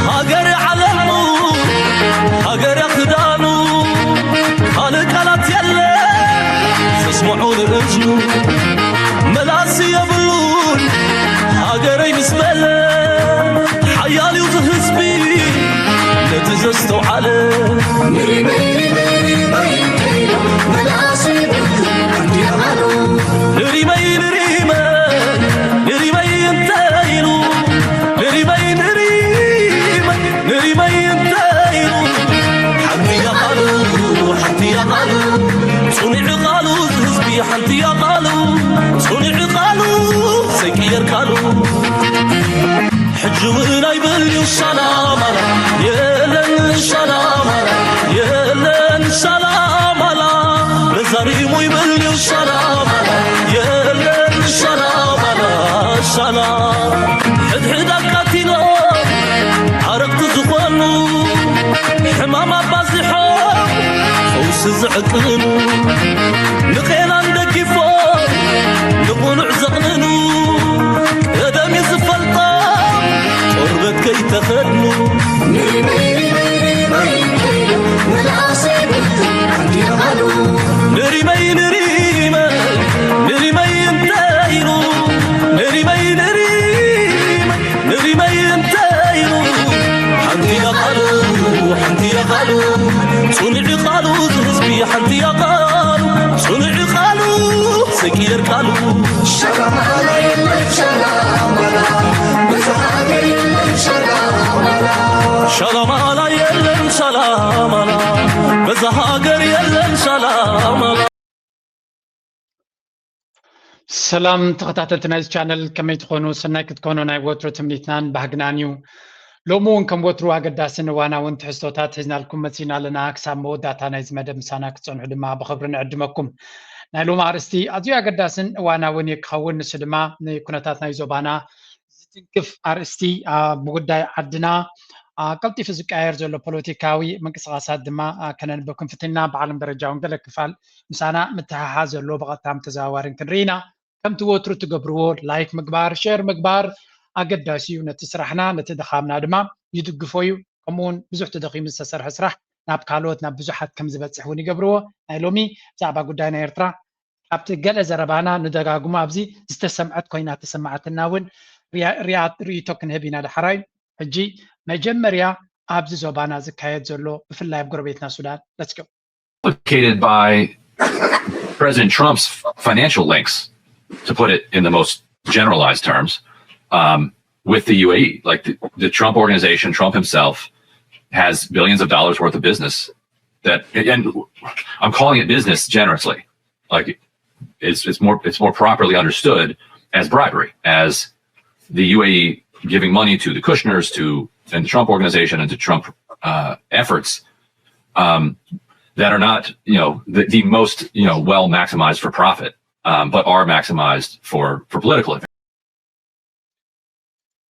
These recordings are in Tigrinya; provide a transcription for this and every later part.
ሃገር ዓለሙ፣ ሃገር ክዳኑ፣ ካልእ ቃላት የለ ዘስምዖ ንእዝኑ። መላሲ የብሉን ሃገረይ ምስ በለ፣ ሓያል እዩ ዝህዝቢ ነቲ ዘስተውዓለ። ንሪመይ፣ ንሪመይ፣ ንሪመይ፣ ንሪመይ፣ ንሪመይ እንተ ኢሉ፣ ንሪመይ፣ ንሪመይ፣ ንሪመይ እንተ ኢሉ፣ ሓንቲ እያ ቃሉ፣ ሓንቲ እያ ቃሉ፣ ጽኑዕ ቃሉ ህዝቢ፣ ሓንቲ እያ ቃሉ፣ ጽኑዕ ቃሉ ዘይቅየር ቃሉ። ሕጂ እውን ኣይብልዩ ሻላማላ፣ የለን ሻላማላ፣ የለን ሻላማላ። መዛሪሙ ይብልዩ ሻላማላ፣ የለን ሻላማላ፣ ሻላ። ሕድሕድ ኣቃቲሎ ዓረቕቲ ዝኾኑ፣ ሕማም ኣባዚሖ ፈውሲ ዝዕቅኑ፣ ንቄላን ደጊፎ ንቕኑዕ ዘቕንኑ፣ ቀደም እዩ ዝፈልጦም ቆርበት ከይተኸድኑ። ንሪመይ፣ ንሪመይ፣ ንሪመይ፣ ንሪመይ፣ ንሪመይ እንተ ኢሉ፣ ንሪመይ፣ ንሪመይ፣ ንሪመይ እንተ ኢሉ፣ ሓንቲ እያ ቃሉ፣ ሓንቲ እያ ቃሉ፣ ጽኑዕ ቃሉ፣ እዚ ህዝቢ ሓንቲ እያ ቃሉ፣ ጽኑዕ ቃሉ፣ ዘይቅየር ቃሉ። ሻላማላ የለን ሻላማላ፣ በዛ ሃገር የለን ሻላማላ። ሻላማላ የለን ሻላማላ፣ በዛ ሃገር የለን ሻላማላ። ሰላም ተኸታተልቲ ናይዚ ቻነል፣ ከመይ ትኾኑ? ሰናይ ክትኮኑ ናይ ወትሩ ትምኒትናን ባህግናን እዩ። ሎሚ እውን ከም ወትሩ ኣገዳስን እዋናውን ትሕዝቶታት ሒዝናልኩም መጺና ኣለና። ክሳብ መወዳእታ ናይዚ መደብ ምሳና ክትጸንሑ ድማ ብኽብሪ ንዕድመኩም። ናይ ሎሚ ኣርእስቲ ኣዝዩ ኣገዳስን እዋናውን እዩ ክኸውን። ንሱ ድማ ንኩነታት ናይ ዞባና ዝትንክፍ ኣርእስቲ፣ ኣ፣ ብጉዳይ ዓድና፣ ኣ፣ ቀልጢፉ ዝቀያየር ዘሎ ፖለቲካዊ ምንቅስቓሳት ድማ፣ ኣ፣ ከነንብብ ክንፍትን ኢና። ብዓለም ደረጃ እውን ገለ ክፋል ምሳና ምትሕሓዝ ዘለዎ ብቐጥታን ብተዘዋዋርን ክንርኢ ኢና። ከምቲ ወትሩ ትገብርዎ ላይክ ምግባር፣ ሼር ምግባር ኣገዳሲ እዩ። ነቲ ስራሕና፣ ነቲ ድኻምና ድማ ይድግፎ እዩ። ከምኡ እውን ብዙሕ ተደኺሙ ዝተሰርሐ ስራሕ ናብ ካልኦት፣ ናብ ብዙሓት ከም ዝበጽሕ እውን ይገብርዎ። ናይ ሎሚ ብዛዕባ ጉዳይ ናይ ኤርትራ ካብቲ ገለ ዘረባና ንደጋግሞ ኣብዚ ዝተሰምዐት ኮይና ተሰማዓትና እውን ሪያ-፣ ሪኣ-፣ ርእይቶ ክንህብ ኢና። ዳሕራይ ሕጂ መጀመርያ ኣብዚ ዞባና ዝካየድ ዘሎ ብፍላይ ኣብ ጎረቤትና ሱዳን፣ let's go። Complicated by President Trump's financial links, to put it in the most generalized terms, um, with the U A E. Like the, the Trump organization, Trump himself has billions of dollars worth of business that, and I'm calling it business generously. Like it's, it's more, it's more properly understood as bribery, as the U A E giving money to the Kushners, to, and the Trump organization and to Trump, uh, efforts, um, that are not, you know, the, the most, you know, well maximized for profit, um, but are maximized for, for political advantage.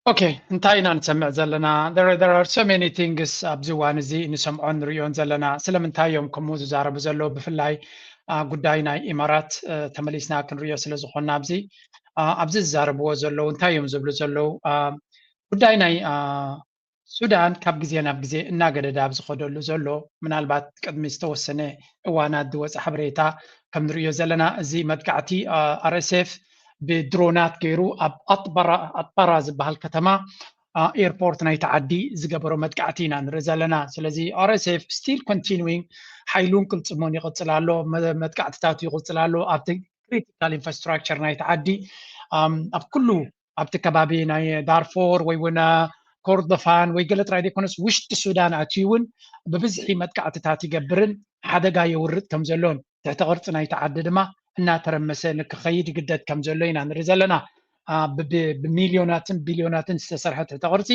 ኦኬ፣ እንታይ ኢና ንሰምዕ ዘለና? There, there are so many things ኣብዚ እዋን እዚ ንሰምዖን ንሪኦን ዘለና። ስለምንታይ እዮም ከምኡ ዝዛረቡ ዘለዉ? ብፍላይ፣ ኣ፣ ጉዳይ ናይ ኢማራት፣ እ፣ ተመሊስና ክንሪኦ ስለ ዝኾንና ኣብዚ፣ ኣ፣ ኣብዚ ዝዛረብዎ ዘለዉ እንታይ እዮም ዝብሉ ዘለዉ? ኣ፣ ጉዳይ ናይ፣ ኣ፣ ሱዳን ካብ ግዜ ናብ ግዜ እናገደደ ኣብ ዝኸደሉ ዘሎ፣ ምናልባት ቅድሚ ዝተወሰነ እዋናት ዝወፀ ሓበሬታ ከም ንሪኦ ዘለና፣ እዚ መጥቃዕቲ፣ ኣ፣ ኣር ኤስ ኤፍ ብድሮናት ገይሩ ኣብ ኣጥባራ፣ ኣጥባራ ዝበሃል ከተማ፣ ኣ፣ ኤርፖርት ናይቲ ዓዲ ዝገበሮ መጥቃዕቲ ኢና ንርኢ ዘለና። ስለዚ ኣር ኤስ ኤፍ still continuing ሓይሉን ቅልጽሙን ይቕጽል ኣሎ፣ መ-፣ መጥቃዕትታቱ ይቕጽል ኣሎ። ኣብቲ ክሪቲካል ኢንፍራስትራክቸር ናይቲ ዓዲ፣ ኣም፣ ኣብ ኩሉ ኣብቲ ከባቢ ናይ ዳርፎር ወይ እውን ኮርዶፋን ወይ ገለ ጥራይ ዘይኮነስ ውሽጢ ሱዳን ኣትዩ እውን ብብዝሒ መጥቃዕትታት ይገብርን ሓደጋ የውርድ ከም ዘሎን ትሕተ ቅርጺ ናይቲ ዓዲ ድማ እናተረመሰ ንክኸይድ ይግደድ ከም ዘሎ ኢና ንርኢ ዘለና። ኣ፣ ብ-፣ ብ-፣ ብሚልዮናትን ቢልዮናትን ዝተሰርሐ ትሕተ ቅርጺ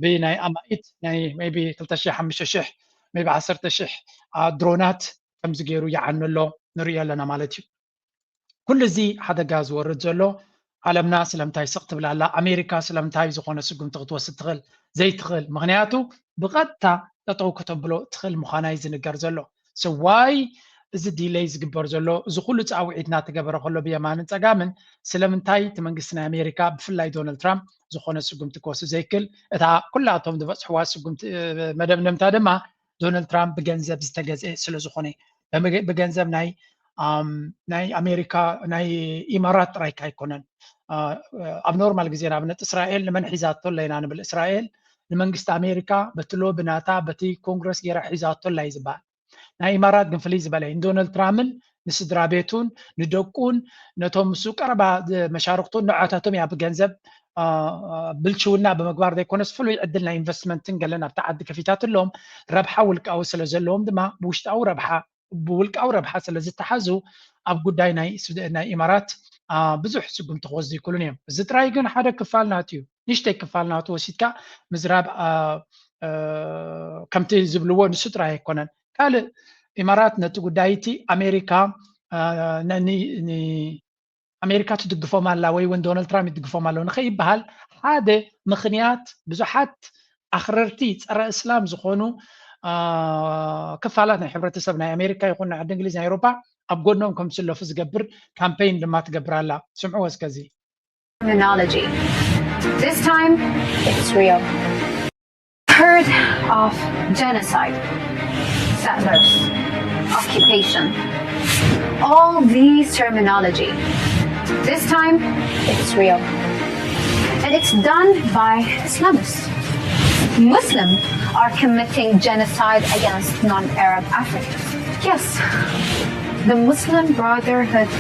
ብናይ ኣማኢት ናይ maybe ክልተ ሺሕ፣ ሓሙሽተ ሺሕ፣ maybe ዓሰርተ ሺሕ፣ ኣ፣ ድሮናት ከምዚ ገይሩ ይዓኑ ኣሎ ንሪኦ ኣለና ማለት እዩ። ኩሉ እዚ ሓደጋ ዝወርድ ዘሎ ዓለምና ስለምንታይ ስቕ ትብል ኣላ? ኣሜሪካ ስለምንታይ ዝኾነ ስጉምቲ ክትወስድ ትኽእል ዘይትኽእል? ምኽንያቱ ብቐጥታ ጠጠው ከተብሎ ትኽእል ምዃና እዩ ዝንገር ዘሎ። So why እዚ ዲለይ ዝግበር ዘሎ፣ እዚ ኩሉ ፃውዒት እናተገበረ ከሎ ብየማንን ፀጋምን፣ ስለምንታይ እቲ መንግስቲ ናይ ኣሜሪካ፣ ብፍላይ ዶናልድ ትራምፕ፣ ዝኾነ ስጉምቲ ክወስድ ዘይክል? እታ ኩላቶም ዝበፅሕዋ ስጉምቲ፣ መደምደምታ ድማ ዶናልድ ትራምፕ ብገንዘብ ዝተገዝአ ስለ ዝኾነ፣ ብገንዘብ ናይ ናይ ኣሜሪካ፣ ናይ ኢማራት ጥራይካ ኣይኮነን። ኣብ ኖርማል ግዜ ንኣብነት እስራኤል ንመን ሒዛቶ ኣለና ንብል? እስራኤል ንመንግስቲ ኣሜሪካ በቲ ሎቢ ናታ በቲ ኮንግረስ ገይራ ሒዛቶ ኣላ እዩ ዝበሃል። ናይ ኢማራት ግን ፍልይ ዝበለ እዩ። ንዶናልድ ትራምፕን ንስድራ ቤቱን ንደቁን ነቶም ምስ ቀረባ መሻርክቱን ንዖታቶም እያ ብገንዘብ ብልሽውና ብምግባር ዘይኮነስ ፍሉይ ዕድል ናይ ኢንቨስትመንትን ገለን ኣብቲ ዓዲ ከፊታትሎም ረብሓ ውልቃዊ ስለ ዘለዎም ድማ ብውሽጣዊ ረብሓ ብውልቃዊ ረብሓ ስለ ዝተሓዙ ኣብ ጉዳይ ናይ ኢማራት ብዙሕ ስጉምቲ ክወስዱ ይክእሉን እዮም። እዚ ጥራይ ግን ሓደ ክፋል ናቱ እዩ። ንሽተይ ክፋል ናቱ ወሲድካ ምዝራብ ከምቲ ዝብልዎ ንሱ ጥራይ ኣይኮነን። ካልእ ኢማራት ነቲ ጉዳይ እቲ ኣሜሪካ ኣሜሪካ ትድግፎም ኣላ ወይ እውን ዶናልድ ትራምፕ ይድግፎም ኣለዉ ንኸይበሃል ሓደ ምኽንያት ብዙሓት ኣኽረርቲ ፀረ እስላም ዝኾኑ ክፋላት ናይ ሕብረተሰብ ናይ ኣሜሪካ ይኹን ናይ ዓዲ እንግሊዝ ናይ ኤውሮፓ ኣብ ጎኖም ከም ዝስለፉ ዝገብር ካምፔይን ድማ ትገብር ኣላ። ስምዕዎ እስከዚ። Terminology. This time, it's real. Heard of genocide, settlers, occupation. All these terminology. This time, it's real. And it's done by Islamists. Muslims are committing genocide against non-Arab Africans. Yes, the Muslim Brotherhood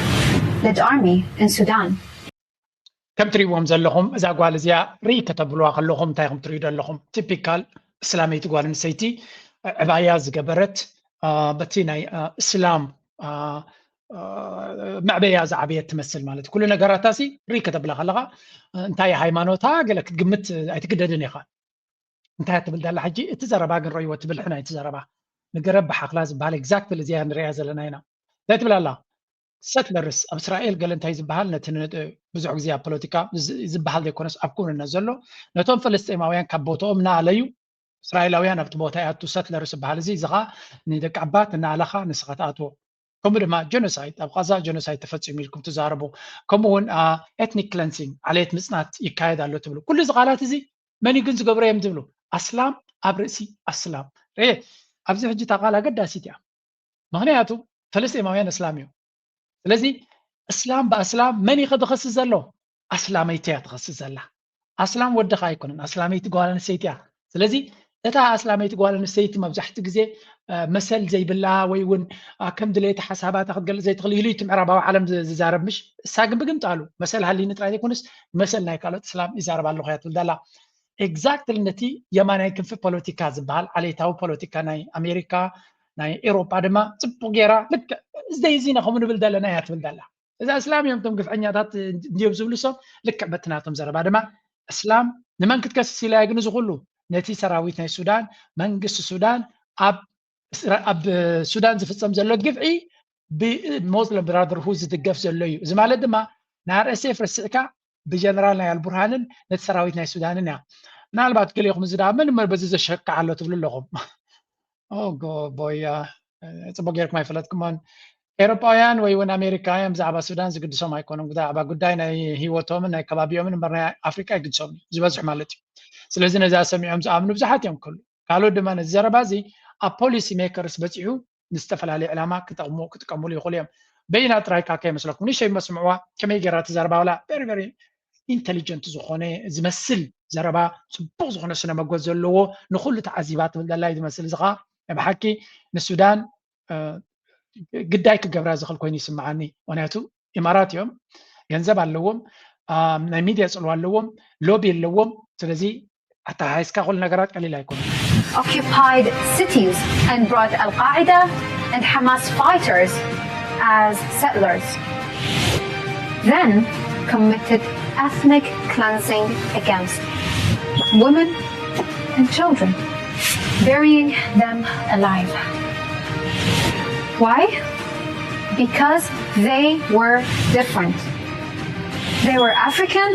led army in Sudan. ከም ትሪእዎም ዘለኹም እዛ ጓል እዚኣ ርኢ ከተብልዋ ከለኹም እንታይ ከም ትሪኡ ዘለኹም? ቲፒካል እስላመይቲ ጓል ኣንስተይቲ ዕባያ ዝገበረት በቲ ናይ እስላም መዕበያ ዝዓበየት ትመስል ማለት ኩሉ ነገራታ ሲ ርኢ ከተብላ ከለኻ እንታይ ሃይማኖታ ገለ ክትግምት ኣይትግደድን ኢኻ። እንታይ ትብል ዳላ ሕጂ እቲ ዘረባ ግን ረይዎ ትብል ሕና እቲ ዘረባ ንገረብ ብሓኽላ ዝበሃል exactly እዚኣ ንሪኣ ዘለና ኢና። እንታይ ትብል ኣላ? ሰትለርስ ኣብ እስራኤል ገለ እንታይ ዝበሃል ነቲ ብዙሕ ግዜ ኣብ ፖለቲካ ዝበሃል ዘይኮነስ ኣብ ክውንነት ዘሎ ነቶም ፈለስጢማውያን ካብ ቦታኦም እናኣለዩ እስራኤላውያን ኣብቲ ቦታ ይኣቱ። ሰትለርስ ዝበሃል እዚ እዚ ኸዓ ንደቂ ኣባት እናኣለኻ ንስኻ ትኣትዎ። ከምኡ ድማ ጀኖሳይድ ኣብ ቃዛ ጀኖሳይድ ተፈፂሙ ኢልኩም ትዛረቡ። ከምኡ እውን ኤትኒክ ክለንሲንግ ዓሌት ምፅናት ይካየድ ኣሎ ትብሉ። ኩሉ እዚ ቃላት እዚ መን እዩ ግን ዝገብሮ እዮም ትብሉ? ኣስላም ኣብ ርእሲ ኣስላም። ርኤ ኣብዚ ሕጂ እታ ቃል ኣገዳሲት እያ። ምኽንያቱ ፈለስጢማውያን እስላም እዮም። ስለዚ እስላም ብኣስላም መን እዩ ከ ዝኸስስ ዘሎ? ኣስላመይቲ እያ ትኸስስ ዘላ። ኣስላም ወድኻ ኣይኮነን፣ ኣስላመይቲ ጓል ኣንስተይቲ እያ። ስለዚ እታ ኣስላመይቲ ጓል ኣንስተይቲ መብዛሕትኡ ግዜ መሰል ዘይብላ ወይ እውን ከም ድሌታ ሓሳባታ ክትገልፅ ዘይትኽእል ኢሉ እቲ ምዕራባዊ ዓለም ዝዛረብ ምሽ እሳ ግን ብግምጣሉ መሰል ሃሊኒ ጥራይ ዘይኮነስ መሰል ናይ ካልኦት እስላም ይዛረብ ኣለኹ እያ ትብል ዘላ። ኤግዛክትሊ ነቲ የማናይ ክንፊ ፖለቲካ ዝበሃል ዓሌታዊ ፖለቲካ ናይ ኣሜሪካ ናይ ኤሮጳ ድማ ፅቡቅ ገይራ ልክዕ እዝደይ እዚና ከምኡ ንብል ዘለና እያ ትብል ዘላ። እዛ እስላም እዮም እቶም ግፍዐኛታት እንድዮም ዝብሉ ሰብ ልክዕ በቲ ናቶም ዘረባ ድማ እስላም ንመን ክትከስስ ኢላ ግን እዚ ኩሉ ነቲ ሰራዊት ናይ ሱዳን መንግስቲ ሱዳን ኣብ ኣብ ሱዳን ዝፍፀም ዘሎ ግፍዒ ብሞስለም ብራደርሁድ ዝድገፍ ዘሎ እዩ። እዚ ማለት ድማ ንኣርኤስኤፍ ረሲዕካ ብጀነራል ናይ ኣልቡርሃንን ነቲ ሰራዊት ናይ ሱዳንን እያ። ምናልባት ገሊኹም እዚ ደኣ መን እሞ በዚ ዘሸክዕ ኣሎ ትብሉ ኣለኹም። ቦያ ፅቡቅ ጌርኩም ኣይፈለጥኩሞን። ኤሮጳውያን ወይ እውን ኣሜሪካውያን ብዛዕባ ሱዳን ዝግድሶም ኣይኮኑን። ብዛዕባ ጉዳይ ናይ ህይወቶምን ናይ ከባቢኦምን እምበር ናይ ኣፍሪቃ ይግድሶም እዩ ዝበዝሑ ማለት እዩ። ስለዚ ነዚ ኣሰሚዖም ዝኣምኑ ብዙሓት እዮም ክህሉ። ካልኦት ድማ ነዚ ዘረባ እዚ ኣብ ፖሊሲ ሜከርስ በፂሑ ንዝተፈላለየ ዕላማ ክጠቅሙ ክጥቀምሉ ይኽእሉ እዮም። በይና ጥራይ ካካ ይመስለኩም ንሸይ መስምዕዋ ከመይ ገይራ ትዘረባ ብላ very very ኢንቴሊጀንት ዝኾነ ዝመስል ዘረባ ፅቡቅ ዝኾነ ስነ መጎት ዘለዎ ንኩሉ ተዓዚባ ትብል ዘላ እዩ ዝመስል። እዚ ከዓ ናይ ብሓቂ ንሱዳን ግዳይ ክገብራ ዝኽእል ኮይኑ ይስምዓኒ። ምክንያቱ ኢማራት እዮም፣ ገንዘብ ኣለዎም፣ ናይ ሚድያ ፅልዋ ኣለዎም፣ ሎቢ ኣለዎም። ስለዚ ኣተሓሒዝካ ኩሉ ነገራት ቀሊል ኣይኮኑን። Occupied cities and brought Al Qaeda and Hamas fighters as settlers. Then committed ethnic cleansing against women and children, burying them alive. Why? Because they were different. They were African,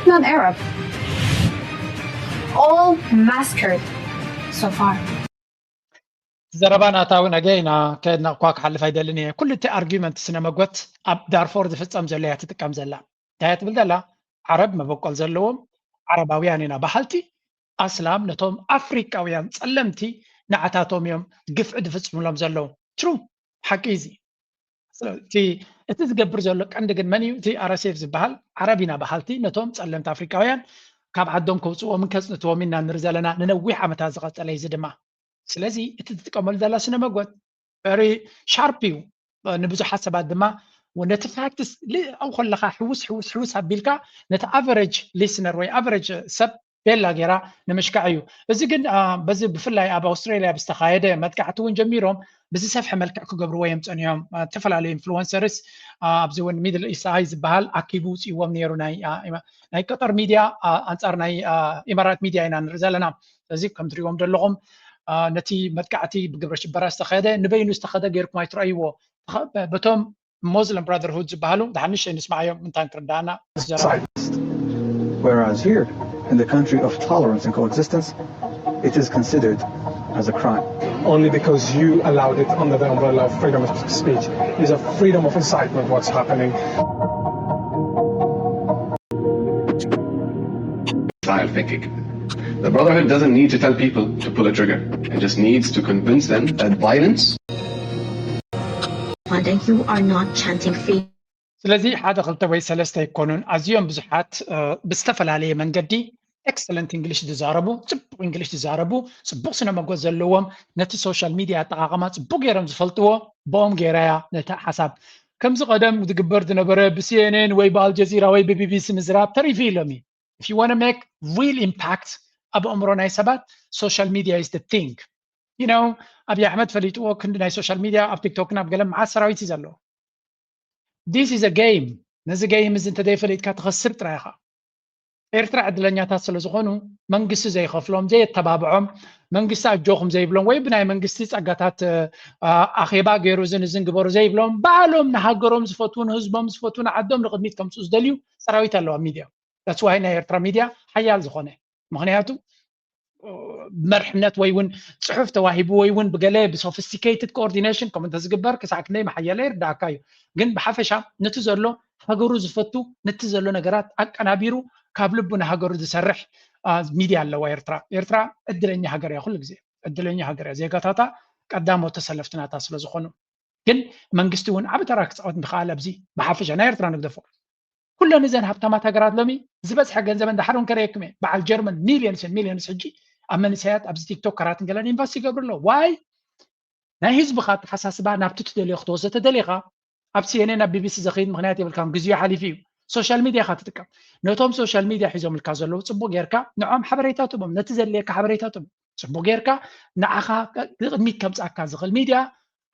not Arab. All massacred so far. ዘረባ ናታ እውን ኣገ ኢና ከድና እኳ ክሓልፍ ኣይደልን እየ። ኩሉ እቲ ኣርጊመንት ስነ መጎት ኣብ ዳርፎር ዝፍጸም ዘሎ እያ ትጥቀም ዘላ። እንታይ እያ ትብል ዘላ? ዓረብ መበቆል ዘለዎም ዓረባውያን ኢና በሃልቲ ኣስላም ነቶም ኣፍሪቃውያን ጸለምቲ ንዓታቶም እዮም ግፍዒ ዝፍጽሙሎም ዘለዉ። ትሩ ሓቂ እዚ። ስለዚ እቲ ዝገብር ዘሎ ቀንዲ ግን መን እዩ? እቲ ኣር ኤስ ኤፍ ዝበሃል ዓረብ ኢና በሃልቲ ነቶም ጸለምቲ ኣፍሪቃውያን ካብ ዓዶም ከውፅዎምን ከፅንትዎም ኢና ንርኢ ዘለና ንነዊሕ ዓመታት ዝቐፀለ እዩ። እዚ ድማ ስለዚ እቲ ትጥቀመሉ ዘላ ስነ መጎት very sharp እዩ። ንብዙሓት ሰባት ድማ ነቲ ፋክትስ ኣብኡ ከለካ ሕውስ ሕውስ ሕውስ ኣቢልካ ነቲ ኣቨሬጅ ሊስነር ወይ ኣቨሬጅ ሰብ ቤላ ጌራ ንምሽካዕ እዩ። እዚ ግን በዚ ብፍላይ ኣብ ኣውስትራሊያ ብዝተኻየደ መጥቃዕቲ እውን ጀሚሮም ብዝሰፍሐ መልክዕ ክገብርዎ እዮም ፀኒሖም። ዝተፈላለዩ ኢንፍሉወንሰርስ ኣብዚ እውን ሚድል ኢስት ኣይ ዝበሃል ኣኪቡ ውፅእዎም ነይሩ ናይ ቀጠር ሚድያ ኣንፃር ናይ ኢማራት ሚድያ ኢና ንርኢ ዘለና። ስለዚ ከም ትሪእዎም ዘለኹም ነቲ መጥቃዕቲ ብግብረ ሽበራ ዝተኸደ ንበይኑ ዝተኸደ ጌርኩም ኣይትረኣይዎ። በቶም ሞስሊም ብራደርሁድ ዝበሃሉ ድሓን ንእሽተይ ንስማዓዮም ምንታን ክርዳእና። Whereas here, in the country of tolerance and coexistence, it is considered as a crime. Only because you allowed it under the umbrella of freedom of speech is a freedom of incitement what's happening. Style thinking. The Brotherhood doesn't need to tell people to pull a trigger. It just needs to convince them that violence Father, you are not chanting free. ስለዚ ሓደ ክልተ ወይ ሰለስተ ኣይኮኑን፣ ኣዝዮም ብዙሓት ብዝተፈላለየ መንገዲ ኤክሰለንት እንግሊሽ ዝዛረቡ፣ ፅቡቅ እንግሊሽ ዝዛረቡ፣ ፅቡቅ ስነ መጎት ዘለዎም፣ ነቲ ሶሻል ሚድያ ኣጠቃቀማ ፅቡቅ ገይሮም ዝፈልጥዎ ብኦም ገይራያ ነቲ ሓሳብ ከምዚ ቀደም ዝግበር ዝነበረ ብሲኤንኤን ወይ ብኣልጀዚራ ወይ ብቢቢሲ ምዝራብ ተሪፉ ኢሎም እዩ። If you want to make real impact ኣብ ኣእምሮ ናይ ሰባት social media is the thing. You know ኣብይ ኣሕመድ ፈሊጥዎ ክንዲ ናይ ሶሻል ሚድያ ኣብ ቲክቶክን ኣብ ገለን መዓት ሰራዊት እዩ ዘለዎ። This is a game። ነዚ ገይም እዚ እንተዘይፈሊጥካ ትኸስር ጥራይ ኢኻ። ኤርትራ ዕድለኛታት ስለ ዝኾኑ መንግስቲ ዘይኸፍሎም፣ ዘየተባብዖም፣ መንግስቲ ኣጆኹም ዘይብሎም ወይ ብናይ መንግስቲ ጸጋታት ኣኼባ ገይሩ እዝን እዝን ግበሩ ዘይብሎም፣ ባዕሎም ንሃገሮም ዝፈትዉ ንህዝቦም ዝፈትዉ ንዓዶም ንቕድሚት ከምፅኡ ዝደልዩ ሰራዊት ኣለዋ ሚድያ። That's why ናይ ኤርትራ ሚድያ ሓያል ዝኾነ ምኽንያቱ መርሕነት ወይ እውን ፅሑፍ ተዋሂቡ ወይ እውን ብገለ ብሶፊስቲኬትድ ኮኦርዲኔሽን ከም እንተዝግበር ክሳዕ ክንደይ መሓየለ ይርዳእካ እዩ። ግን ብሓፈሻ ነቲ ዘሎ ሃገሩ ዝፈቱ ነቲ ዘሎ ነገራት ኣቀናቢሩ ካብ ልቡ ንሃገሩ ዝሰርሕ ሚድያ ኣለዋ ኤርትራ። ኤርትራ ዕድለኛ ሃገር እያ፣ ኩሉ ግዜ ዕድለኛ ሃገር እያ። ዜጋታታ ቀዳሞት ተሰለፍቲ ናታ ስለ ዝኾኑ ግን መንግስቲ እውን ዓቢ ተራ ክፃወት ምኽኣል ኣብዚ ብሓፈሻ ናይ ኤርትራ ንግደፎ። ኩለን እዘን ሃብታማት ሃገራት ሎሚ ዝበዝሐ ገንዘበን ዳሕር እውን ከርእየኩም እየ። በዓል ጀርመን ሚልዮንስ ሚልዮንስ ሕጂ ኣብ መንእሰያት ኣብዚ ቲክቶክ ከራትን ገለን ኢንቨስት ይገብሩ ኣለዉ። ዋይ ናይ ህዝብኻ ኣተሓሳስባ ናብቲ ትደልዮ ክትወስዶ ተደሊኻ ኣብ ሲኤንኤን ኣብ ቢቢሲ ዘኸይድ ምኽንያት የብልካን። ግዜኡ ሓሊፉ እዩ። ሶሻል ሚድያ ኢኻ ትጥቀም። ነቶም ሶሻል ሚድያ ሒዞምልካ ዘለዉ ፅቡቅ ጌርካ ንዖም ሓበሬታ ትቦም፣ ነቲ ዘድልየካ ሓበሬታ ትቦም። ፅቡቅ ጌርካ ንዓኻ ቅድሚት ከምፅኣካ ዝኽእል ሚድያ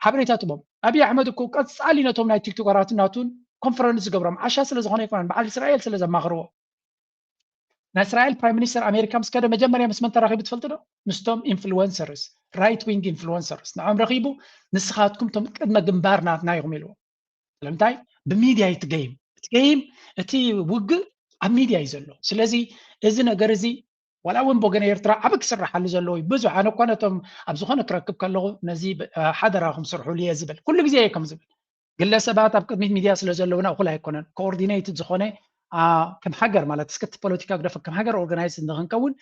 ሓበሬታ ትቦም። ኣብይ ኣሕመድ እኮ ቀፃሊ ነቶም ናይ ቲክቶከራትን ናቱን ኮንፈረንስ ዝገብሮም ዓሻ ስለ ዝኾነ ኣይኮነን፣ በዓል እስራኤል ስለ ዘማኽርዎ። ናይ እስራኤል ፕራይም ሚኒስተር ኣሜሪካ ምስ ከደ መጀመርያ ምስ መን ተራኺቡ ትፈልጡ ዶ? ምስቶም ኢንፍሉወንሰርስ፣ ራይት ዊንግ ኢንፍሉወንሰርስ ንዖም ረኺቡ ንስኻትኩም ቶም ቅድመ ግንባር ናትና ኢኹም ኢልዎ። ስለምንታይ? ብሚድያ እዩ እቲ ገይም። እቲ ገይም እቲ ውግእ ኣብ ሚድያ እዩ ዘሎ። ስለዚ እዚ ነገር እዚ ዋላ እውን ብወገን ኤርትራ ዓቢ ክስራሓሉ ዘለዎ እዩ። ብዙሕ ኣነ እኳ ነቶም ኣብ ዝኾነ ክረክብ ከለኹ ነዚ ሓደራኹም ስርሑሉ እየ ዝብል ኩሉ ግዜ እየ ከም ዝብል። ግለሰባት ኣብ ቅድሚት ሚድያ ስለ ዘለውና እኹል ኣይኮነን። ኮኦርዲኔትድ ዝኾነ ከም ሃገር ማለት እስከ እቲ ፖለቲካ ግደፎ ከም ሃገር ኦርጋናይዝ ንክንከውን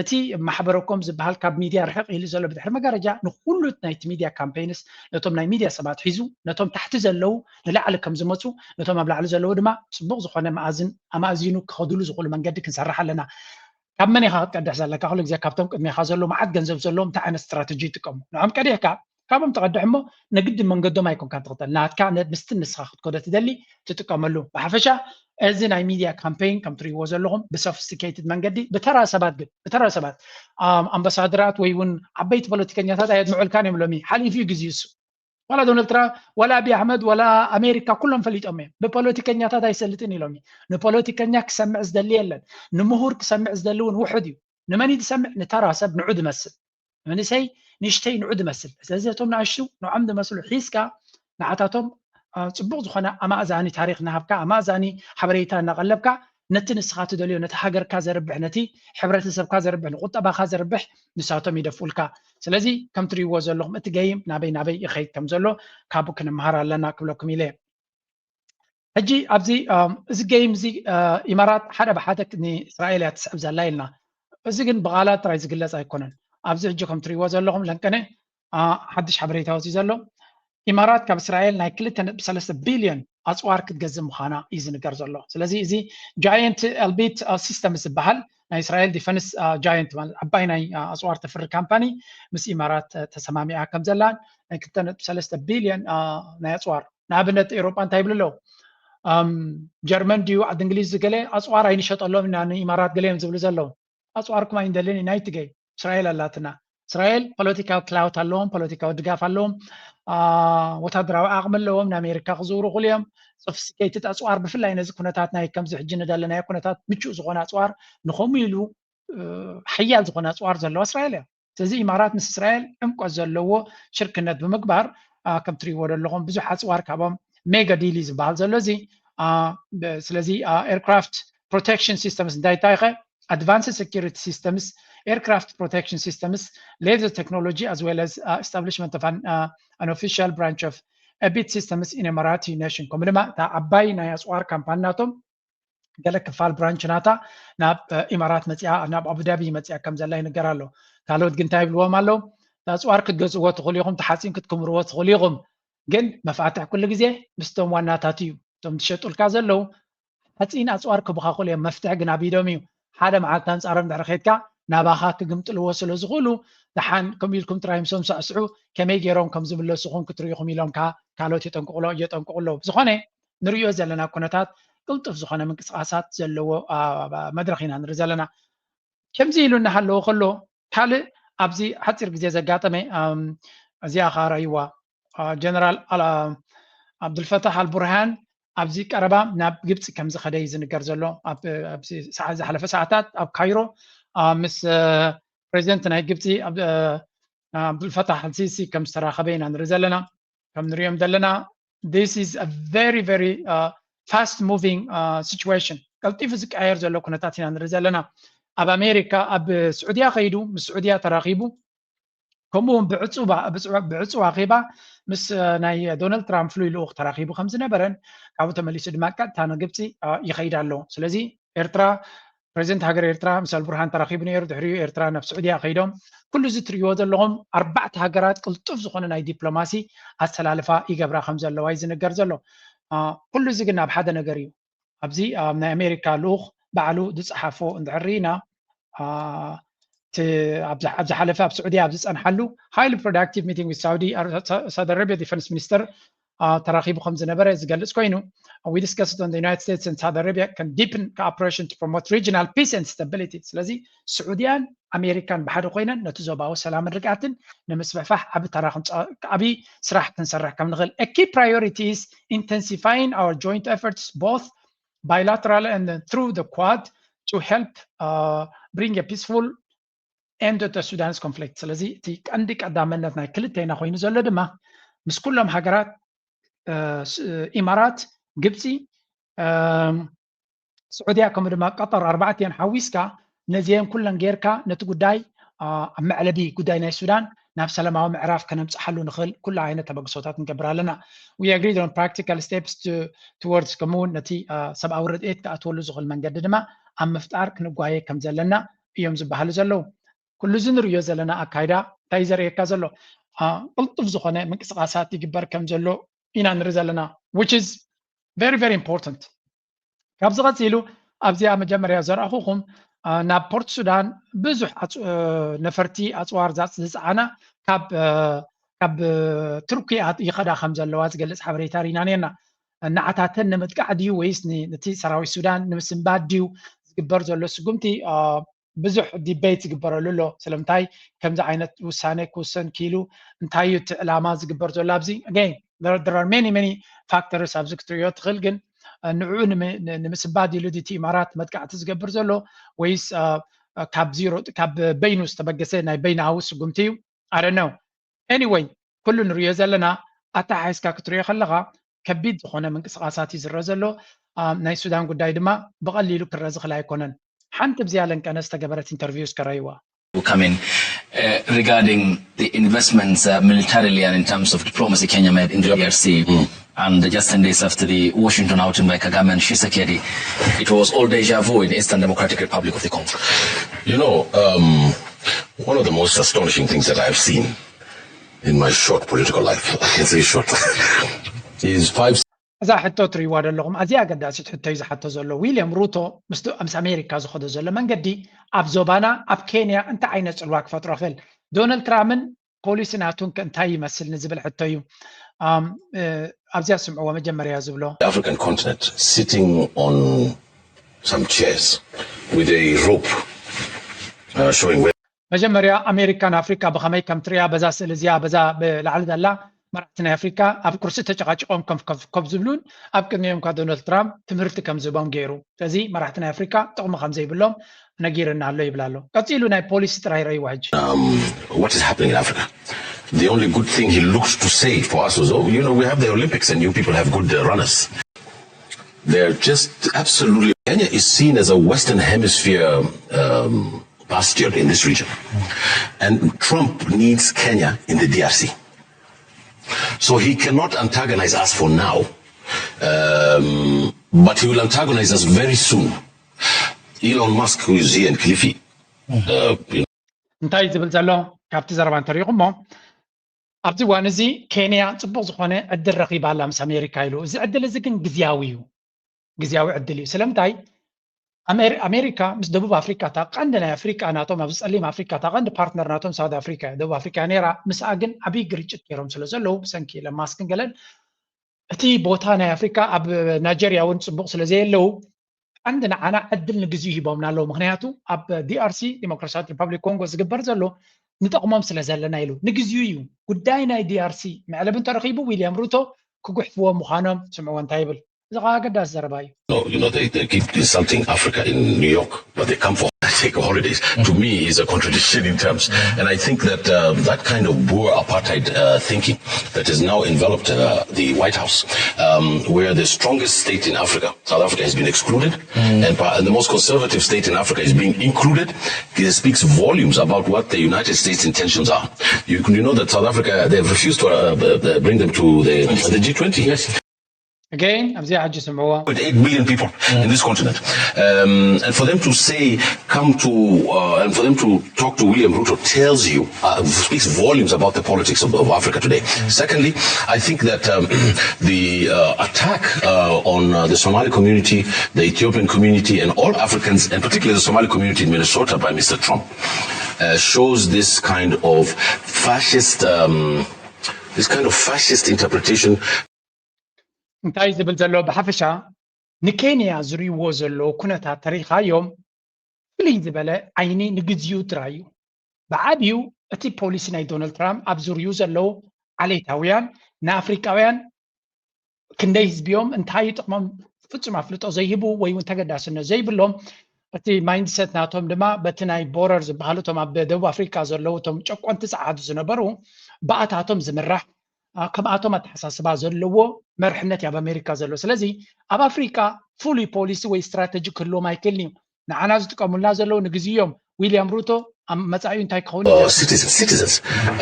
እቲ ማሕበረኮም ዝበሃል ካብ ሚድያ ርሕቕ ኢሉ ዘሎ ብድሕሪ መጋረጃ ንኩሉ ናይቲ ሚድያ ካምፔይንስ ነቶም ናይ ሚድያ ሰባት ሒዙ ነቶም ታሕቲ ዘለዉ ንላዕሊ ከም ዝመፁ ነቶም ኣብ ላዕሊ ዘለዉ ድማ ፅቡቅ ዝኾነ መኣዝን ኣማእዚኑ ክኸድሉ ዝኽእሉ መንገዲ ክንሰርሕ ኣለና። ካብ መን ኢኻ ክትቀድሕ ዘለካ? ኩሉ ግዜ ካብቶም ቅድሜኻ ዘለዉ መዓት ገንዘብ ዘለዎም እንታይ ዓይነት ስትራተጂ ይጥቀሙ? ንዖም ቀዲሕካ ካብኦም ትቐድሕ እሞ ንግዲ መንገዶም ኣይኮንካን ትኽተል። ናትካ ምስቲ ንስኻ ክትከዶ ትደሊ ትጥቀመሉ። ብሓፈሻ እዚ ናይ ሚድያ ካምፔይን ከም ትሪእዎ ዘለኹም ብሶፊስቲኬትድ መንገዲ ብተራ ሰባት ግን ብተራ ሰባት ኣምባሳደራት ወይ እውን ዓበይቲ ፖለቲከኛታት ኣየድምዑልካን እዮም። ሎሚ ሓሊፉ እዩ ግዜኡ እሱ። ዋላ ዶናልድ ትራምፕ ዋላ ኣብይ ኣሕመድ ዋላ ኣሜሪካ ኩሎም ፈሊጦም እዮም። ብፖለቲከኛታት ኣይሰልጥን ኢሎም እዩ። ንፖለቲከኛ ክሰምዕ ዝደሊ የለን። ንምሁር ክሰምዕ ዝደሊ እውን ውሑድ እዩ። ንመን እዩ ዝሰምዕ? ንተራ ሰብ ንዑ ዝመስል መንእሰይ ንእሽተይ ንዑ ዝመስል። ስለዚ እቶም ንኣሽቱ ንዖም ዝመስሉ ሒዝካ ንዓታቶም ፅቡቅ ዝኾነ ኣማእዛኒ ታሪክ እናሃብካ ኣማእዛኒ ሓበሬታ እናቀለብካ ነቲ ንስኻ ትደልዮ፣ ነቲ ሃገርካ ዘርብሕ፣ ነቲ ሕብረተሰብካ ዘርብሕ፣ ንቁጠባካ ዘርብሕ ንሳቶም ይደፍኡልካ። ስለዚ ከም ትርእይዎ ዘለኹም እቲ ገይም ናበይ ናበይ ይኸይድ ከም ዘሎ ካብኡ ክንምሃር ኣለና ክብለኩም ኢለ። ሕጂ ኣብዚ እዚ ገይም እዚ ኢማራት ሓደ ብሓደ ንእስራኤል እያ ትስዕብ ዘላ ኢልና። እዚ ግን ብቓላት ጥራይ ዝግለጽ ኣይኮነን። ኣብዚ ሕጂ ከም ትርእይዎ ዘለኹም ለንቀነ ሓድሽ ሓበሬታ ወፂ ዘሎ ኢማራት ካብ እስራኤል ናይ ክልተ ነጥቢ ሰለስተ ቢልዮን ኣፅዋር ክትገዝእ ምዃና እዩ ዝንገር ዘሎ። ስለዚ እዚ ጃየንት ኤልቢት ሲስተምስ ዝበሃል ናይ እስራኤል ዲፈንስ ጃየንት ማለት ዓባይ ናይ ኣፅዋር ተፍሪ ካምፓኒ ምስ ኢማራት ተሰማሚዓ ከም ዘላን ናይ ክልተ ነጥቢ ሰለስተ ቢልዮን ናይ ኣፅዋር ንኣብነት ኤውሮጳ እንታይ ይብሉ ኣለዉ? ጀርመን ድዩ ዓዲ እንግሊዝ ገለ ኣፅዋር ኣይንሸጠሎም ኢና ንኢማራት ገለ እዮም ዝብሉ ዘለዉ። ኣፅዋርኩም ኣይንደልን ኢና ኣይትገይ እስራኤል ኣላትና። እስራኤል ፖለቲካዊ ክላውት ኣለዎም፣ ፖለቲካዊ ድጋፍ ኣለዎም፣ ወታደራዊ ዓቕሚ ኣለዎም፣ ንኣሜሪካ ክዝውሩ ክሉ እዮም። ሶፊስቲኬትድ ኣፅዋር ብፍላይ ነዚ ኩነታት ናይ ከምዚ ሕጂ ንደለናዮ ኩነታት ምቹእ ዝኾነ ኣፅዋር ንኸምኡ ኢሉ ሓያል ዝኾነ ኣፅዋር ዘለዋ እስራኤል እያ። ስለዚ ኢማራት ምስ እስራኤል ዕምቆት ዘለዎ ሽርክነት ብምግባር ከም ትሪእዎ ዘለኹም ብዙሕ ኣፅዋር ካብኦም ሜጋ ዲል እዩ ዝበሃል ዘሎ እዚ። ስለዚ ኤርክራፍት ፕሮቴክሽን ሲስተምስ እንታይ እንታይ ኸ? Advanced security systems, aircraft protection systems, laser technology, as well as establishment of an official branch of Elbit systems in Emirati nation. ከምኡ ድማ እታ ዓባይ ናይ ኣፅዋር ካምፓኒ ናቶም ገለ ክፋል ብራንች ናታ ናብ ኢማራት መፅያ ናብ ኣቡዳቢ መፅያ ከም ዘላ ይንገር ኣሎ። ካልኦት ግን እንታይ ይብልዎም ኣለዉ? ኣፅዋር ክትገዝእዎ ትኽእሉ ኢኹም፣ ተሓፂን ክትክምርዎ ትኽእሉ ኢኹም፣ ግን መፋትሕ ኩሉ ግዜ ምስቶም ዋናታት እዩ። እቶም ትሸጡልካ ዘለዉ ሓፂን ኣፅዋር ክቡኻ ክእሉ እዮም፣ መፍትሒ ግን ኣብ ኢዶም እዩ። ሓደ መዓልቲ ኣንፃሮም ድሕሪ ከድካ ናባኻ ክግምጥልዎ ስለ ዝኽእሉ ደሓን ከምኡ ኢልኩም ጥራይ ምሶም ሳዕስዑ፣ ከመይ ገይሮም ከም ዝምለሱኹም ክትርእኹም ኢሎም ከዓ ካልኦት የጠንቅቑሎ የጠንቅቑ ኣለዉ። ብዝኾነ ንርእዮ ዘለና ኩነታት ቅልጡፍ ዝኾነ ምንቅስቃሳት ዘለዎ መድረኽ ኢና ንርኢ ዘለና። ከምዚ ኢሉ እናሃለወ ከሎ ካልእ ኣብዚ ሓፂር ግዜ ዘጋጠመ እዚኣ ከዓ ረእይዋ ጀነራል ዓብዱልፈታሕ ኣልቡርሃን ኣብዚ ቀረባ ናብ ግብፂ ከም ዝኸደ እዩ ዝንገር ዘሎ። ኣብዚ ዝሓለፈ ሰዓታት ኣብ ካይሮ ምስ ፕሬዚደንት ናይ ግብፂ ዓብዱልፈታሕ ኣልሲሲ ከም ዝተራኸበ ኢና ንርኢ ዘለና። ከም ንሪኦም ዘለና this is a very very fast moving situation። ቀልጢፉ ዝቀያየር ዘሎ ኩነታት ኢና ንርኢ ዘለና። ኣብ ኣሜሪካ ኣብ ስዑድያ ከይዱ ምስ ስዑድያ ተራኺቡ ከምኡ እውን ብዕፁባ ብዕፁ ኣኼባ ምስ ናይ ዶናልድ ትራምፕ ፍሉይ ልኡኽ ተራኺቡ ከም ዝነበረን ካብኡ ተመሊሱ ድማ ቀጥታ ንግብፂ ይኸይድ ኣሎ። ስለዚ ኤርትራ ፕሬዚደንት ሃገር ኤርትራ ምስ ኣልቡርሃን ተራኺቡ ነይሩ። ድሕሪኡ ኤርትራ ናብ ስዑድያ ከይዶም ኩሉ እዚ ትርእይዎ ዘለኹም ኣርባዕተ ሃገራት ቅልጡፍ ዝኾነ ናይ ዲፕሎማሲ ኣሰላልፋ ይገብራ ከም ዘለዋ እዩ ዝንገር ዘሎ። ኩሉ እዚ ግን ኣብ ሓደ ነገር እዩ። ኣብዚ ኣብ ናይ ኣሜሪካ ልኡኽ ባዕሉ ዝፀሓፎ እንድሕር ርኢና ኣብ ዝሓለፈ ኣብ ስዑድያ ኣብ ዝፀንሓሉ highly productive meeting with Saudi Arabia defense minister ተራኺቡ ከም ዝነበረ ዝገልፅ ኮይኑ we discussed on the United States and Saudi Arabia can deepen cooperation to promote regional peace and stability። ስለዚ ስዑድያን ኣሜሪካን ብሓደ ኮይነን ነቲ ዞባዊ ሰላምን ርግኣትን ንምስፍሕፋሕ ዓቢ ተራ ዓቢ ስራሕ ክንሰርሕ ከም ንኽእል a key priority is intensifying our joint efforts both bilateral and through the Quad to help uh, bring a peaceful end to the Sudan's conflict። ስለዚ እቲ ቀንዲ ቀዳመነት ናይ ክልተና ኮይኑ ዘሎ ድማ ምስ ኩሎም ሃገራት ኢማራት፣ ግብፂ፣ ስዑድያ ከምኡ ድማ ቀጠር ኣርባዕቲኤን ሓዊስካ ነዚአን ኩለን ጌርካ ነቲ ጉዳይ ኣብ መዕለቢ ጉዳይ ናይ ሱዳን ናብ ሰላማዊ ምዕራፍ ከነምፅሓሉ ንኽእል ኩሉ ዓይነት ተበግሶታት ንገብር ኣለና። We agreed on practical steps towards ከምኡ እውን ነቲ ሰብኣዊ ረድኤት ክኣትወሉ ዝኽእል መንገዲ ድማ ኣብ ምፍጣር ክንጓየ ከም ዘለና እዮም ዝበሃሉ ዘለዉ። ኩሉ እዚ ንርእዮ ዘለና ኣካይዳ እንታይ እዩ ዘርእየካ ዘሎ? ቅልጡፍ ዝኾነ ምንቅስቃሳት ይግበር ከም ዘሎ ኢና ንርኢ ዘለና which is very very important። ካብዚ ቀፂሉ ኣብዚኣ መጀመርያ ዘርኣኹኹም ናብ ፖርት ሱዳን ብዙሕ ነፈርቲ ኣፅዋር ዝፀዓና ካብ ካብ ቱርኪ ይኸዳ ከም ዘለዋ ዝገልፅ ሓበሬታ ርኢና ነርና። ንዓታተን ንምጥቃዕ ድዩ ወይስ ነቲ ሰራዊት ሱዳን ንምስንባድ ድዩ ዝግበር ዘሎ ስጉምቲ ብዙሕ ዲቤት ዝግበረሉ ኣሎ። ስለምንታይ ከምዚ ዓይነት ውሳነ ክውሰን ክኢሉ? እንታይ እዩ እቲ ዕላማ ዝግበር ዘሎ ኣብዚ? Again there are many many factors ኣብዚ ክትርእዮ ትኽእል፣ ግን ንዕኡ ንምስባድ ኢሉ ድቲ ኢማራት መጥቃዕቲ ዝገብር ዘሎ ወይስ ካብ ዚሮ ካብ በይኑ ዝተበገሰ ናይ በይናዊ ስጉምቲ እዩ? I don't know። Anyway ኩሉ ንሪኦ ዘለና ኣተሓሒዝካ ክትሪኦ ከለኻ ከቢድ ዝኾነ ምንቅስቃሳት እዩ ዝረአ ዘሎ። ናይ ሱዳን ጉዳይ ድማ ብቐሊሉ ክረአ ዝኽእል ኣይኮነን። ሓንቲ ብዚያ ለንቀነ ዝተገበረት ኢንተርቪው እስከ ረእይዋ። Coming uh, regarding the investments uh, militarily and in terms of diplomacy Kenya made in the D R C. And just ten days after the Washington outing by Kagame and Tshisekedi, it was all deja vu in Eastern Democratic Republic of the Congo. You know, um, one of the most astonishing things that I've seen in my short political life, I can say short, is five እዛ ሕቶ ትርእይዋ ዘለኹም ኣዝያ ኣገዳሲት ሕቶ እዩ ዝሓቶ ዘሎ። ዊልያም ሩቶ ምስ ኣሜሪካ ዝኸዶ ዘሎ መንገዲ ኣብ ዞባና ኣብ ኬንያ እንታይ ዓይነት ጽልዋ ክፈጥሮ ይኽእል? ዶናልድ ትራምፕን ፖሊሲ ናቱን እንታይ ይመስል ንዝብል ሕቶ እዩ። ኣብዚኣ ስምዕዎ መጀመርያ ዝብሎ። African continent sitting on some chairs with a rope uh, showing where መጀመርያ ኣሜሪካ ንኣፍሪካ ብኸመይ ከም ትሪኣ በዛ ስእሊ እዚኣ በዛ ብላዕሊ ዘላ መራሕቲ ናይ ኣፍሪካ ኣብ ኩርሲ ተጨቃጭቆም ኮፍ ዝብሉን ኣብ ቅድሚኦም ካ ዶናልድ ትራምፕ ትምህርቲ ከም ዝህቦም ገይሩ። ስለዚ መራሕቲ ናይ ኣፍሪካ ጥቕሚ ከም ዘይብሎም ነጊርና ኣሎ ይብል ኣሎ። ቀፂሉ ናይ ፖሊሲ ጥራይ ረእይዋ ሕጂ። What is happening in Africa? The only good thing he looks to say for us is, oh, you know, we have the Olympics and you people have good uh, runners. They're just absolutely. Kenya is seen as a Western Hemisphere um, bastion in this region. And Trump needs Kenya in the D R C. So he cannot antagonize us for now, um, but he will antagonize us very soon. Elon Musk, who is here in Kilifi, uh, you know, እንታይ ዝብል ዘሎ ካብቲ ዘረባ እንተሪኢኹሞ ኣብዚ እዋን እዚ ኬንያ ፅቡቅ ዝኾነ ዕድል ረኺባ ኣላ ምስ ኣሜሪካ ኢሉ። እዚ ዕድል እዚ ግን ግዝያዊ እዩ፣ ግዝያዊ ዕድል እዩ። ስለምንታይ ኣሜሪካ ምስ ደቡብ ኣፍሪካ እታ ቀንዲ ናይ ኣፍሪካ ናቶም ኣብዚ ፀሊም ኣፍሪካ እታ ቀንዲ ፓርትነር ናቶም ሳውት ኣፍሪካ እያ። ደቡብ ኣፍሪካ ነይራ፣ ምስኣ ግን ዓብዪ ግርጭት ገይሮም ስለ ዘለዉ ብሰንኪ ኢለን ማስክን ገለን እቲ ቦታ ናይ ኣፍሪካ ኣብ ናይጀርያ እውን ፅቡቅ ስለ ዘየለዉ ቀንዲ ንዓና ዕድል ንግዚኡ ሂቦምና ኣለዉ። ምክንያቱ ኣብ ዲኣርሲ ዲሞክራሲያዊት ሪፐብሊክ ኮንጎ ዝግበር ዘሎ ንጠቕሞም ስለ ዘለና ኢሉ። ንግዚኡ እዩ ጉዳይ ናይ ዲኣርሲ መዕለቢ እንተረኺቡ ዊልያም ሩቶ ክጉሕፍዎ ምዃኖም ስምዕዎ እንታይ ይብል። እዚ ከዓ ኣገዳሲ ዘረባ እዩ። No, you know, they, they keep insulting Africa in New York, but they come for take holidays. To me, is a contradiction in terms. And I think that uh, that kind of Boer apartheid uh, thinking that has now enveloped uh, the White House, um, where the strongest state in Africa, South Africa, has been excluded, and, pa- and the most conservative state in Africa is being included. It speaks volumes about what the United States' intentions are. You, you know that South Africa, they've refused to uh, uh, bring them to the, the G twenty. Yes. Again, ኣብዚኣ ሕጂ ስምዕዎ። With eight billion people in this continent. Um, and for them to say, come to, uh, and for them to talk to William Ruto tells you, uh, speaks volumes about the politics of, of Africa today. Secondly, I think that um, the uh, attack uh, on uh, the Somali community, the Ethiopian community, and all Africans, and particularly the Somali community in Minnesota by Mister Trump, uh, shows this kind of fascist, um, this kind of fascist interpretation. እንታይ ዝብል ዘሎ ብሓፈሻ ንኬንያ ዝርእይዎ ዘለዉ ኩነታት ተሪኻዮም ፍልይ ዝበለ ዓይኒ ንግዚኡ ጥራይ እዩ። ብዓብዩ እቲ ፖሊሲ ናይ ዶናልድ ትራምፕ ኣብ ዝርዩ ዘለዉ ዓሌታውያን ንኣፍሪቃውያን ክንደይ ህዝቢዮም እንታይ ጥቕሞም ፍጹም ኣፍልጦ ዘይህቡ ወይ እውን ተገዳስነት ዘይብሎም እቲ ማይንድሰት ናቶም ድማ በቲ ናይ ቦረር ዝበሃሉ እቶም ኣብ ደቡብ ኣፍሪካ ዘለዉ እቶም ጨቆንቲ ፀዓዱ ዝነበሩ ብኣታቶም ዝምራሕ ከምኣቶም ኣተሓሳስባ ዘለዎ መርሕነት ኣብ ኣሜሪካ ዘሎ። ስለዚ ኣብ ኣፍሪካ ፍሉይ ፖሊሲ ወይ ስትራተጂ ክህልዎም ኣይክእልን እዩ። ንዓና ዝጥቀሙልና ዘለዉ ንግዜ እዮም። ዊልያም ሩቶ ኣብ መጻኢኡ እንታይ ክኸውን እዩ? Citizens, citizens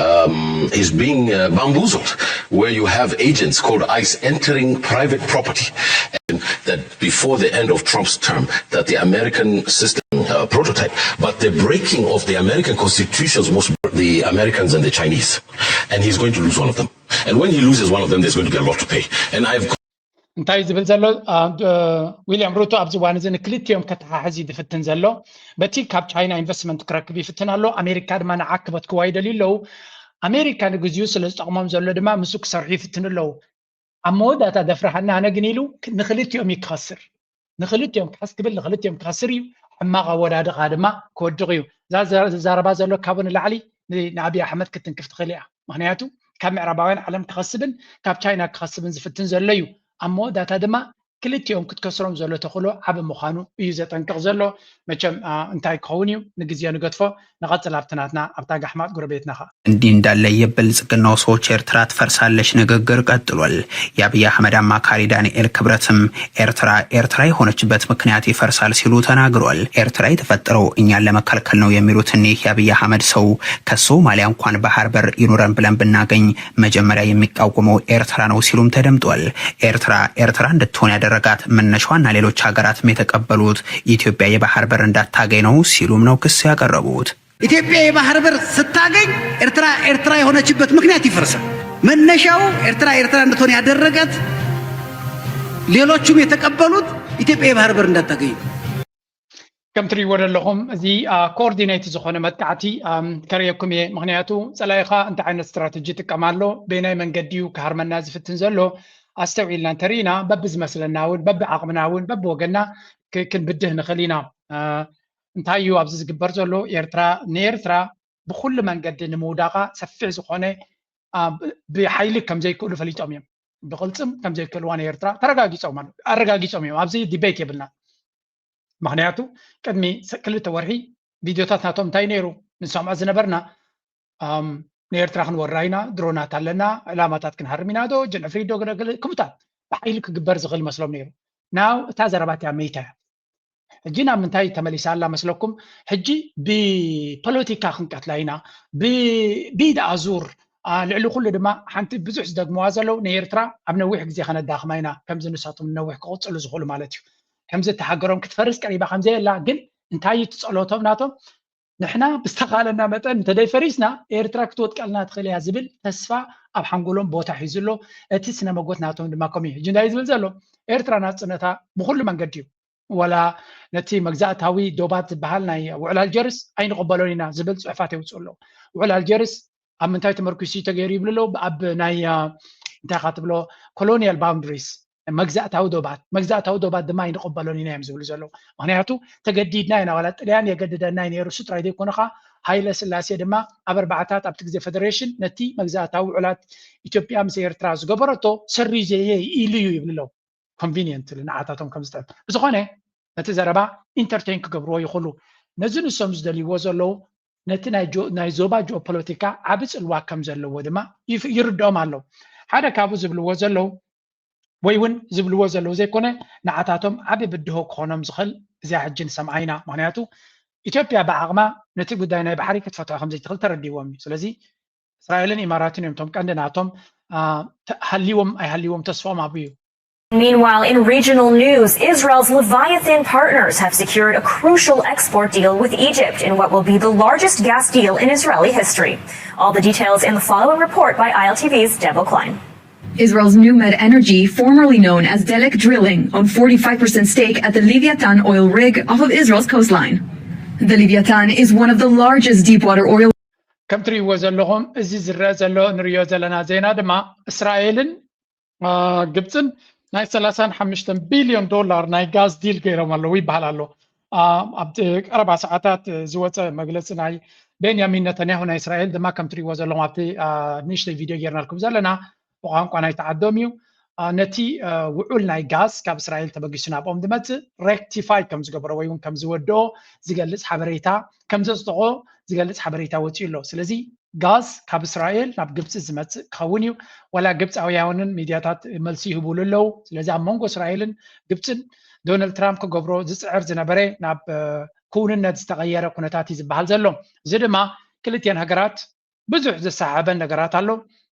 um, is being uh, bamboozled, where you have agents called ICE entering private property. And that before the end of Trump's term, that the American system uh, prototype, but the breaking of the American constitutions most the Americans and the Chinese, and he's going to lose one of them. And when he loses one of them, there's going to be a lot to pay. And I've እንታይ ዝብል ዘሎ ዊልያም ሩቶ ኣብዚ እዋን እዚ ንክልቲኦም ከተሓሕዝ እዩ ዝፍትን ዘሎ። በቲ ካብ ቻይና ኢንቨስትመንት ክረክብ ይፍትን ኣሎ። ኣሜሪካ ድማ ንዓ ክበትክዋ ይደልዩ ኣለዉ። ኣሜሪካ ንግዚኡ ስለ ዝጠቕሞም ዘሎ ድማ ምስኡ ክሰርሑ ይፍትኑ ኣለዉ። ኣብ መወዳእታ ደፍርሃና ኣነ ግን ኢሉ ንክልቲኦም እዩ ክኸስር። ንክልቲኦም ክሕስ ክብል ንክልቲኦም ክኸስር እዩ። ሕማቕ ኣወዳድቓ ድማ ክወድቕ እዩ። እዛ ዝዛረባ ዘሎ ካብኡ ንላዕሊ ንኣብይ ኣሕመድ ክትንክፍ ትኽእል እያ። ምክንያቱ ካብ ምዕራባውያን ዓለም ክኸስብን ካብ ቻይና ክኸስብን ዝፍትን ዘሎ እዩ። ኣብ መወዳእታ ድማ ክልቲኦም ክትከስሮም ዘሎ ተኽእሎ ዓቢ ምዃኑ እዩ ዘጠንቅቕ ዘሎ። መቸም እንታይ ክኸውን እዩ ንግዜ ንገድፎ። ንቐጽል ኣብቲ ናትና ኣብታ ጋሕማጥ ጎረቤትና ኸኣ። እንዲህ እንዳለ የብልጽግናው ሰዎች ኤርትራ ትፈርሳለች ንግግር ቀጥሏል። የአብይ አህመድ አማካሪ ዳንኤል ክብረትም ኤርትራ ኤርትራ የሆነችበት ምክንያት ይፈርሳል ሲሉ ተናግሯል። ኤርትራ የተፈጠረው እኛን ለመከልከል ነው የሚሉት እኒህ የአብይ አህመድ ሰው ከሶማሊያ እንኳን ባህር በር ይኑረን ብለን ብናገኝ መጀመሪያ የሚቃወመው ኤርትራ ነው ሲሉም ተደምጧል። ኤርትራ ኤርትራ እንድትሆን ያደረጋት መነሻዋና ሌሎች ሀገራትም የተቀበሉት ኢትዮጵያ የባህር በር እንዳታገኝ ነው ሲሉም ነው ክስ ያቀረቡት። ኢትዮጵያ የባህር በር ስታገኝ ኤርትራ ኤርትራ የሆነችበት ምክንያት ይፈርሳል። መነሻው ኤርትራ ኤርትራ እንድትሆን ያደረጋት ሌሎቹም የተቀበሉት ኢትዮጵያ የባህር በር እንዳታገኝ። ከም ትሪእዎ ዘለኹም እዚ ኮኦርዲኔት ዝኾነ መጥቃዕቲ ከርእየኩም እየ። ምክንያቱ ፀላኢኻ እንታይ ዓይነት ስትራተጂ ይጥቀም ኣሎ፣ በየናይ መንገዲ እዩ ክሃርመና ዝፍትን ዘሎ ኣስተውዒልና እንተርኢና በብዝመስለና እውን በብዓቕምና እውን በብወገንና ክንብድህ ንኽእል ኢና። እንታይ እዩ ኣብዚ ዝግበር ዘሎ? ኤርትራ ንኤርትራ ብኩሉ መንገዲ ንምውዳቓ ሰፊሕ ዝኾነ ብሓይሊ ከም ዘይክእሉ ፈሊጦም እዮም። ብቕልፅም ከም ዘይክእልዋ ንኤርትራ ተረጋጊፆም ኣሎ፣ ኣረጋጊፆም እዮም። ኣብዚ ዲቤት የብልና። ምክንያቱ ቅድሚ ክልተ ወርሒ ቪድዮታት ናቶም እንታይ ነይሩ ንሰምዖ ዝነበርና? ንኤርትራ ክንወራ ኢና፣ ድሮናት ኣለና፣ ዕላማታት ክንሃርም ኢና፣ ዶ ጀንዕፍሪ ዶ ገለገለ ክምታት ብሓይሊ ክግበር ዝኽእል መስሎም ነይሩ። ናው እታ ዘረባት እያ መይታ እያ። ሕጂ ናብ ምንታይ ተመሊሳ ኣላ መስለኩም? ሕጂ ብፖለቲካ ክንቀትላ ኢና፣ ብኢድ ኣዙር ልዕሊ ኩሉ ድማ ሓንቲ ብዙሕ ዝደግምዋ ዘለዉ ንኤርትራ ኣብ ነዊሕ ግዜ ከነዳኽማ ኢና፣ ከምዚ ንሳቶም ነዊሕ ክቕፅሉ ዝኽእሉ ማለት እዩ። ከምዚ እተሓገሮም ክትፈርስ ቀሪባ ከምዘየላ ግን እንታይ እዩ ትጸሎቶም ናቶም? ንሕና ብዝተኻለና መጠን እንተደይፈሪስና ኤርትራ ክትወድቀልና ትኽእል እያ ዝብል ተስፋ ኣብ ሓንጎሎም ቦታ ሒዙ ኣሎ። እቲ ስነ መጎት ናቶም ድማ ከምኡ እዩ። ሕጂ እንታይ እዩ ዝብል ዘሎ? ኤርትራ ናጽነታ ብኹሉ መንገዲ እዩ። ወላ ነቲ መግዛእታዊ ዶባት ዝበሃል ናይ ውዕል ኣልጀርስ ኣይንቕበሎን ኢና ዝብል ጽሑፋት የውፅኡ ኣለዉ። ውዕል ኣልጀርስ ኣብ ምንታይ ተመርኪሱ ተገይሩ ይብሉ ኣለዉ? ኣብ ናይ እንታይ ካ ትብሎ ኮሎኒያል ባውንድሪስ መግዛእታዊ ዶባት መግዛእታዊ ዶባት ድማ ኣይንቕበሎን ኢና እዮም ዝብሉ ዘለዉ። ምክንያቱ ተገዲድና ኢና ዋላ ጥልያን የገድደና ነይሩ እሱ ጥራይ ዘይኮነ ካ ሃይለ ስላሴ ድማ ኣብ ኣርባዕታት ኣብቲ ግዜ ፈደሬሽን ነቲ መግዛእታዊ ውዕላት ኢትዮጵያ ምስ ኤርትራ ዝገበረቶ ሰሪዘየ ኢሉ እዩ ይብሉ ኣለዉ። ኮንቪኒየንትሊ ንዓታቶም ከም ዝጠብ ብዝኾነ ነቲ ዘረባ ኢንተርቴን ክገብርዎ ይኽእሉ። ነዚ ንሶም ዝደልይዎ ዘለዉ ነቲ ናይ ዞባ ጂኦፖለቲካ ዓቢ ጽልዋ ከም ዘለዎ ድማ ይርድኦም ኣለዉ። ሓደ ካብኡ ዝብልዎ ዘለዉ ወይ እውን ዝብልዎ ዘለዉ ዘይኮነ ንዓታቶም ዓቢ ብድሆ ክኾኖም ዝኽእል እዚኣ ሕጂ ንሰምዓ ኢና። ምክንያቱ ኢትዮጵያ ብዓቕማ ነቲ ጉዳይ ናይ ባሕሪ ክትፈትሖ ከም ዘይትኽእል ተረዲዎም እዩ። ስለዚ እስራኤልን ኢማራትን እዮም እቶም ቀንዲ ናቶም ሃልይዎም ኣይሃልይዎም ተስፍኦም ኣብኡ እዩ። Meanwhile, in regional news, Israel's Leviathan partners have secured a crucial export deal with Egypt in what will be the largest gas deal in Israeli history. All the details in the following report by I L T V's Devo Klein. Israel's NewMed Energy, formerly known as Delek Drilling, owned forty-five percent stake at the Leviathan oil rig off of Israel's coastline. The Leviathan is one of the largest deepwater oil ከም ትሪእዎ ዘለኹም እዚ ዝረአ ዘሎ ንሪኦ ዘለና ዜና ድማ እስራኤልን ግብፅን ናይ ሰላሳን ሓሙሽተን ቢልዮን ዶላር ናይ ጋዝ ዲል ገይሮም ኣለዉ ይበሃል ኣሎ። ኣብ ቀረባ ሰዓታት ዝወፀ መግለፂ ናይ ቤንያሚን ነተንያሁ ናይ እስራኤል ድማ ከም ትሪእዎ ዘለኹም ኣብቲ ንእሽተይ ቪድዮ ጌርናልኩም ዘለና ብቋንቋ ናይ ተዓዶም እዩ። ነቲ ውዑል ናይ ጋዝ ካብ እስራኤል ተበጊሱ ናብኦም ዝመፅእ ሬክቲፋይ ከም ዝገበሮ ወይ እውን ከም ዝወደኦ ዝገልፅ ሓበሬታ ከም ዘፅደቆ ዝገልፅ ሓበሬታ ወፂኡ ኣሎ። ስለዚ ጋዝ ካብ እስራኤል ናብ ግብፂ ዝመፅእ ክኸውን እዩ። ዋላ ግብፃውያንን ሚድያታት መልሲ ይህቡሉ ኣለዉ። ስለዚ ኣብ መንጎ እስራኤልን ግብፅን ዶናልድ ትራምፕ ክገብሮ ዝፅዕር ዝነበረ ናብ ክውንነት ዝተቐየረ ኩነታት እዩ ዝበሃል ዘሎ። እዚ ድማ ክልቲአን ሃገራት ብዙሕ ዘሰሓሕበን ነገራት ኣሎ።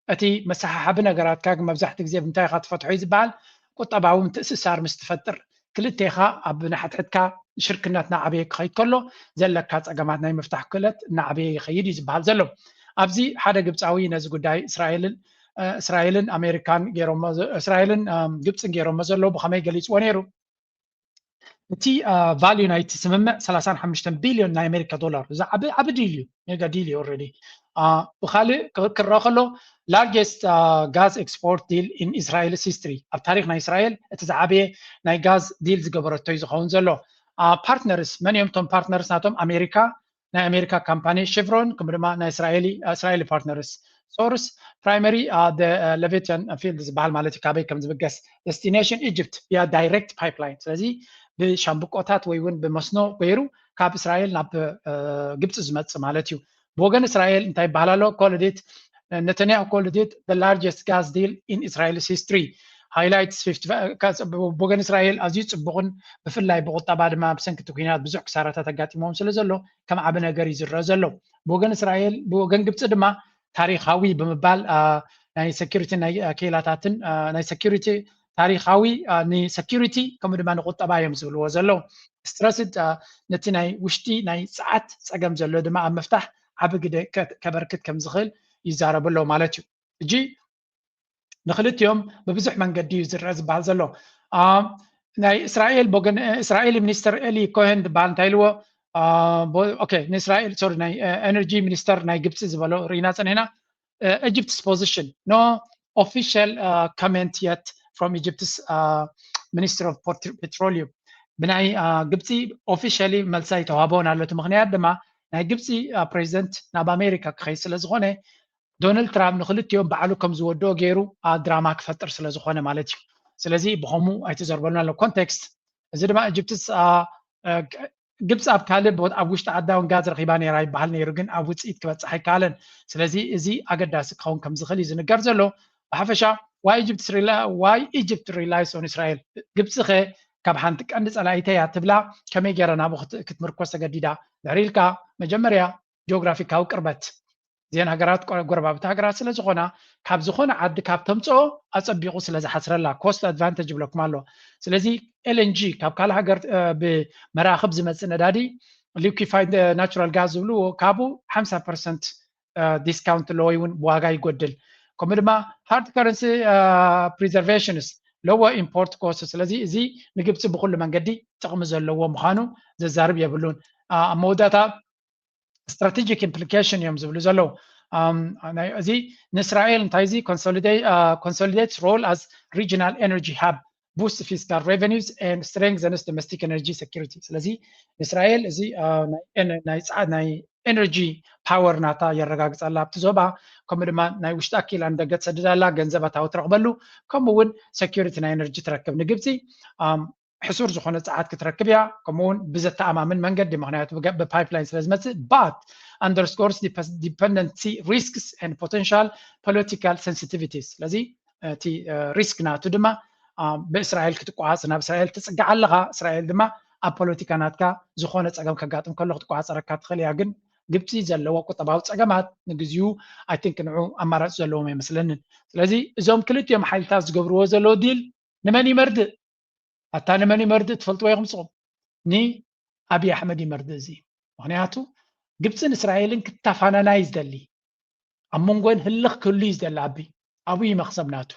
እቲ መሰሓሓቢ ነገራት ካብ መብዛሕትኡ ግዜ ብምንታይ ኢኻ ትፈትሖ እዩ ዝበሃል፣ ቁጠባዊ ምትእስሳር ምስ ትፈጥር፣ ክልቴኻ ኣብ ንሓድሕድካ ሽርክነት እናዓበየ ክኸይድ ከሎ ዘለካ ፀገማት ናይ ምፍታሕ ክእለት እናዓበየ ይኸይድ እዩ ዝበሃል ዘሎ። ኣብዚ ሓደ ግብፃዊ ነዚ ጉዳይ እስራኤልን እስራኤልን ኣሜሪካን እስራኤልን ግብፅን ገይሮሞ ዘለዉ ብኸመይ ገሊፅዎ ነይሩ? እቲ ቫልዩ ናይቲ ስምምዕ ሰላሳን ሓሙሽተን ቢልዮን ናይ ኣሜሪካ ዶላር እዚ ዓቢ ዓቢ ዲል እዩ፣ ሜጋ ዲል እዩ ኦልሬዲ። ብካልእ ክረአ ከሎ ላርጀስት ጋዝ ኤክስፖርት ዲል ኢን ኢስራኤልስ ሂስትሪ፣ ኣብ ታሪክ ናይ እስራኤል እቲ ዝዓበየ ናይ ጋዝ ዲል ዝገበረቶ እዩ ዝኸውን ዘሎ። ፓርትነርስ መን እዮም? እቶም ፓርትነርስ ናቶም ኣሜሪካ፣ ናይ ኣሜሪካ ካምፓኒ ሼቭሮን ከምኡ ድማ ናይ እስራኤሊ እስራኤሊ ፓርትነርስ source primary leviathan field ዝበሃል ማለት እዩ። ካበይ ከም ዝብገስ destination Egypt via direct pipeline። ስለዚ ብሻምብቆታት ወይ እውን ብመስኖ ገይሩ ካብ እስራኤል ናብ ግብፂ ዝመፅእ ማለት እዩ። ብወገን እስራኤል እንታይ ይበሃል ኣሎ? Called it Netanyahu called it the largest gas deal in Israel's history, highlights ብወገን እስራኤል ኣዝዩ ፅቡቕን ብፍላይ ብቁጠባ ድማ ብሰንኪ እቲ ኩናት ብዙሕ ክሳራታት ኣጋጢሞም ስለ ዘሎ ከም ዓቢ ነገር እዩ ዝረአ ዘሎ። ብወገን እስራኤል ብወገን ግብፂ ድማ ታሪኻዊ ብምባል ናይ security ናይ ክኢላታትን ናይ security ታሪኻዊ ን security ከምኡ ድማ ንቁጠባ እዮም ዝብልዎ ዘለዉ። Stressed ነቲ ናይ ውሽጢ ናይ ፀዓት ፀገም ዘሎ ድማ ኣብ ምፍታሕ ዓቢ ግደ ከበርክት ከም ዝኽእል ይዛረቡ ኣለዉ ማለት እዩ። ሕጂ ንክልቲኦም ብብዙሕ መንገዲ እዩ ዝረአ ዝበሃል ዘሎ። ናይ እስራኤል ቦገን እስራኤል ሚኒስተር ኤሊ ኮሄን ዝበሃል እንታይ ኢልዎ? ንእስራኤል ሶሪ ናይ ኤነርጂ ሚኒስተር ናይ ግብፂ ዝበሎ ርኢና ፀኒሕና። Egypt's position, no official comment yet from Egypt's Ministry of Petroleum. ብናይ ግብፂ officially መልሲ ኣይተዋህቦን ኣሎ። እቲ ምክንያት ድማ ናይ ግብፂ ፕሬዚደንት ናብ ኣሜሪካ ክኸይድ ስለ ዝኾነ ዶናልድ ትራምፕ ንክልቲኦም ባዕሉ ከም ዝወድኦ ገይሩ ድራማ ክፈጥር ስለ ዝኾነ ማለት እዩ። ስለዚ ብኸምኡ ኣይተዘርበሉን ኣሎ። ኮንቴክስት እዚ ድማ ኢጅፕትስ ግብፂ ኣብ ካልእ ኣብ ውሽጢ ዓዳ እውን ጋዝ ረኺባ ነይራ ይበሃል ነይሩ፣ ግን ኣብ ውፅኢት ክበፅሕ ኣይከኣለን። ስለዚ እዚ ኣገዳሲ ክኸውን ከም ዝኽእል እዩ ዝንገር ዘሎ። ብሓፈሻ why Egypt relies on Israel? ግብፂ ኸ ካብ ሓንቲ ቀንዲ ፀላኢተይ እያ ትብላ ከመይ ገይራ ናብኡ ክትምርኮስ ተገዲዳ? ድሕሪ ኢልካ መጀመርያ ጂኦግራፊካዊ ቅርበት እዚአን ሃገራት ጎረባብቲ ሃገራት ስለ ዝኾና ካብ ዝኾነ ዓዲ ካብ ተምፅኦ ኣፀቢቑ ስለ ዝሓስረላ cost advantage ይብለኩም ኣሎ። ስለዚ ኤልኤንጂ ካብ ካልእ ሃገር ብመራኽብ ዝመፅእ ነዳዲ liquefied natural gas ዝብልዎ ካብኡ ሓምሳ ፐርሰንት ዲስካውንት ኣለዎ ወይ እውን ብዋጋ ይጎድል። ከምኡ ድማ hard currency preservations lower import cost። ስለዚ እዚ ንግብፂ ብኩሉ መንገዲ ጥቕሚ ዘለዎ ምዃኑ ዘዛርብ የብሉን። ኣብ መወዳእታ strategic implication እዮም ዝብሉ ዘለዉ። እዚ ንእስራኤል እንታይ እዚ consolidates role as regional energy hub, boost fiscal revenues and strengthens domestic energy security። ስለዚ ንእስራኤል እዚ ናይ ኤነርጂ ፓወር ናታ የረጋግፀላ ኣብቲ ዞባ፣ ከምኡ ድማ ናይ ውሽጣ ኪላ ንደገ ትሰድዳላ፣ ገንዘብ ኣታዊ ትረኽበሉ፣ ከምኡ እውን ሴኩሪቲ ናይ ኤነርጂ ትረክብ። ንግብፂ ሕሱር ዝኾነ ፀዓት ክትረክብ እያ፣ ከምኡ እውን ብዘተኣማምን መንገዲ፣ ምክንያቱ ብፓይፕላይን ስለ ዝመፅእ። But underscores dependency risks and potential political sensitivities። ስለዚ እቲ ሪስክ ናቱ ድማ ብእስራኤል ክትቋዓፅ፣ ናብ እስራኤል ትፅጋዕ ኣለኻ። እስራኤል ድማ ኣብ ፖለቲካ ናትካ ዝኾነ ፀገም ከጋጥም ከሎ ክትቋፀረካ ትኽእል እያ። ግን ግብፂ ዘለዋ ቁጠባዊ ፀገማት ንግዚኡ I think ንዑ ኣማራፂ ዘለዎም ኣይመስለንን። ስለዚ እዞም ክልቲኦም ሓይልታት ዝገብርዎ ዘለዉ ዲል ንመን ይመርድእ? ኣታ ንመን ይመርድእ ትፈልጥዎ ኢኹም ንስኹም? ንኣብይ ኣሕመድ ይመርድእ እዚ። ምኽንያቱ ግብፅን እስራኤልን ክተፋነና እዩ ዝደሊ። ኣብ መንጎን ህልኽ ክህሉ እዩ ዝደሊ። ኣቢ ኣብኡ እዩ መኽሰብ ናቱ።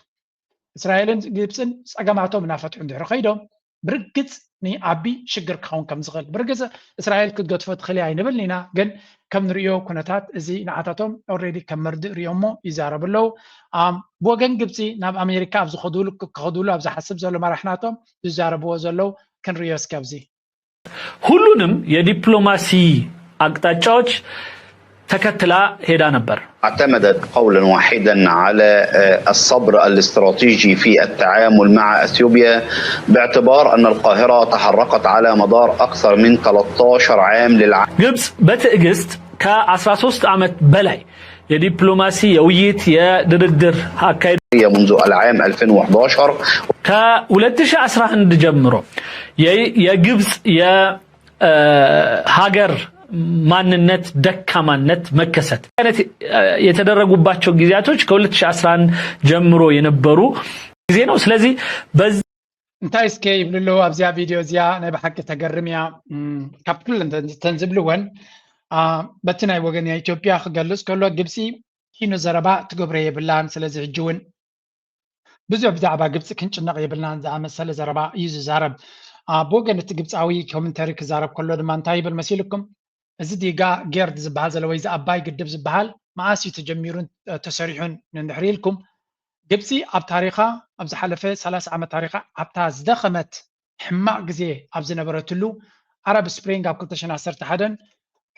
እስራኤልን ግብፅን ፀገማቶም እናፈትሑ እንድሕሪ ከይዶም ብርግፅ ንኣቢ ሽግር ክኸውን ከም ዝኽእል ብርግፅ እስራኤል ክትገድፎ ትኽእል እያ ኣይንብልን ኢና፣ ግን ከም ንርእዮ ኩነታት እዚ ንዓታቶም ኦልሬዲ ከም መርድእ ርእዮሞ ይዛረቡ ኣለዉ። ብወገን ግብፂ ናብ ኣሜሪካ ኣብ ዝኸድሉ ክኸድሉ ኣብ ዝሓስብ ዘሎ መራሕ ናቶም ዝዛረብዎ ዘለዉ ክንርእዮ እስኪ ኣብዚ። ሁሉንም የዲፕሎማሲ አቅጣጫዎች ተከትላ ሄዳ ነበር። اعتمدت قولا واحدا على الصبر الاستراتيجي في التعامل مع اثيوبيا باعتبار ان القاهره تحركت على مدار اكثر من ثلاثة عشر عام للعمل ግብጽ በትዕግስት ከ አስራ ሦስት ዓመት በላይ የዲፕሎማሲ የውይይት የድርድር አካሄድ منذ العام ألفين وحداشر ከ ሁለት ሺህ አስራ አንድ ጀምሮ የግብጽ የሀገር ማንነት ደካማነት መከሰት አይነት የተደረጉባቸው ጊዜያቶች ከ ሁለት ሺህ አስራ አንድ ጀምሮ የነበሩ ጊዜ ነው። ስለዚህ በዚህ እንታይ እስከ ይብሉ ኣለዉ ኣብዚኣ ቪድዮ እዚኣ ናይ ብሓቂ ተገርም እያ። ካብ ኩለን ተን ዝብልወን በቲ ናይ ወገን ኢትዮጵያ ክገልፅ ከሎ ግብፂ ኪኖ ዘረባ ትገብሮ የብላን። ስለዚ ሕጂ እውን ብዙሕ ብዛዕባ ግብፂ ክንጭነቕ የብልናን ዝኣመሰለ ዘረባ እዩ ዝዛረብ። ብወገን እቲ ግብፃዊ ኮመንተሪ ክዛረብ ከሎ ድማ እንታይ ይብል መሲልኩም? እዚ ዲጋ ጌርድ ዝበሃል ዘሎ ወይ እዚ ኣባይ ግድብ ዝበሃል መኣስ እዩ ተጀሚሩን ተሰሪሑን ንድሕሪ ኢልኩም ግብፂ ኣብ ታሪኻ ኣብ ዝሓለፈ ሰላሳ ዓመት ታሪኻ ኣብታ ዝደኸመት ሕማቕ ግዜ ኣብ ዝነበረትሉ ኣረብ ስፕሪንግ ኣብ ክልተ ሽሕን ዓሰርተ ሓደን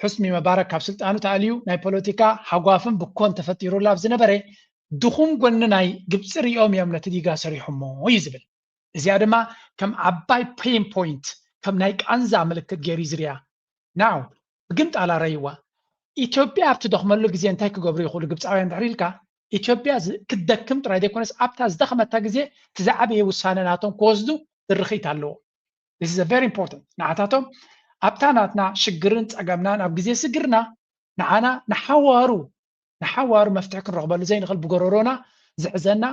ሑስኒ መባረክ ካብ ስልጣኑ ተኣልዩ ናይ ፖለቲካ ሃጓፍን ብኮን ተፈጢሩላ ኣብ ዝነበረ ድኹም ጎኒ ናይ ግብፂ ሪኦም እዮም ነቲ ዲጋ ሰሪሖሞ እዩ ዝብል። እዚኣ ድማ ከም ዓባይ ፔን ፖይንት ከም ናይ ቃንዛ ምልክት ገይሩ እዩ ዝሪኣ። ናው ብግምጣላ ረይዋ ኢትዮጵያ ኣብ ትደኽመሉ ግዜ እንታይ ክገብሩ ይኽእሉ ግብፃውያን ድሕሪ ኢልካ ኢትዮጵያ ክትደክም ጥራይ ዘይኮነስ ኣብታ ዝደኸመታ ግዜ እቲ ዝዓበየ ውሳነ ናቶም ክወስዱ ድርኺት ኣለዎ። This is very important። ንዓታቶም ኣብታ ናትና ሽግርን ፀገምናን ኣብ ግዜ ስግርና ንዓና ንሓዋሩ ንሓዋሩ መፍትሒ ክንረኽበሉ ዘይንኽእል ብጎረሮና ዝሕዘና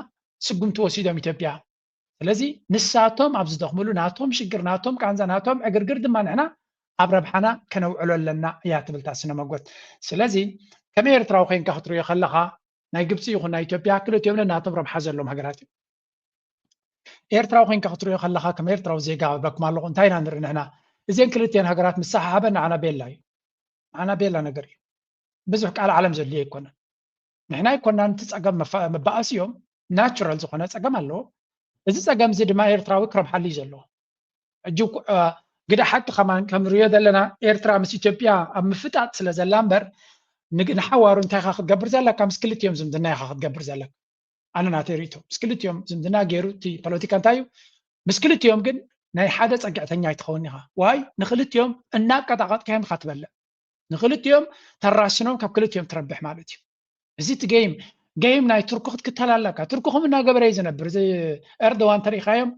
ስጉምቲ ወሲዶም ኢትዮጵያ። ስለዚ ንሳቶም ኣብ ዝደኽምሉ ናቶም ሽግር ናቶም ቃንዛ ናቶም ዕግርግር ድማ ንሕና ኣብ ረብሓና ከነውዕሎ ኣለና እያ ትብል እታ ስነ መጎት። ስለዚ ከም ኤርትራዊ ኮይንካ ክትሪኦ ከለኻ ናይ ግብፂ ይኹን ናይ ኢትዮጵያ ክልቲኦም ነናቶም ረብሓ ዘለዎም ሃገራት እዮም። ኤርትራዊ ኮይንካ ክትሪኦ ከለኻ ከም ኤርትራዊ ዜጋ በኩም ኣለኹ እንታይ ኢና ንርኢ ንሕና እዚን ክልቲኦን ሃገራት ምሰሓሓበን ንዓና ቤላ እዩ። ንዓና ቤላ ነገር እዩ። ብዙሕ ቃል ዓለም ዘድልዮ ኣይኮነን። ንሕና ኣይኮናን እቲ ፀገም መባኣሲ እዮም ናቹራል ዝኾነ ፀገም ኣለዎ። እዚ ፀገም እዚ ድማ ኤርትራዊ ክረብሓሉ እዩ ዘለዎ። ሕጂ ግደ ሓቂ ከማን ከምንሪኦ ዘለና ኤርትራ ምስ ኢትዮጵያ ኣብ ምፍጣጥ ስለ ዘላ እምበር ንሓዋሩ እንታይ ኢኻ ክትገብር ዘለካ ምስ ክልቲኦም ዝምድና ኢኻ ክትገብር ዘለካ። ኣነ ናተይ ርእቶ ምስ ክልቲኦም ዝምድና ገይሩ እቲ ፖለቲካ እንታይ እዩ ምስ ክልቲኦም ግን ናይ ሓደ ፀግዕተኛ ኣይትኸውን ኢኻ ዋይ ንክልቲኦም እናቀጣቐጥካዮም ኢኻ ትበልዕ ንክልቲኦም ተራስኖም ካብ ክልቲኦም ትረብሕ ማለት እዩ እዚ እቲ ገይም ገይም ናይ ቱርኪ ክትክተል ኣለካ ቱርኪ ከም እናገበረ እዩ ዝነብር እዚ ኤርዶዋን ተሪኢኻዮም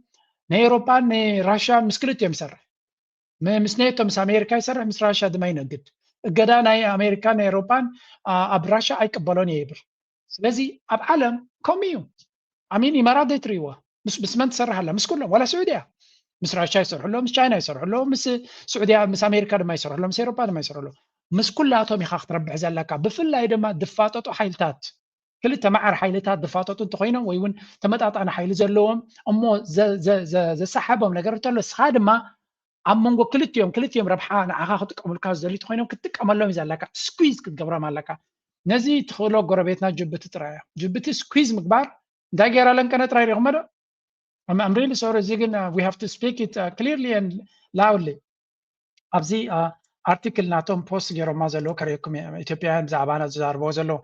ናይ ኤሮጳን ናይ ራሽያን ምስ ክልቲኦም ይሰርሕ ምስ ኔቶ ምስ ኣሜሪካ ይሰርሕ ምስ ራሽያ ድማ ይነግድ እገዳ ናይ ኣሜሪካን ኤሮጳን ኣብ ራሽያ ኣይቅበሎን እየ ይብል ስለዚ ኣብ ዓለም ከምኡ እዩ ኣሚን ኢማራት ዘይትርእይዋ ምስ ብስመን ትሰርሕ ኣላ ምስ ኩሎም ዋላ ስዑድያ ምስ ራሽያ ይሰርሕሎ ምስ ቻይና ይሰርሕሎ ምስ ስዑድያ ምስ ኣሜሪካ ድማ ይሰርሕሎ ምስ ኤሮጳ ድማ ይሰርሕሎ ምስ ኩላቶም ኢኻ ክትረብሕ ዘለካ ብፍላይ ድማ ዝፋጠጡ ሓይልታት ክልተ መዓር ሓይልታት ዝፋጠጡ እንተኮይኖም ወይ እውን ተመጣጣኒ ሓይሊ ዘለዎም እሞ ዘሰሓቦም ነገር እንተሎ እስኻ ድማ ኣብ መንጎ ክልቲኦም ክልቲኦም ረብሓ ንዓኻ ክጥቀሙልካ ዝደልዩ እንተኮይኖም ክትጥቀመሎም እዩ ዘለካ ስኩዝ ክትገብሮም ኣለካ ነዚ ትኽእሎ ጎረቤትና ጅቡቲ ጥራይ እያ ጅቡቲ ስኩዝ ምግባር እንታይ ገይራ ለንቀነ ጥራይ ሪኹሞ ዶ I'm really sorry እዚ ግን we have to speak it clearly and loudly ኣብዚ ኣርቲክል ናቶም ፖስት ገይሮማ ዘለዉ ከርእየኩም ኢትዮጵያውያን ብዛዕባና ዝዛርበዎ ዘለዉ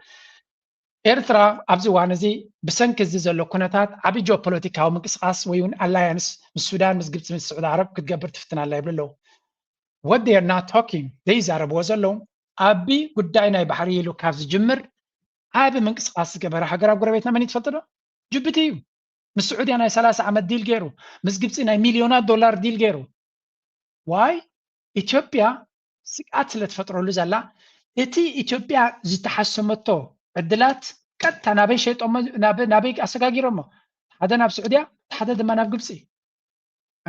ኤርትራ ኣብዚ እዋን እዚ ብሰንኪ እዚ ዘሎ ኩነታት ዓቢ ጂኦፖለቲካዊ ምንቅስቃስ ወይ እውን ኣላያንስ ምስ ሱዳን ምስ ግብፂ ምስ ስዑድ ዓረብ ክትገብር ትፍትን ኣላ ይብሉ ኣለዉ what they are not talking ዘይዛረብዎ ዘለዉ ዓቢ ጉዳይ ናይ ባሕሪ ኢሉ ካብ ዝጅምር ዓቢ ምንቅስቃስ ዝገበረ ሃገር ኣብ ጎረቤትና መን ትፈልጡ ዶ ጅቡቲ እዩ ምስ ስዑድያ ናይ ሰላሳ ዓመት ዲል ገይሩ ምስ ግብፂ ናይ ሚልዮናት ዶላር ዲል ገይሩ ዋይ ኢትዮጵያ ስግኣት ስለ ትፈጥረሉ ዘላ እቲ ኢትዮጵያ ዝተሓሰመቶ ዕድላት ቀጥታ ናበይ ሸይጦሞ ናበይ ኣሰጋጊሮሞ ሓደ ናብ ስዑድያ ሓደ ድማ ናብ ግብፂ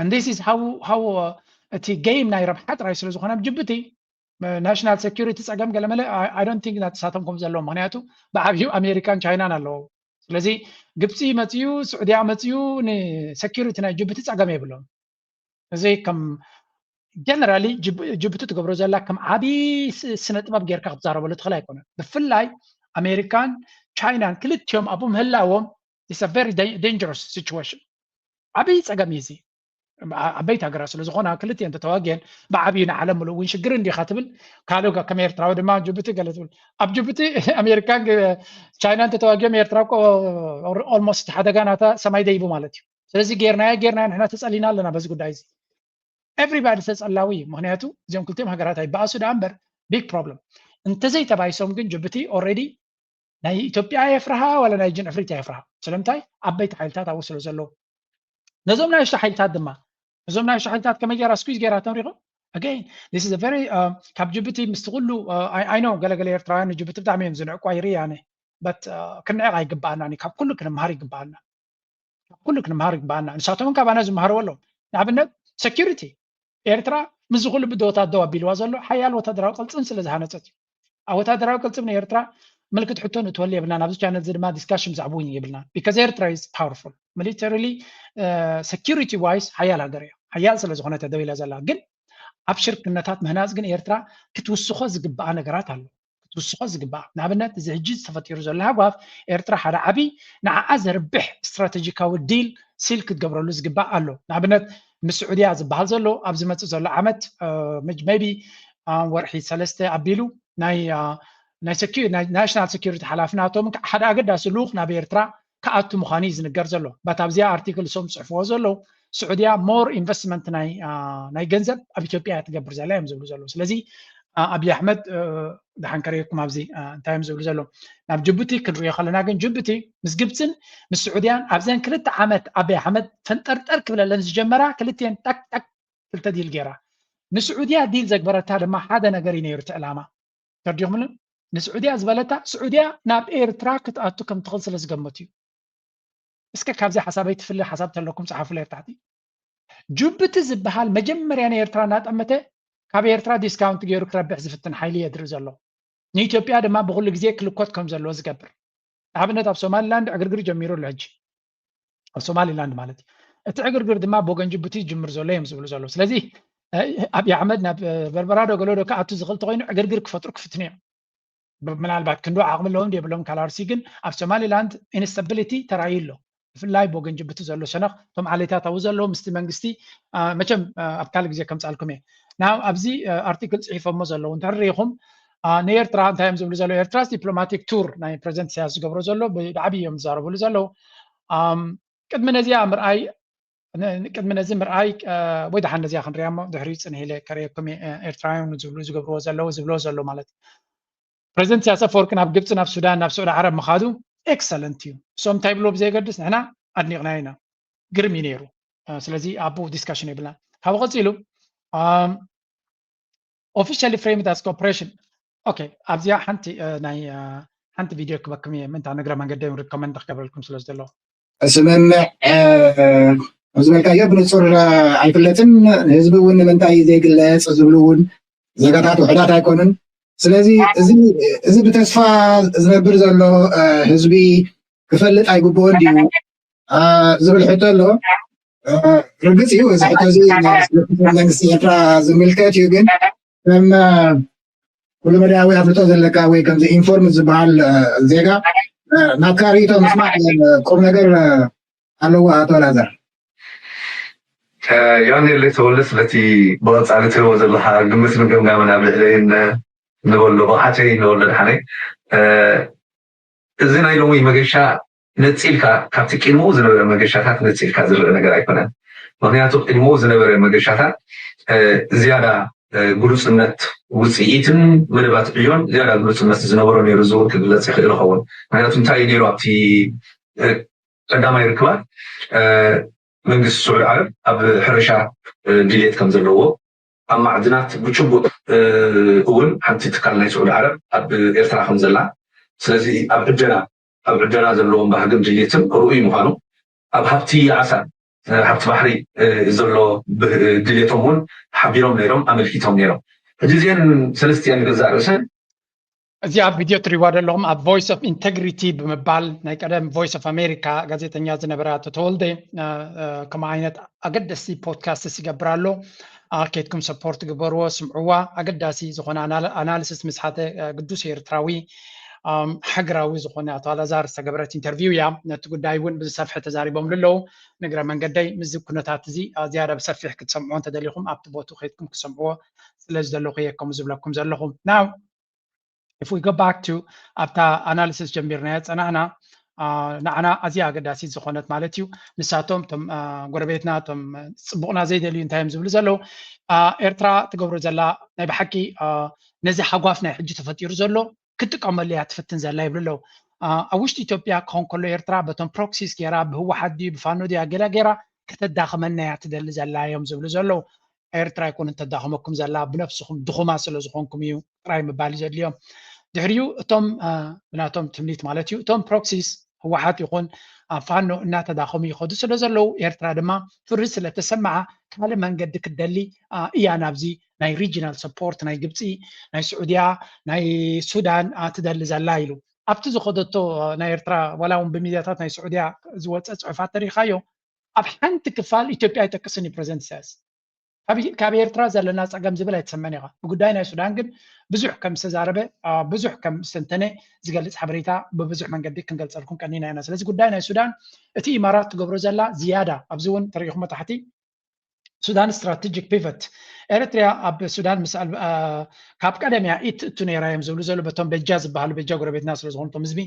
and this is how how እቲ game ናይ ረብሓ ጥራይ ስለ ዝኾነ ኣብ ጅቡቲ ናሽናል ሴኩሪቲ ፀገም ገለመለ I don't think ናተሳቶም ከም ዘለዎ ምክንያቱ ብዓብዩ ኣሜሪካን ቻይናን ኣለዎ ስለዚ ግብፂ መፅዩ ስዑድያ መፅዩ ንሴኩሪቲ ናይ ጅቡቲ ፀገም የብሎም እዚ ከም ጀነራሊ ጅቡቲ ትገብሮ ዘላ ከም ዓብዪ ስነ ጥበብ ጌርካ ክትዛረበሉ ትኽእል ኣይኮነን ብፍላይ ኣሜሪካን ቻይናን ክልቲኦም ኣብኡ ምህላዎም is a very dangerous situation ዓብዪ ፀገም እዩ እዚ ዓበይቲ ሃገራት ስለ ዝኾና ክልቲኤን ተተዋጊአን ብዓብዩ ንዓለም ምሉእ እውን ሽግር እንዲኻ ትብል ካልእ ከም ኤርትራዊ ድማ ጅቡቲ ገለ ትብል ኣብ ጅቡቲ ኣሜሪካን ቻይናን ተተዋጊኦም ኤርትራ almost ሓደጋ ናታ ሰማይ ደይቡ ማለት እዩ ስለዚ ጌርናዮ ጌርናዮ ንሕና ተፀሊና ኣለና በዚ ጉዳይ እዚ everybody ተፀላዊ እዩ ምክንያቱ እዚኦም ክልቲኦም ሃገራት ኣይበኣሱ ደኣ እምበር big problem እንተዘይተባይሶም ግን ጅቡቲ already ናይ ኢትዮጵያ የፍርሃ ዋላ ናይ ጅን ኣፍሪካ የፍርሃ ስለምንታይ ዓበይቲ ሓይልታት ኣብኡ ስለ ዘለዉ ነዞም ናይሽቶ ሓይልታት ድማ እዞም ናይሽቶ ሓይልታት ከመይ ገይራ ስኩዝ ገይራ ተምሪኹም again this is a very ካብ ጅቡቲ ምስቲ ኩሉ I know ገለገለ ኤርትራውያን ንጅቡቲ ብጣዕሚ እዮም ዝንዕቋ ይርኢ ኣነ but ክንዕቕ ኣይግባኣና ካብ ኩሉ ክንምሃር ይግባኣና ካብ ኩሉ ክንምሃር ይግባኣና ንሳቶም ካባና ዝምሃርዎ ኣለዉ ንኣብነት security ኤርትራ ምስዚ ኩሉ ብደወታት ደው ኣቢልዋ ዘሎ ሓያል ወታደራዊ ቅልፅም ስለ ዝሃነፀት እዩ ኣብ ወታደራዊ ቅልፅም ንኤርትራ ምልክት ሕቶ ንእትወሉ የብልና ኣብዚ ቻነል እዚ ድማ ዲስካሽን ብዛዕባ እውን የብልና because ኤርትራ is powerful militarily security wise ሓያል ሃገር እያ ሓያል ስለ ዝኾነተ ደው ኢላ ዘላ ግን ኣብ ሽርክነታት ምህናፅ ግን ኤርትራ ክትውስኾ ዝግበኣ ነገራት ኣሎ ክትውስኾ ዝግበኣ ንኣብነት እዚ ሕጂ ዝተፈጢሩ ዘሎ ሃጓፍ ኤርትራ ሓደ ዓብዪ ንዓኣ ዘርብሕ ስትራተጂካዊ ዲል ሲል ክትገብረሉ ዝግባእ ኣሎ ንኣብነት ምስ ስዑድያ ዝበሃል ዘሎ ኣብ ዝመፅእ ዘሎ ዓመት maybe ወርሒ ሰለስተ ኣቢሉ ናይ ናሽናል ሴኩሪቲ ሓላፊ ናቶም ሓደ ኣገዳሲ ልኡኽ ናብ ኤርትራ ክኣቱ ምዃኑ እዩ ዝንገር ዘሎ። ባት ኣብዚኣ ኣርቲክል እሶም ዝፅሕፍዎ ዘለዉ ስዑድያ ሞር ኢንቨስትመንት ናይ ገንዘብ ኣብ ኢትዮጵያ እያ ትገብር ዘላ እዮም ዝብሉ ዘለዉ። ስለዚ ኣብይ ኣሕመድ ደሓን ከርእየኩም ኣብዚ እንታይ እዮም ዝብሉ ዘለዉ። ናብ ጅቡቲ ክንሪኦ ከለና ግን ጅቡቲ ምስ ግብፅን ምስ ስዑድያን ኣብዘን ክልተ ዓመት ኣብይ ኣሕመድ ፈንጠርጠር ክብለለን ዝጀመራ ክልቲኤን ጣቅ ጣቅ ክልተ ዲል ገይራ። ንስዑድያ ዲል ዘግበረታ ድማ ሓደ ነገር እዩ ነይሩ እቲ ዕላማ። ተርዲኹምኒ? ንስዑድያ ዝበለታ ስዑድያ ናብ ኤርትራ ክትኣቱ ከም ትኽእል ስለ ዝገመቱ እዩ። እስከ ካብዚ ሓሳበይ ትፍለ ሓሳብ ተለኩም ፀሓፉለይ ኣብ ታሕቲ። ጅቡቲ ዝበሃል መጀመርያ ንኤርትራ እናጠመተ ካብ ኤርትራ ዲስካውንት ገይሩ ክረብሕ ዝፍትን ሓይሊ የድሪ ዘሎ። ንኢትዮጵያ ድማ ብኩሉ ግዜ ክልኮት ከም ዘለዎ ዝገብር። ንኣብነት ኣብ ሶማሊላንድ ዕግርግር ጀሚሩ ኣሎ ሕጂ ኣብ ሶማሊላንድ ማለት እዩ። እቲ ዕግርግር ድማ ብወገን ጅቡቲ ዝጅምር ዘሎ እዮም ዝብሉ ዘለዉ። ስለዚ ኣብይ ኣሕመድ ናብ በርበራ ዶ ገሎ ዶ ክኣቱ ዝኽእል ተኮይኑ ዕግርግር ክፈጥሩ ክፍትኑ እዮም። ምናልባት ክንዶ ዓቕሚ ኣለዎም የብሎም ካልኣርሲ ግን ኣብ ሶማሊላንድ ኢንስታቢሊቲ ተራእዩ ኣሎ። ብፍላይ ብወገን ጅቡቲ ዘሎ ሸነኽ እቶም ዓሌታት ኣብኡ ዘለዉ ምስቲ መንግስቲ መቸም ኣብ ካልእ ግዜ ከምፃልኩም እየ ናብ ኣብዚ ኣርቲክል ፅሒፎሞ ዘለዉ እንተሪኢኹም ንኤርትራ እንታይ እዮም ዝብሉ ዘለዉ ኤርትራስ ዲፕሎማቲክ ቱር ናይ ፕሬዚደንት ኢሳያስ ዝገብሮ ዘሎ ብዓብዪ እዮም ዝዛረብሉ ዘለዉ። ቅድሚ ነዚኣ ምርኣይ ቅድሚ ነዚ ምርኣይ ወይ ደሓን ነዚኣ ክንሪኣ እሞ ድሕሪኡ ፅንሕ ኢለ ከርእየኩም ኤርትራውያን ዝብሉ ዝገብርዎ ዘለዉ ዝብልዎ ዘለዉ ማለት እዩ። ፕሬዚደንት ኢሳያስ ኣፈወርቂ ናብ ግብፂ ናብ ሱዳን ናብ ስዑዲ ዓረብ ምኻዱ ኤክሰለንት እዩ። እሶም እንታይ ብሎ ብዘየገድስ ንሕና ኣድኒቕናዮ ኢና። ግርም እዩ ነይሩ። ስለዚ ኣብኡ ዲስካሽን የብልና። ካብኡ ቀፂሉ officially framed as cooperation okay ኣብዚኣ ሓንቲ ናይ ሓንቲ ቪድዮ ክበኩም እየ ምንታ ንግረ መንገደይ ሪኮመንድ ክገብረልኩም ስለ ዝደለኹ ስምምዕ ዝበልካዮ ብንፁር ኣይፍለጥን። ህዝቢ እውን ንምንታይ ዘይግለፅ ዝብሉ እውን ዜጋታት ውሕዳት ኣይኮኑን። ስለዚ እዚ ብተስፋ ዝነብር ዘሎ ህዝቢ ክፈልጥ ኣይግብኦን ድዩ ዝብል ሕቶ ኣሎ። ርግፅ እዩ እዚ ሕቶ እዚ መንግስቲ ኤርትራ ዝምልከት እዩ። ግን ከም ኩሉ መዳያዊ ኣፍልጦ ዘለካ ወይ ከምዚ ኢንፎርም ዝበሃል ዜጋ ናትካ ርእቶ ምስማዕ ቁም ነገር ኣለዎ። ኣቶ ላዛር ዮኒ ተወልደ ስለቲ ብቐፃሊ ትህቦ ዘለካ ግምት ምግምጋምን ኣብ ልዕለይ ንበሎ ብቕዓተይ ንበሎ ድሓነይ እዚ ናይ ሎሚ መገሻ ነፂልካ ካብቲ ቅድምኡ ዝነበረ መገሻታት ነፂልካ ዝረአ ነገር ኣይኮነን። ምክንያቱ ቅድምኡ ዝነበረ መገሻታት ዝያዳ ግሉፅነት ውፅኢትን መደባት ዕዮን ዝያዳ ግሉፅነት ዝነበሮ ነይሩ ዝብል ክግለፅ ይኽእል ይኸውን። ምክንያቱ እንታይ እዩ ነይሩ ኣብቲ ቀዳማይ ርክባት መንግስቲ ስዑድ ዓረብ ኣብ ሕርሻ ድልየት ከም ዘለዎ ኣብ ማዕድናት ብጭቡጥ እውን ሓንቲ ትካል ናይ ስዑድ ዓረብ ኣብ ኤርትራ ከም ዘላ ስለዚ ኣብ ዕደና ኣብ ዕደና ዘለዎም ባህግን ድልየትን ርኡይ ምዃኑ ኣብ ሃብቲ ዓሳ ሃብቲ ባሕሪ ዘሎ ድልየቶም እውን ሓቢሮም ነይሮም ኣመልኪቶም ነይሮም። ሕጂ እዚአን ሰለስቲአን ገዛእ ርእሰን እዚኣ ቪድዮ ትሪዋ ዘለኹም ኣብ ቮይስ ኦፍ ኢንቴግሪቲ ብምባል ናይ ቀደም ቮይስ ኦፍ ኣሜሪካ ጋዜጠኛ ዝነበረ ኣቶ ተወልደ ከምኡ ዓይነት ኣገደስቲ ፖድካስት ይገብር ኣሎ። ኬድኩም ሰፖርት ግበርዎ፣ ስምዕዋ። ኣገዳሲ ዝኾነ ኣናልስስ ምስ ሓደ ግዱስ ኤርትራዊ ሃገራዊ ዝኾነ ኣቶ ኣላዛር ዝተገበረት ኢንተርቪው እያ። ነቲ ጉዳይ እውን ብዝሰፍሐ ተዛሪቦምሉ ኣለዉ። ንግረ መንገደይ ምስዚ ኩነታት እዚ ዝያዳ ብሰፊሕ ክትሰምዕዎ እንተደሊኹም ኣብቲ ቦቱ ከይድኩም ክሰምዕዎ ስለ ዝደለኹ እየ ከምኡ ዝብለኩም ዘለኹ። Now if we go back to ኣብታ ኣናሊሲስ ጀሚርናዮ ፀናሕና ንዓና ኣዝያ ኣገዳሲት ዝኾነት ማለት እዩ። ንሳቶም እቶም ጎረቤትና እቶም ፅቡቕና ዘይደልዩ እንታይ እዮም ዝብሉ ዘለዉ ኤርትራ ትገብሮ ዘላ ናይ ብሓቂ ነዚ ሓጓፍ ናይ ሕጂ ተፈጢሩ ዘሎ ክትጥቀመሉ እያ ትፍትን ዘላ ይብሉ ኣለዉ። ኣብ ውሽጢ ኢትዮጵያ ክኸውን ከሎ ኤርትራ በቶም ፕሮክሲስ ገይራ ብህወሓት ድዩ ብፋኖ ድያ ገላ ገይራ ከተዳኽመና እያ ትደሊ ዘላ እዮም ዝብሉ ዘለዉ። ኤርትራ ኣይኮነን ተዳኽመኩም ዘላ ብነፍስኹም ድኹማት ስለ ዝኾንኩም እዩ ጥራይ ምባል እዩ ዘድልዮም። ድሕሪኡ እቶም ብናቶም ትምኒት ማለት እዩ እቶም ፕሮክሲስ ህወሓት ይኹን ፋኖ እናተዳኸሙ ይኸዱ ስለ ዘለዉ ኤርትራ ድማ ፍርህ ስለ ተሰምዓ ካልእ መንገዲ ክትደሊ እያ ናብዚ ናይ ሪጂናል ሰፖርት ናይ ግብፂ ናይ ስዑድያ ናይ ሱዳን ትደሊ ዘላ ኢሉ ኣብቲ ዝኸደቶ ናይ ኤርትራ ዋላ እውን ብሚድያታት ናይ ስዑድያ ዝወፀ ፅሑፋት ተሪኻዮ ኣብ ሓንቲ ክፋል ኢትዮጵያ ኣይጠቅስን እዩ ፕሬዚደንት ኢሳያስ። ካብ ኤርትራ ዘለና ፀገም ዝብል ኣይተሰመን ኢኻ። ብጉዳይ ናይ ሱዳን ግን ብዙሕ ከም ዝተዛረበ ብዙሕ ከም ዝተንተነ ዝገልፅ ሓበሬታ ብብዙሕ መንገዲ ክንገልፀልኩም ቀኒና ኢና። ስለዚ ጉዳይ ናይ ሱዳን እቲ ኢማራት ትገብሮ ዘላ ዝያዳ ኣብዚ እውን ተሪኢኹሞ ታሕቲ ሱዳን ስትራቴጂክ ፒቨት ኤርትራ ኣብ ሱዳን ምስ ካብ ቀደም እያ ኢትእቱ ነይራ እዮም ዝብሉ ዘሎ በቶም በጃ ዝበሃሉ በጃ ጎረቤትና ስለ ዝኾኑ ቶም ህዝቢ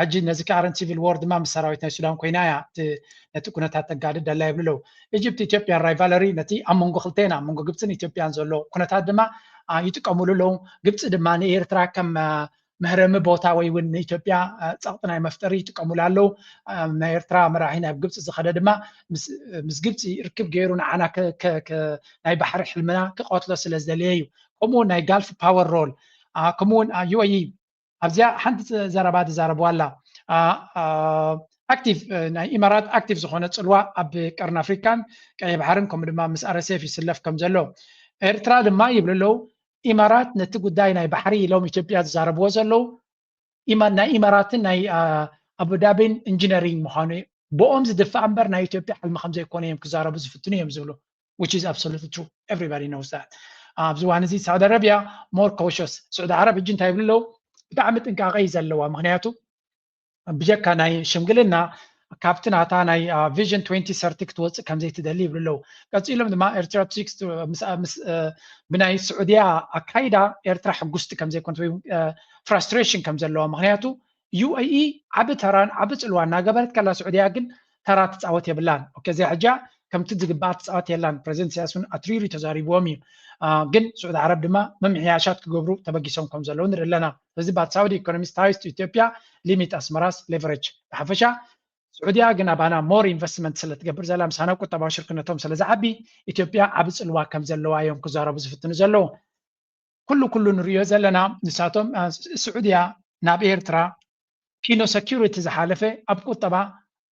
ሕጂ ነዚ ካረንት ሲቪል ዎር ድማ ምስ ሰራዊት ናይ ሱዳን ኮይና እያ ነቲ ኩነታት ተጋድድ ኣላ ይብሉ ኣለዉ። ኢጅፕት ኢትዮጵያን ራይቫለሪ ነቲ ኣብ መንጎ ክልተና ኣብ መንጎ ግብፅን ኢትዮጵያን ዘሎ ኩነታት ድማ ይጥቀምሉ ኣለዉ። ግብፂ ድማ ንኤርትራ ከም መህረሚ ቦታ ወይ እውን ንኢትዮጵያ ፀቕጢ ናይ መፍጠሪ ይጥቀሙሉ ኣለዉ። ናይ ኤርትራ መራሒ ናብ ግብፂ ዝኸደ ድማ ምስ ግብፂ ርክብ ገይሩ ንዓና ናይ ባሕሪ ሕልምና ክቐትሎ ስለ ዝደለየ እዩ። ከምኡውን ናይ ጋልፍ ፓወር ሮል ከምኡውን ዩ ኤ ኢ ኣብዚኣ ሓንቲ ዘረባ ትዛረብዋ ኣላ። ኣክቲቭ ናይ ኢማራት ኣክቲቭ ዝኾነ ፅልዋ ኣብ ቀርኒ ኣፍሪካን ቀይ ባሕርን ከምኡ ድማ ምስ ኣር ኤስ ኤፍ ይስለፍ ከም ዘሎ ኤርትራ ድማ ይብሉ ኣለዉ። ኢማራት ነቲ ጉዳይ ናይ ባሕሪ ኢሎም ኢትዮጵያ ዝዛረብዎ ዘለዉ ናይ ኢማራትን ናይ ኣቡዳቢን ኢንጂነሪንግ ምዃኑ ብኦም ዝድፋእ እምበር ናይ ኢትዮጵያ ሕልሚ ከም ዘይኮነ እዮም ክዛረቡ ዝፍትኑ እዮም ዝብሉ which is absolutely true. Everybody knows that. ኣብዚ እዋን እዚ ሳዑዲ ኣረብያ more cautious። ስዑዲ ዓረብ ሕጂ እንታይ ይብሉ ኣለዉ? ብጣዕሚ ጥንቃቐ እዩ ዘለዋ። ምክንያቱ ብጀካ ናይ ሽምግልና ካብቲ ናታ ናይ ቪዥን ትወንቲ ሰርቲ ክትወፅእ ከም ዘይትደሊ ይብሉ ኣለዉ። ቀፂሎም ድማ ኤርትራ ብናይ ስዑድያ ኣካይዳ ኤርትራ ሕጉስቲ ከም ዘይኮነት ወይ ፍራስትሬሽን ከም ዘለዋ ምክንያቱ ዩ ኤ ኢ ዓቢ ተራን ዓቢ ጽልዋ እናገበረት ከላ ስዑድያ ግን ተራ ትጻወት የብላን። ኦኬ እዚኣ ሕጃ ከምቲ ዝግባኣ ትጻወት የላን። ፕሬዚደንት ኢሳያስ እውን ኣትሪሩ ተዛሪብዎም እዩ። ግን ስዑዲ ዓረብ ድማ ምምሕያሻት ክገብሩ ተበጊሶም ከም ዘለዉ ንርኢ ኣለና። ስለዚ ባት ሳውዲ ኢኮኖሚስ ታይስ ቱ ኢትዮጵያ ሊሚት ኣስመራስ ሌቨሬጅ ብሓፈሻ ስዑድያ ግን ኣባና ሞር ኢንቨስትመንት ስለ ትገብር ዘላ ምሳና ቁጠባዊ ሽርክነቶም ስለ ዝዓቢ ኢትዮጵያ ዓቢ ጽልዋ ከም ዘለዋ እዮም ክዛረቡ ዝፍትኑ ዘለዉ። ኩሉ ኩሉ ንሪኦ ዘለና ንሳቶም ስዑድያ ናብ ኤርትራ ኪኖ ሰኪሪቲ ዝሓለፈ ኣብ ቁጠባ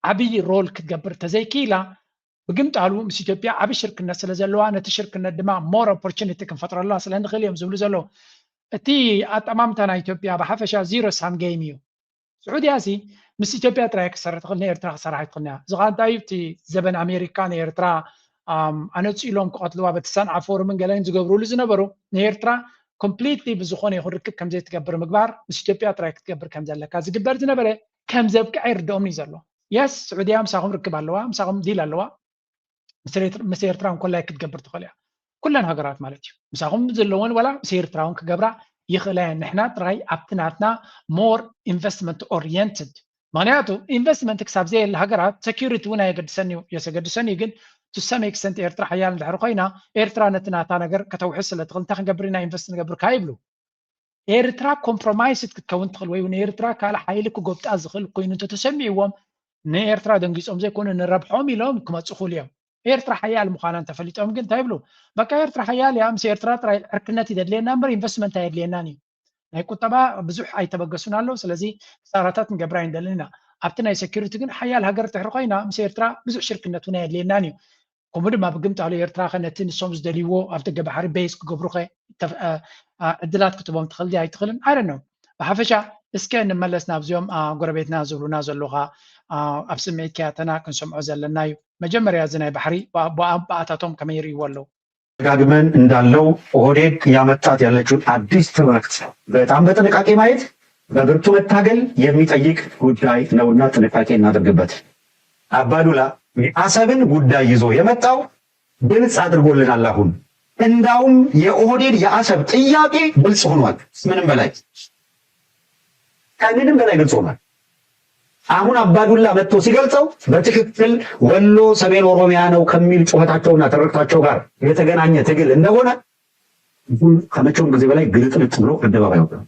ዓብዪ ሮል ክትገብር ተዘይክኢላ ብግምጣሉ ምስ ኢትዮጵያ ዓቢ ሽርክነት ስለ ዘለዋ ነቲ ሽርክነት ድማ ሞር ኦፖርቹኒቲ ክንፈጥረላ ስለ ንኽእል እዮም ዝብሉ ዘለዉ። እቲ ኣጠማምታ ናይ ኢትዮጵያ ብሓፈሻ ዚሮ ሳም ጌም እዩ። ስዑድያ ሲ ምስ ኢትዮጵያ ጥራይ ክሰርሕ ትኽእል ንኤርትራ ክሰርሕ ኣይትኽእልን እያ። እዚ ከዓ እንታይ እዩ እቲ ዘበን ኣሜሪካ ንኤርትራ ኣነፂሎም ክቐትልዋ በቲ ሰንዓ ፎርምን ገለን ዝገብሩሉ ዝነበሩ ንኤርትራ ኮምፕሊትሊ ብዝኾነ ይኹን ርክብ ከምዘይትገብር ምግባር ምስ ኢትዮጵያ ጥራይ ክትገብር ከም ዘለካ ዝግበር ዝነበረ ከም ዘብቅዐ ይርድኦም እዩ ዘሎ። የስ ስዑድያ ምሳኹም ርክብ ኣለዋ፣ ምሳኹም ዲል ኣለዋ። ምስ ኤርትራ እንኮላይ ክትገብር ትኽእል እያ። ኩለን ሃገራት ማለት እዩ። ምሳኹም ዘለወን ወላ ምስ ኤርትራ እውን ክገብራ ይኽእላ እየን። ንሕና ጥራይ ኣብቲ ናትና ሞር ኢንቨስትመንት ኦሪየንትድ ምክንያቱ ኢንቨስትመንት ክሳብ ዘየለ ሃገራት ሰኪሪቲ እውን ኣየገድሰን እዩ የሰገድሰን እዩ ግን ቱ ሰም ኤክስተንት ኤርትራ ሓያል እንድሕር ኮይና ኤርትራ ነቲ ናታ ነገር ከተውሕስ ስለ ትኽእል እንታይ ክንገብር ኢና ኢንቨስት ንገብር ከ ይብሉ። ኤርትራ ኮምፕሮማይስድ ክትከውን ትኽእል ወይ እውን ኤርትራ ካልእ ሓይሊ ክጎብጣ ዝኽእል ኮይኑ እንተተሰሚዕዎም ንኤርትራ ደንጊጾም ዘይኮኑ ንረብሖም ኢሎም ክመፁ ክእሉ እዮም። ኤርትራ ሓያል ምዃና እንተፈሊጦም ግን እንታይ ይብሉ? በቃ ኤርትራ ሓያል እያ፣ ምስ ኤርትራ ጥራይ ዕርክነት ይደድልየና እምበር ኢንቨስትመንት ኣየድልየናን እዩ። ናይ ቁጠባ ብዙሕ ኣይተበገሱን ኣለዉ። ስለዚ ክሳራታት ንገብር ኣይንደልን ኢና። ኣብቲ ናይ ሴኩሪቲ ግን ሓያል ሃገር ድሕሪ ኮይና ምስ ኤርትራ ብዙሕ ሽርክነት እውን ኣየድልየናን እዩ። ከምኡ ድማ ብግምጣሉ ኤርትራ ከ ነቲ ንሶም ዝደልይዎ ኣብ ደገ ባሕሪ ቤዝ ክገብሩ ከ ዕድላት ክትቦም ትኽእል ድያ ኣይትኽእልን? ኣይ ዶንት ኖ። ብሓፈሻ እስከ ንመለስ ናብዚኦም ጎረቤትና ዝብሉና ዘለኻ ኣብ ስምዒት ከያተና ክንሰምዖ ዘለና እዩ። መጀመርያ እዚ ናይ ባሕሪ ብኣታቶም ከመይ ይርእይዎ ኣለዉ? ደጋግመን እንዳለው ኦህዴድ እያመጣት ያለችውን አዲስ ትርክት በጣም በጥንቃቄ ማየት በብርቱ መታገል የሚጠይቅ ጉዳይ ነውና ጥንቃቄ እናድርግበት። አባዱላ የአሰብን ጉዳይ ይዞ የመጣው ግልጽ አድርጎልናል። አሁን እንዳውም የኦህዴድ የአሰብ ጥያቄ ግልጽ ሆኗል። ምንም በላይ ከምንም በላይ ግልጽ ሆኗል። አሁን አባዱላ መጥቶ ሲገልጸው በትክክል ወሎ ሰሜን ኦሮሚያ ነው ከሚል ጩኸታቸውና ትርክታቸው ጋር የተገናኘ ትግል እንደሆነ ከመቼውም ጊዜ በላይ ግልጥልጥ ብሎ አደባባይ ወጥቷል።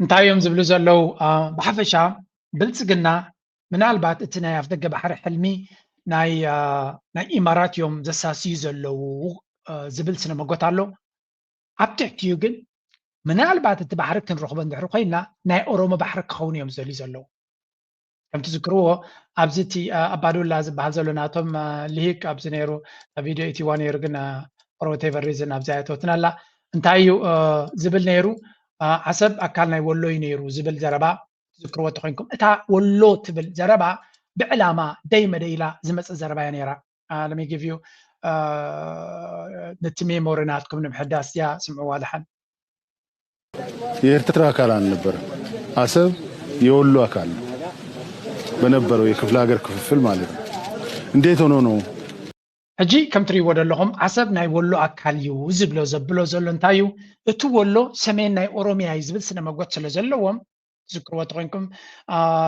እንታይ እዮም ዝብሉ ዘለዉ? ብሓፈሻ ብልጽግና ምናልባት እቲ ናይ ኣፍደገ ባሕሪ ሕልሚ ናይ ኢማራት እዮም ዘሳስዩ ዘለዉ ዝብል ስነ መጎት ኣሎ። ኣብ ትሕቲኡ ግን ምናልባት እቲ ባሕሪ ክንረኽቦ እንድሕሪ ኮይና ናይ ኦሮሞ ባሕሪ ክኸውን እዮም ዝደልዩ ዘለዉ። ከም ትዝክርዎ ኣብዚ እቲ ኣባዱላ ዝበሃል ዘሎ ናቶም ልሂቅ ኣብዚ ነይሩ ቪድዮ ኢትዋ ነይሩ ግን ፎር ወቴቨር ሪዝን ኣብዚ ኣየተወትን ኣላ እንታይ እዩ ዝብል ነይሩ ዓሰብ ኣካል ናይ ወሎ እዩ ነይሩ ዝብል ዘረባ ትዝክርዎ ተኮይንኩም እታ ወሎ ትብል ዘረባ ብዕላማ ደይ መደይ ኢላ ዝመፀ ዘረባ እያ ነይራ ለሚጊቭዩ ነቲ ሜሞሪ ናትኩም ንምሕዳስ እያ ስምዕዋ ድሓን የኤርትራ አካል አልነበረም። አሰብ የወሎ አካል ነው በነበረው የክፍለ ሀገር ክፍፍል ማለት ነው። እንዴት ሆኖ ነው ሕጂ ከም ትሪእዎ ዘለኹም ዓሰብ ናይ ወሎ ኣካል እዩ ዝብሎ ዘብሎ ዘሎ እንታይ እዩ? እቲ ወሎ ሰሜን ናይ ኦሮሚያ እዩ ዝብል ስነ መጎት ስለ ዘለዎም ትዝክርዎ ተኮይንኩም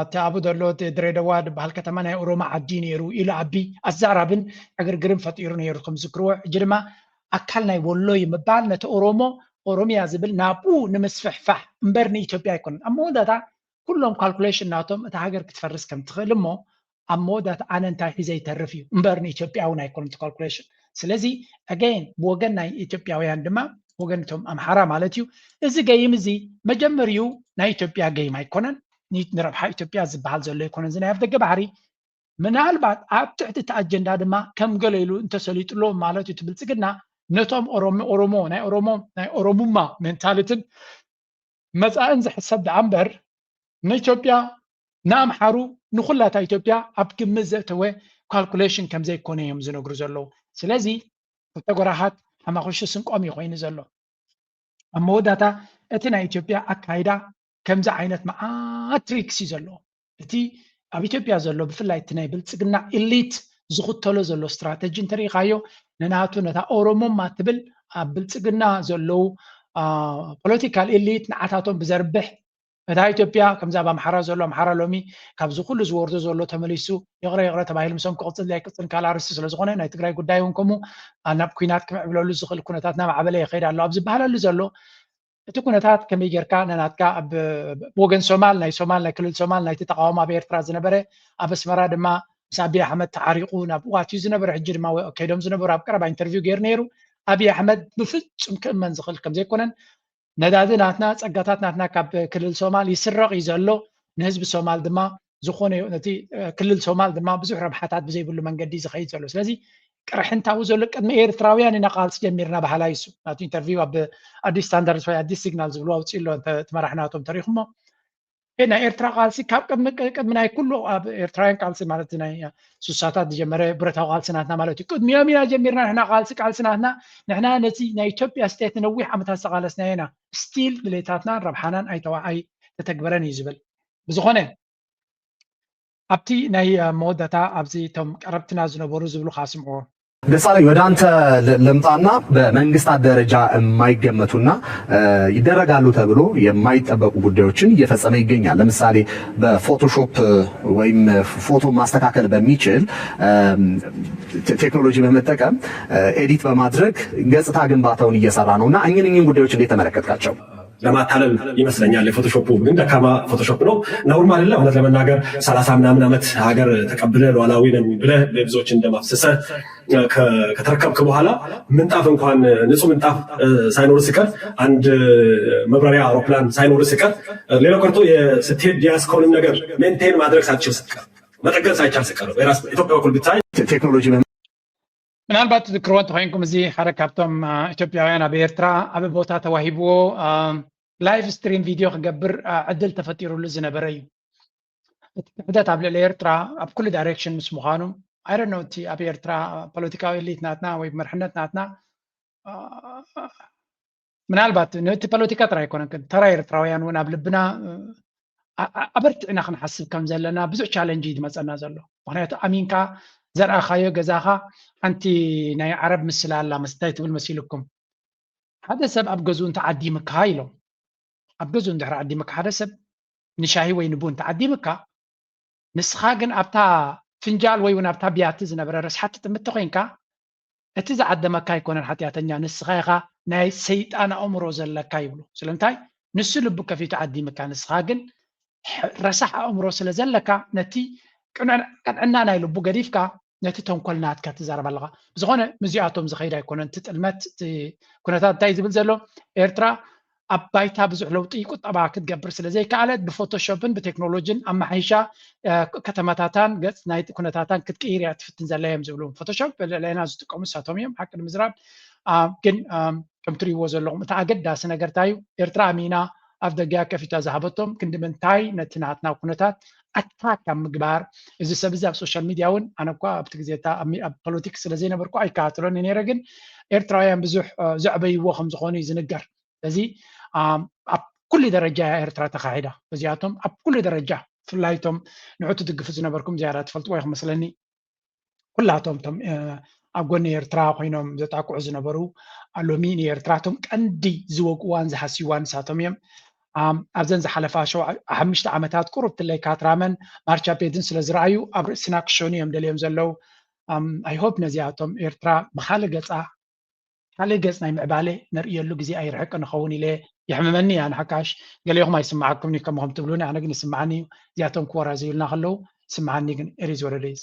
እቲ ኣብኡ ዘሎ ድሬደዋ ዝበሃል ከተማ ናይ ኦሮሞ ዓዲ ነይሩ ኢሉ ኣቢ ኣዛራብን ዕግርግርን ፈጢሩ ነይሩ ከም ዝዝክርዎ። ሕጂ ድማ ኣካል ናይ ወሎ እዩ ምባል ነቲ ኦሮሞ ኦሮሚያ ዝብል ናብኡ ንምስፍሕፋሕ እምበር ንኢትዮጵያ ኣይኮነን። ኣብ መወዳእታ ኩሎም ካልኩሌሽን ናቶም እታ ሃገር ክትፈርስ ከም ትኽእል እሞ ኣብ መወዳእታ ኣነ እንታይ ሒዘ ይተርፍ እዩ እምበር ንኢትዮጵያ እውን ኣይኮነን እቲ ካልኩሌሽን። ስለዚ ኣገይን ብወገን ናይ ኢትዮጵያውያን ድማ ወገን እቶም ኣምሓራ ማለት እዩ። እዚ ገይም እዚ መጀመሪኡ ናይ ኢትዮጵያ ገይም ኣይኮነን። ንረብሓ ኢትዮጵያ ዝበሃል ዘሎ ኣይኮነን እዚ ናይ ኣፍደገ ባሕሪ። ምናልባት ኣብ ትሕቲ እቲ ኣጀንዳ ድማ ከም ገለ ኢሉ እንተሰሊጡ ኣሎ ማለት እዩ። እቲ ብልፅግና ነቶም ኦሮሞ ኦሮሞ ናይ ኦሮሞ ናይ ኦሮሙማ ሜንታሊትን መፃእን ዝሕሰብ ደኣ እምበር ንኢትዮጵያ ንኣምሓሩ ንኩላታ ኢትዮጵያ ኣብ ግምት ዘእተወ ካልኩሌሽን ከም ዘይኮነ እዮም ዝነግሩ ዘለዉ። ስለዚ ክልተ ጎራሓት ሓማኹሺ ስንቆም እዩ ኮይኑ ዘሎ። ኣብ መወዳእታ እቲ ናይ ኢትዮጵያ ኣካይዳ ከምዚ ዓይነት መዓት ትሪክስ እዩ ዘለዎ። እቲ ኣብ ኢትዮጵያ ዘሎ ብፍላይ እቲ ናይ ብልፅግና ኢሊት ዝኽተሎ ዘሎ ስትራተጂ እንተሪኢኻዮ ንናቱ ነታ ኦሮሞማ ትብል ኣብ ብልፅግና ዘለዉ ፖለቲካል ኢሊት ንዓታቶም ብዘርብሕ እታ ኢትዮጵያ ከምዚ ኣብ ኣምሓራ ዘሎ ኣምሓራ ሎሚ ካብዚ ኩሉ ዝወርዶ ዘሎ ተመሊሱ ይቕረ ይቕረ ተባሂሉ ምሶም ክቕፅል ኣይቅፅል ካልእ ኣርእስቲ ስለዝኾነ ናይ ትግራይ ጉዳይ እውን ከምኡ ናብ ኩናት ክምዕብለሉ ዝኽእል ኩነታት እናማዕበለ ይኸይድ ኣሎ ኣብ ዝበሃለሉ ዘሎ እቲ ኩነታት ከመይ ጌርካ ነናትካ ኣብ ወገን ሶማል ናይ ሶማል ናይ ክልል ሶማል ናይቲ ተቃውሞ ኣብ ኤርትራ ዝነበረ ኣብ ኣስመራ ድማ ምስ ኣብይ ኣሕመድ ተዓሪቁ ናብኡ ኣትዩ ዝነበረ ሕጂ ድማ ከይዶም ዝነበሩ ኣብ ቀረባ ኢንተርቪው ገይሩ ነይሩ። ኣብይ ኣሕመድ ብፍጹም ክእመን ዝኽእል ከም ዘይኮነን ነዳዲ ናትና ጸጋታት ናትና ካብ ክልል ሶማል ይስረቕ እዩ ዘሎ። ንህዝቢ ሶማል ድማ ዝኾነ ነቲ ክልል ሶማል ድማ ብዙሕ ረብሓታት ብዘይብሉ መንገዲ ዝኸይድ ዘሎ ስለዚ ቅርሕንታዊ ዘሎ ቅድሚ ኤርትራውያን ኢና ቃልሲ ጀሚርና በሃላይ እሱ ናቱ ኢንተርቪው ኣብ ኣዲስ ስታንዳርድ ወይ ኣዲስ ሲግናል ዝብሉ ኣውፅእ ኣሎ እቲ መራሕ ናቶም ተሪኹሞ ናይ ኤርትራ ቃልሲ ካብ ቅድሚ ናይ ኩሉ ኣብ ኤርትራውያን ቃልሲ ማለት ናይ ሱሳታት ዝጀመረ ብረታዊ ቃልሲ ናትና ማለት እዩ ቅድሚዮም ኢና ጀሚርና ንሕና ቃልሲ ቃልሲ ናትና ንሕና ነቲ ናይ ኢትዮጵያ ስቴት ንነዊሕ ዓመታት ዝተቃለስናዮ ኢና ስቲል ድሌታትናን ረብሓናን ኣይተተግበረን እዩ ዝብል ብዝኾነ ኣብቲ ናይ መወዳእታ ኣብዚ እቶም ቀረብትና ዝነበሩ ዝብሉኻ ስምዕዎ። ደሳለኝ፣ ወደ አንተ ልምጣና በመንግስታት ደረጃ የማይገመቱና ይደረጋሉ ተብሎ የማይጠበቁ ጉዳዮችን እየፈጸመ ይገኛል። ለምሳሌ በፎቶሾፕ ወይም ፎቶ ማስተካከል በሚችል ቴክኖሎጂ በመጠቀም ኤዲት በማድረግ ገጽታ ግንባታውን እየሰራ ነው እና እኝን እኝን ጉዳዮች እንዴት ተመለከትካቸው? ለማታለል ይመስለኛል። የፎቶሾፑ ግን ደካማ ፎቶሾፕ ነው። ነውርም አይደለ። እውነት ለመናገር ሰላሳ ምናምን ዓመት ሀገር ተቀብለ ሉዓላዊ ነን ብለ ብዙዎችን ደም አፍስሰ ከተረከብክ በኋላ ምንጣፍ እንኳን ንጹህ ምንጣፍ ሳይኖር ሲቀር አንድ መብረሪያ አውሮፕላን ሳይኖር ሲቀር ሌላው ቀርቶ ስትሄድ የያዝከውንም ነገር ሜንቴን ማድረግ ሳትችል ስትቀር መጠገን ሳይቻል ሲቀር ኢትዮጵያ በኩል ብታይ ቴክኖሎጂ ምናልባት ትዝክርዎ እንተኮይንኩም እዚ ሓደ ካብቶም ኢትዮጵያውያን ኣብ ኤርትራ ዓቢ ቦታ ተዋሂብዎ ላይቭ ስትሪም ቪድዮ ክገብር ዕድል ተፈጢሩሉ ዝነበረ እዩ። እቲ ክሕደት ኣብ ልዕሊ ኤርትራ ኣብ ኩሉ ዳይሬክሽን ምስ ምዃኑ I don't know እቲ ኣብ ኤርትራ ፖለቲካዊ ኤሊት ናትና ወይ መርሕነት ናትና ምናልባት ነቲ ፖለቲካ ጥራይ ኣይኮነን ግን ተራ ኤርትራውያን እውን ኣብ ልብና ኣበርቲዕና ክንሓስብ ከም ዘለና ብዙሕ ቻለንጅ እዩ ዝመፀና ዘሎ። ምክንያቱ ኣሚንካ ዘርኣኻዮ ገዛኻ ሓንቲ ናይ ዓረብ ምስላ ኣላ እንታይ ትብል መሲልኩም ሓደ ሰብ ኣብ ገዝኡ እንተዓዲምካ ኢሎም ኣብ ገዝኡ እንድሕር ዓዲምካ ሓደ ሰብ ንሻሂ ወይ ንቡን ተዓዲምካ ንስኻ ግን ኣብታ ፍንጃል ወይ እውን ኣብታ ብያቲ ዝነበረ ረስሓት ትጥምት ተኮይንካ እቲ ዝዓደመካ ኣይኮነን ሓጢኣተኛ ንስኻ ኢኻ ናይ ሰይጣን ኣእምሮ ዘለካ ይብሉ ስለምንታይ ንሱ ልቡ ከፊቱ ዓዲምካ ንስኻ ግን ረሳሕ ኣእምሮ ስለ ዘለካ ነቲ ቅንዕና ናይ ልቡ ገዲፍካ ነቲ ተንኮል ናትካ ትዛረብ ኣለኻ ብዝኾነ ምስዚኣቶም ዝኸይድ ኣይኮነን እቲ ጥልመት ኩነታት እንታይ ዝብል ዘሎ ኤርትራ ኣብ ባይታ ብዙሕ ለውጢ ቁጠባ ክትገብር ስለ ዘይከኣለት ብፎቶሾፕን ብቴክኖሎጂን ኣመሓይሻ ከተማታታን ገጽ ናይ ኩነታታን ክትቅይር እያ ትፍትን ዘላ እዮም ዝብሉ ፎቶሾፕ ልዕልና ዝጥቀሙ ንሳቶም እዮም ሓቂ ንምዝራብ ግን ከም ትሪእዎ ዘለኹም እቲ ኣገዳሲ ነገር እንታይ እዩ ኤርትራ ኣሚና ኣፍ ደገያ ከፊታ ዝሃበቶም ክንዲ ምንታይ ነቲ ናትና ኩነታት ኣታክ ኣብ ምግባር እዚ ሰብ እዚ ኣብ ሶሻል ሚድያ እውን ኣነ እኳ ኣብቲ ግዜ ኣብ ፖለቲክስ ስለ ዘይነበርኩ ኣይከታተሎን ነይረ ግን ኤርትራውያን ብዙሕ ዘዕበይዎ ከም ዝኾኑ እዩ ዝንገር ስለዚ ኣብ ኩሉ ደረጃ እያ ኤርትራ ተካሒዳ እዚኣቶም ኣብ ኩሉ ደረጃ ብፍላይ እቶም ንዑ ትድግፉ ዝነበርኩም ዝያዳ ትፈልጥዎ ኢኹም መስለኒ ኩላቶም እቶም ኣብ ጎኒ ኤርትራ ኮይኖም ዘጣቅዑ ዝነበሩ፣ ሎሚ ንኤርትራ እቶም ቀንዲ ዝወግእዋን ዝሃስይዋን ንሳቶም እዮም። ኣብዘን ዝሓለፋ ሓሙሽተ ዓመታት ቁሩብ ትለይ ካትራመን ማርቻ ቤድን ስለ ዝረኣዩ ኣብ ርእስና ክሸኑ እዮም ደልዮም ዘለዉ። ኣይሆፕ ነዚኣቶም ኤርትራ ብካልእ ገጻ ካልእ ገጽ ናይ ምዕባለ ነርእየሉ ግዜ ኣይርሕቅ ንኸውን ኢለ ይሕምመኒ እያ። ንሓካሽ ገሌኹም ኣይስምዓኩም እዩ ከምኹም ትብሉኒ፣ ኣነ ግን ይስምዓኒ እዩ። እዚኣቶም ክወራዘዩልና ከለዉ ይስምዓኒ፣ ግን it is what it is።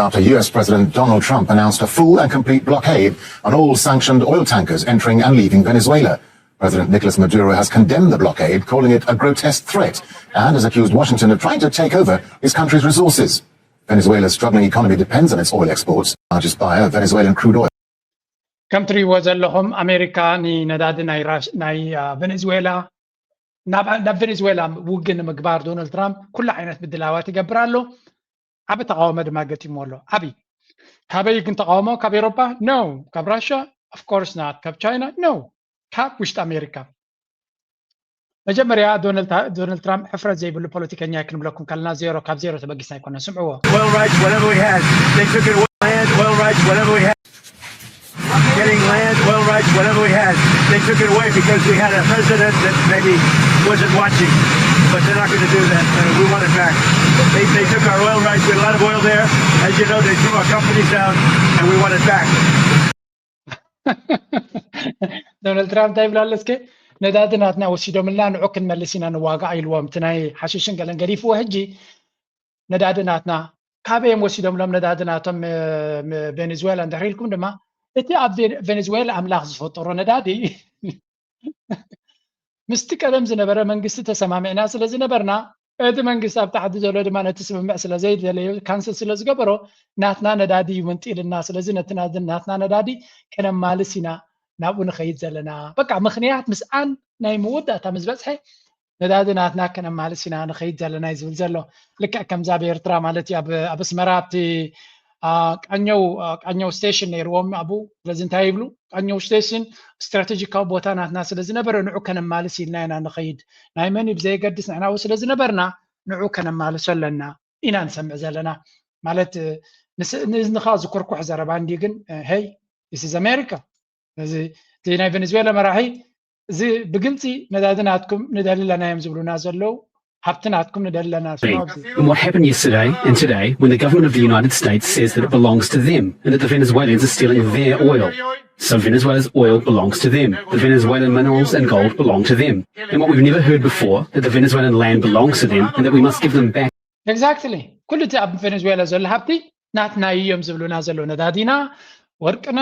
After U S President Donald Trump announced a full and complete blockade on all sanctioned oil tankers entering and leaving Venezuela. President Nicolas Maduro has condemned the blockade, calling it a grotesque threat, and has accused Washington of trying to take over his country's resources. Venezuela's struggling economy depends on its oil exports, largest buyer, Venezuelan crude oil. ከም ትሪእዎ ዘለኹም ኣሜሪካ ንነዳዲ ናይ ቬኔዝዌላ ናብ ቬኔዝዌላ ውግእ ንምግባር ዶናልድ ትራምፕ ኩሉ ዓይነት ምድላዋት ይገብር ኣሎ። ዓቢ ተቃውሞ ድማ ገጢምዎ ኣሎ። ዓቢ ካበይ ግን ተቃውሞ? ካብ ኤሮፓ ነው። ካብ ራሻ ኦፍኮርስ ናት። ካብ ቻይና ነው። ካብ ውሽጢ ኣሜሪካ። መጀመርያ ዶናልድ ትራምፕ ሕፍረት ዘይብሉ ፖለቲከኛ ክንብለኩም ከለና ዜሮ ካብ ዜሮ ተበጊስና ኣይኮነን። ስምዕዎ። Oil rights, whatever we had, they took it away. Land, oil rights, whatever we had. Getting land, oil rights, whatever we had. They took it away because we had a president that maybe wasn't watching. But they're not going to do that. Uh, we want it back. They, they took our oil rights. We had a lot of oil there. As you know, they threw our companies down, and we want it back. ዶናልድ ትራምፕ እንታይ ይብላሉ እስከ? ነዳዲ ናትና ወሲዶምልና ንዑ ክንመልስ ኢና ንዋጋእ ኢልዎም። እቲ ናይ ሓሽሽን ገለን ገዲፍዎ። ሕጂ ነዳዲ ናትና ካበይ እዮም ወሲዶምሎም ነዳዲ ናቶም ቬኔዝዌላ እንድሕር ኢልኩም ድማ እቲ ኣብ ቬኔዝዌላ ኣምላኽ ዝፈጠሮ ነዳዲ ምስቲ ቀደም ዝነበረ መንግስቲ ተሰማሚዕና ስለ ዝነበርና እቲ መንግስቲ ኣብ ታሕቲ ዘሎ ድማ ነቲ ስምምዕ ስለ ዘይደለዮ ካንስል ስለ ዝገበሮ ናትና ነዳዲ ይምንጢልና። ስለዚ ነቲ ናትና ነዳዲ ከነማልስ ኢና ናብኡ ንኸይድ ዘለና። በቃ ምኽንያት ምስኣን ናይ መወዳእታ ምስ በጽሐ ነዳዲ ናትና ከነማልስ ኢና ንኸይድ ዘለና እዩ ዝብል ዘሎ። ልክዕ ከምዚ ኣብ ኤርትራ ማለት እዩ ኣብ ኣስመራ ኣብቲ ቃኘው ቃኘው ስቴሽን ነይርዎም ኣብኡ። ስለዚ እንታይ ይብሉ? ቃኘው ስቴሽን ስትራቴጂካዊ ቦታ ናትና ስለ ዝነበረ ንዑ ከነማልስ ኢልና ኢና ንኸይድ። ናይ መን እዩ ብዘየገድስ ንሕና ኣብኡ ስለ ዝነበርና ንዑ ከነማልሶ ኣለና ኢና ንሰምዕ ዘለና። ማለት ንእዝንኻ ዝኩርኩሕ ዘረባ እንዲ ግን ሄይ this is America። ስለዚ እቲ ናይ ቬኔዝዌላ መራሒ እዚ ብግልፂ ነዳዲ ናትኩም ንደሊ ኣለና እዮም ዝብሉና ዘለዉ። ሃብቲ ናትኩም ንደሊ ኣለና። And what happened yesterday and today when the government of the United States says that it belongs to them and that the Venezuelans are stealing their oil. So Venezuela's oil belongs to them. The Venezuelan minerals and gold belong to them. And what we've never heard before, that the Venezuelan land belongs to them and that we must give them back. Exactly. ኩሉ እቲ ኣብ ቬኔዝዌላ ዘሎ ሃብቲ ናትና እዮም ዝብሉና ዘሎ። ነዳዲና፣ ወርቅና፣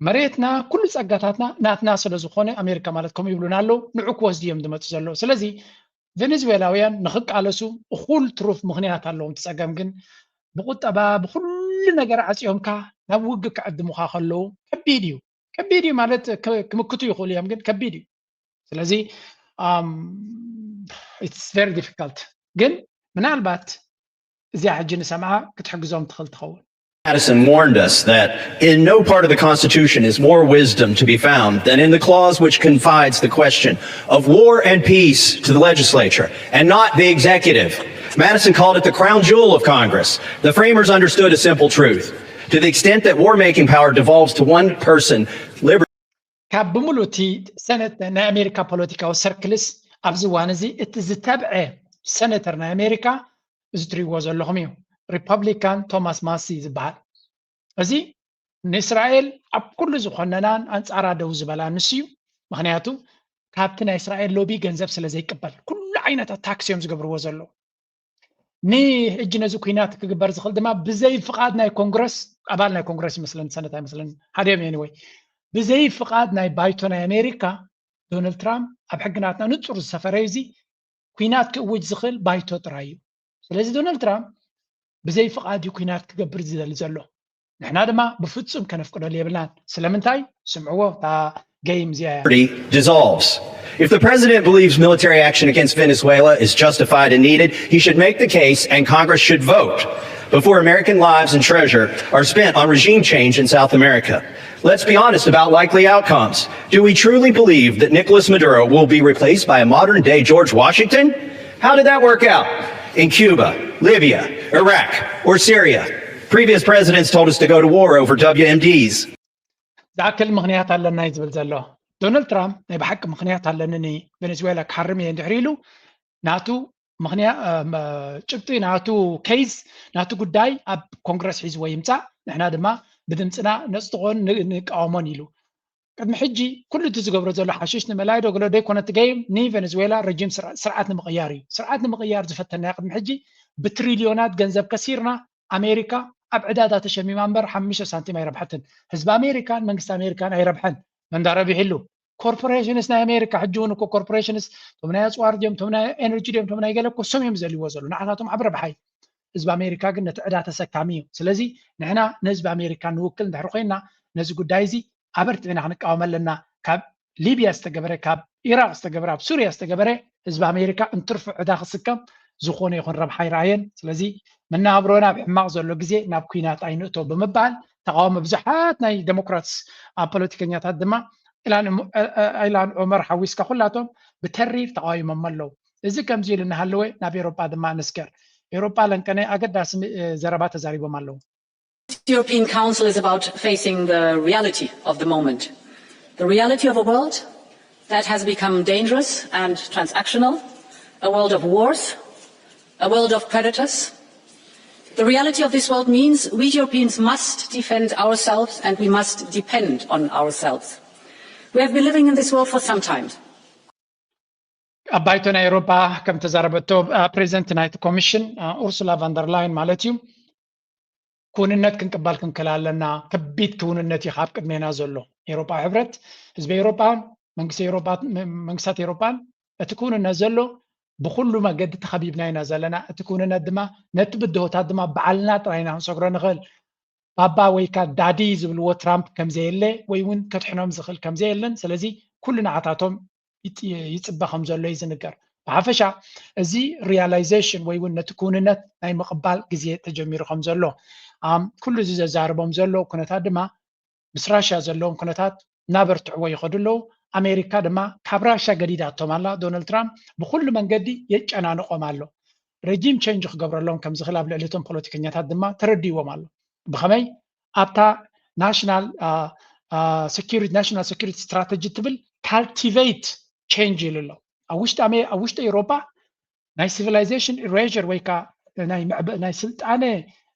መሬትና፣ ኩሉ ጸጋታትና ናትና ስለ ዝኾነ ኣሜሪካ ማለት ከምኡ ይብሉና ኣለዉ። ንዑ ክወስዱ እዮም ዝመፁ ዘለዉ። ስለዚ ቬኔዝዌላውያን ንኽቃለሱ እኹል ትሩፍ ምኽንያት ኣለዎም። እቲ ጸገም ግን ብቁጠባ ብኹሉ ነገር ዓፅዮምካ ናብ ውግእ ክዕድሙኻ ከለዉ ከቢድ እዩ። ከቢድ እዩ ማለት ክምክቱ ይኽእሉ እዮም፣ ግን ከቢድ እዩ። ስለዚ it's very difficult። ግን ምናልባት እዚኣ ሕጂ ንሰምዓ ክትሕግዞም ትኽእል ትኸውን። Madison warned us that in no part of the Constitution is more wisdom to be found than in the clause which confides the question of war and peace to the legislature and not the executive. Madison called it the crown jewel of Congress. The framers understood a simple truth. To the extent that war making power devolves to one person, liberty ካብ ብምሉ እቲ ሰነት ናይ ኣሜሪካ ፖለቲካዊ ሰርክልስ ኣብዚ እዋን እዚ እቲ ዝተብዐ ሰነተር ናይ ኣሜሪካ እዚ ትሪእዎ ዘለኹም እዩ። ሪፐብሊካን ቶማስ ማሲ ዝበሃል። እዚ ንእስራኤል ኣብ ኩሉ ዝኾነናን ኣንፃራ ደው ዝበላ ንሱ እዩ። ምክንያቱ ካብቲ ናይ እስራኤል ሎቢ ገንዘብ ስለ ዘይቅበል ኩሉ ዓይነታት ታክስ እዮም ዝገብርዎ ዘለዉ። ንሕጂ ነዚ ኩናት ክግበር ዝኽእል ድማ ብዘይ ፍቓድ ናይ ኮንግረስ፣ ኣባል ናይ ኮንግረስ ይመስለኒ ሰነት ኣይመስለኒ፣ ሓደ እዮም። Anyway ብዘይ ፍቓድ ናይ ባይቶ ናይ ኣሜሪካ ዶናልድ ትራምፕ ኣብ ሕጊ ናትና ንፁር ዝሰፈረ እዩ። እዚ ኩናት ክእውጅ ዝኽእል ባይቶ ጥራይ እዩ። ስለዚ ዶናልድ ትራምፕ ብዘይ ፍቓድ እዩ ኩናት ክገብር ዝደሊ ዘሎ። ንሕና ድማ ብፍጹም ከነፍቅደሉ የብልናን። ስለምንታይ? ስምዕዎ እታ ገይም እዚኣ እያ። Dissolves. If the president believes military action against Venezuela is justified and needed, he should make the case and Congress should vote before American lives and treasure are spent on regime change in South America. Let's be honest about likely outcomes. Do we truly believe that Nicolas Maduro will be replaced by a modern day George Washington? How did that work out in Cuba, Libya, Iraq, or Syria? Previous presidents told us to go to war over W M Ds. ዝኣክል ምኽንያት ኣለና እዩ ዝብል ዘሎ ዶናልድ ትራምፕ። ናይ ብሓቂ ምኽንያት ኣለኒ ንቬኔዙዌላ ክሓርም እየ እንድሕር ኢሉ፣ ናቱ ምኽንያት ጭብጢ፣ ናቱ ኬዝ፣ ናቱ ጉዳይ ኣብ ኮንግረስ ሒዝዎ ይምፃእ፣ ንሕና ድማ ብድምፅና ነፅድቖን ንቃወሞን ኢሉ። ቅድሚ ሕጂ ኩሉ እቲ ዝገብሮ ዘሎ ሓሽሽ ንምእላይ ዶ ገለ ዶ ኣይኮነ እቲ ገይም፣ ንቬኔዙዌላ ረጂም ስርዓት ንምቕያር እዩ። ስርዓት ንምቕያር ዝፈተናዮ ቅድሚ ሕጂ ብትሪልዮናት ገንዘብ ከሲርና፣ ኣሜሪካ ኣብ ዕዳዳ ተሸሚማ እምበር ሓሙሽተ ሳንቲም ኣይረብሐትን። ህዝቢ ኣሜሪካን መንግስቲ ኣሜሪካን ኣይረብሐን። መን ዳ ረቢሕሉ? ኮርፖሬሽንስ ናይ ኣሜሪካ። ሕጂ እውን እኮ ኮርፖሬሽንስ፣ እቶም ናይ ኣፅዋር ድዮም፣ እቶም ናይ ኤነርጂ ድዮም፣ እቶም ናይ ገለ እኮ እሶም እዮም ዘልዎ ዘሎ። ንዓታቶም ዓቢ ረብሓ እዩ። ህዝቢ ኣሜሪካ ግን ነቲ ዕዳ ተሰካሚ እዩ። ስለዚ ንሕና ንህዝቢ ኣሜሪካ ንውክል እንድሕር ኮይና፣ ነዚ ጉዳይ እዚ ኣበርቲዕና ክንቃወም ኣለና። ካብ ሊብያ ዝተገበረ፣ ካብ ኢራቅ ዝተገበረ፣ ኣብ ሱርያ ዝተገበረ ህዝቢ ኣሜሪካ እንትርፎ ዕዳ ክስከም ዝኾነ ይኹን ረብሓ ኣይረኣየን። ስለዚ መነባብሮና ኣብ ሕማቕ ዘሎ ግዜ ናብ ኲናት ኣይንእቶ ብምባል ተቃወሞ ብዙሓት ናይ ዴሞክራትስ ኣብ ፖለቲከኛታት ድማ ኢላን ዑመር ሓዊስካ ኩላቶም ብተሪር ተቃዊሞም ኣለዉ። እዚ ከምዚ ኢሉ እናሃለወ ናብ ኤሮጳ ድማ ንስገር። ኤሮጳ ለንቀነ ኣገዳሲ ዘረባ ተዛሪቦም ኣለዉ። European Council is about facing the reality of the moment, the reality of a world that has become dangerous and transactional, a world of wars, a world of predators. The reality of this world means we Europeans must defend ourselves and we must depend on ourselves. We have been living in this world for some time. ኣብ ባይቶ ናይ ኤሮጳ ከም ተዛረበቶ ፕሬዚደንት ናይቲ ኮሚሽን ኡርሱላ ቫንደርላይን ማለት እዩ፣ ክውንነት ክንቅበል ክንክእል ኣለና። ከቢድ ክውንነት እዩ ካብ ቅድሜና ዘሎ። ኤሮጳዊ ሕብረት፣ ህዝቢ ኤሮጳ፣ መንግስታት ኤሮጳን እቲ ክውንነት ዘሎ ብኩሉ መገዲ ተኸቢብና ኢና ዘለና። እቲ ክውንነት ድማ ነቲ ብድሆታት ድማ ባዕልና ጥራይ ኢና ክንሰግሮ ንኽእል። ባባ ወይካ ዳዲ ዝብልዎ ትራምፕ ከምዘየለ ወይ እውን ከድሕኖም ዝኽእል ከምዘየለን፣ ስለዚ ኩሉ ንዓታቶም ይፅበ ከም ዘሎ እዩ ዝንገር። ብሓፈሻ እዚ ሪያላይዜሽን ወይ እውን ነቲ ክውንነት ናይ ምቕባል ግዜ ተጀሚሩ ከም ዘሎ፣ ኩሉ እዚ ዘዛርቦም ዘሎ ኩነታት ድማ ምስ ራሽያ ዘለዎም ኩነታት እናበርትዕዎ ይኸዱ ኣለዉ። ኣሜሪካ ድማ ካብ ራሽያ ገዲዳቶም ኣላ። ዶናልድ ትራምፕ ብኩሉ መንገዲ የጨናንቆም ኣሎ። ረጂም ቸንጅ ክገብረሎም ከም ዝኽእል ኣብ ልዕሊ እቶም ፖለቲከኛታት ድማ ተረዲዎም ኣሎ። ብኸመይ ኣብታ ናሽናል ናሽናል ሴኩሪቲ ስትራተጂ ትብል ካልቲቬት ቸንጅ ኢሉ ኣሎ። ኣብ ውሽጢ ኣሜ ኣብ ውሽጢ ኤውሮጳ ናይ ሲቪላይዜሽን ኢሬዥር ወይ ከዓ ናይ ምዕበ ናይ ስልጣነ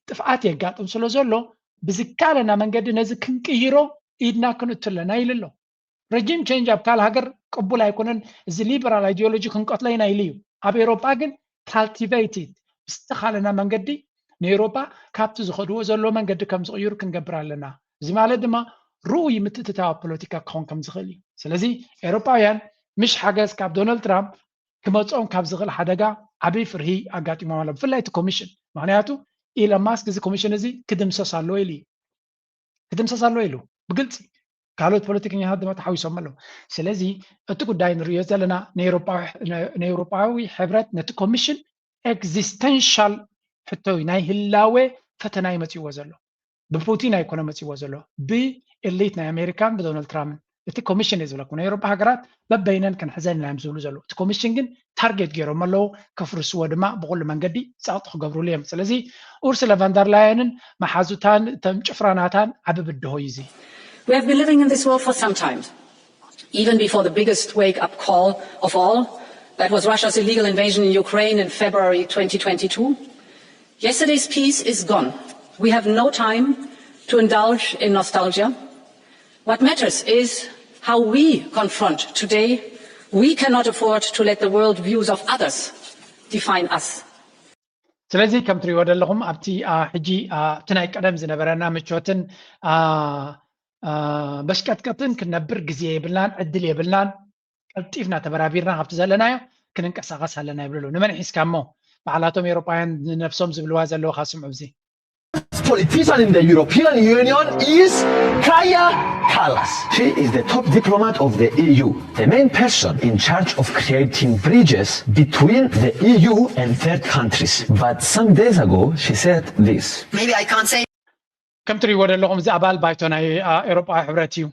ጥፍኣት የጋጥም ስለ ዘሎ ብዝካለና መንገዲ ነዚ ክንቅይሮ ኢድና ክንእቱ ኣለና ኢሉ ኣሎ። ረጂም ቸንጅ ኣብ ካልእ ሃገር ቅቡል ኣይኮነን። እዚ ሊበራል ኣይዲዮሎጂ ክንቀትሎ ኢና ኢሉ እዩ። ኣብ ኤውሮጳ ግን ካልቲቬትድ ብዝተኻለና መንገዲ ንኤውሮጳ ካብቲ ዝኸድዎ ዘለዎ መንገዲ ከም ዝቕይሩ ክንገብር ኣለና። እዚ ማለት ድማ ርኡይ ምትእትታው ኣብ ፖለቲካ ክኸውን ከም ዝኽእል እዩ። ስለዚ ኤውሮጳውያን ምሽ ሓገዝ ካብ ዶናልድ ትራምፕ ክመፅኦም ካብ ዝኽእል ሓደጋ ዓብዪ ፍርሂ ኣጋጢሞም ኣሎ፣ ብፍላይ እቲ ኮሚሽን። ምክንያቱ ኢሎን ማስክ እዚ ኮሚሽን እዚ ክድምሰስ ኣለዎ ኢሉ እዩ። ክድምሰስ ኣለዎ ኢሉ ብግልፂ። ካልኦት ፖለቲከኛታት ድማ ተሓዊሶም ኣለዉ። ስለዚ እቲ ጉዳይ ንርእዮ ዘለና ንኤውሮጳዊ ሕብረት ነቲ ኮሚሽን ኤግዚስተንሻል ሕቶ እዩ፣ ናይ ህላዌ ፈተና እዩ መፅዎ ዘሎ። ብፑቲን ኣይኮነ መፅዎ ዘሎ፣ ብኤሊት ናይ ኣሜሪካን ብዶናልድ ትራምፕን። እቲ ኮሚሽን እዩ ዝብለኩም ናይ ኤውሮጳ ሃገራት በበይነን ክንሕዘን ኢና እዮም ዝብሉ ዘለዉ። እቲ ኮሚሽን ግን ታርጌት ገይሮም ኣለዉ፣ ከፍርስዎ ድማ ብኩሉ መንገዲ ፃቕጢ ክገብሩሉ እዮም። ስለዚ ኡርሱላ ቫንደርላየንን መሓዙታን እቶም ጭፍራናታን ዓቢ ብድሆ እዩ እዚ። We have been living in this world for some time, even before the biggest wake-up call of all, that was Russia's illegal invasion in Ukraine in February twenty twenty-two. Yesterday's peace is gone. We have no time to indulge in nostalgia. What matters is how we confront today. We cannot afford to let the world views of others define us. ስለዚ ከም ትሪእዎ ዘለኹም ኣብቲ ሕጂ እቲ ናይ ቀደም ዝነበረና ምቾትን በሽቀጥቀጥን ክንነብር ግዜ የብልናን፣ ዕድል የብልናን። ቀልጢፍና ተበራቢርና ካብቲ ዘለናዮ ክንንቀሳቐስ ኣለና ይብሉ። ንመን ሒዝካ እሞ? ባዕላቶም ኤውሮጳውያን ንነብሶም ዝብልዋ ዘለዉ ካስምዑ። እዚ politician in the European Union is Kaja Kallas. She is the top diplomat of the E U, the main person in charge of creating bridges between the E U and third countries. But some days ago, she said this. Maybe I can't say. ከም ትሪእዎ ዘለኹም እዚ ኣባል ባይቶ ናይ ኤውሮጳዊ ሕብረት እዩ።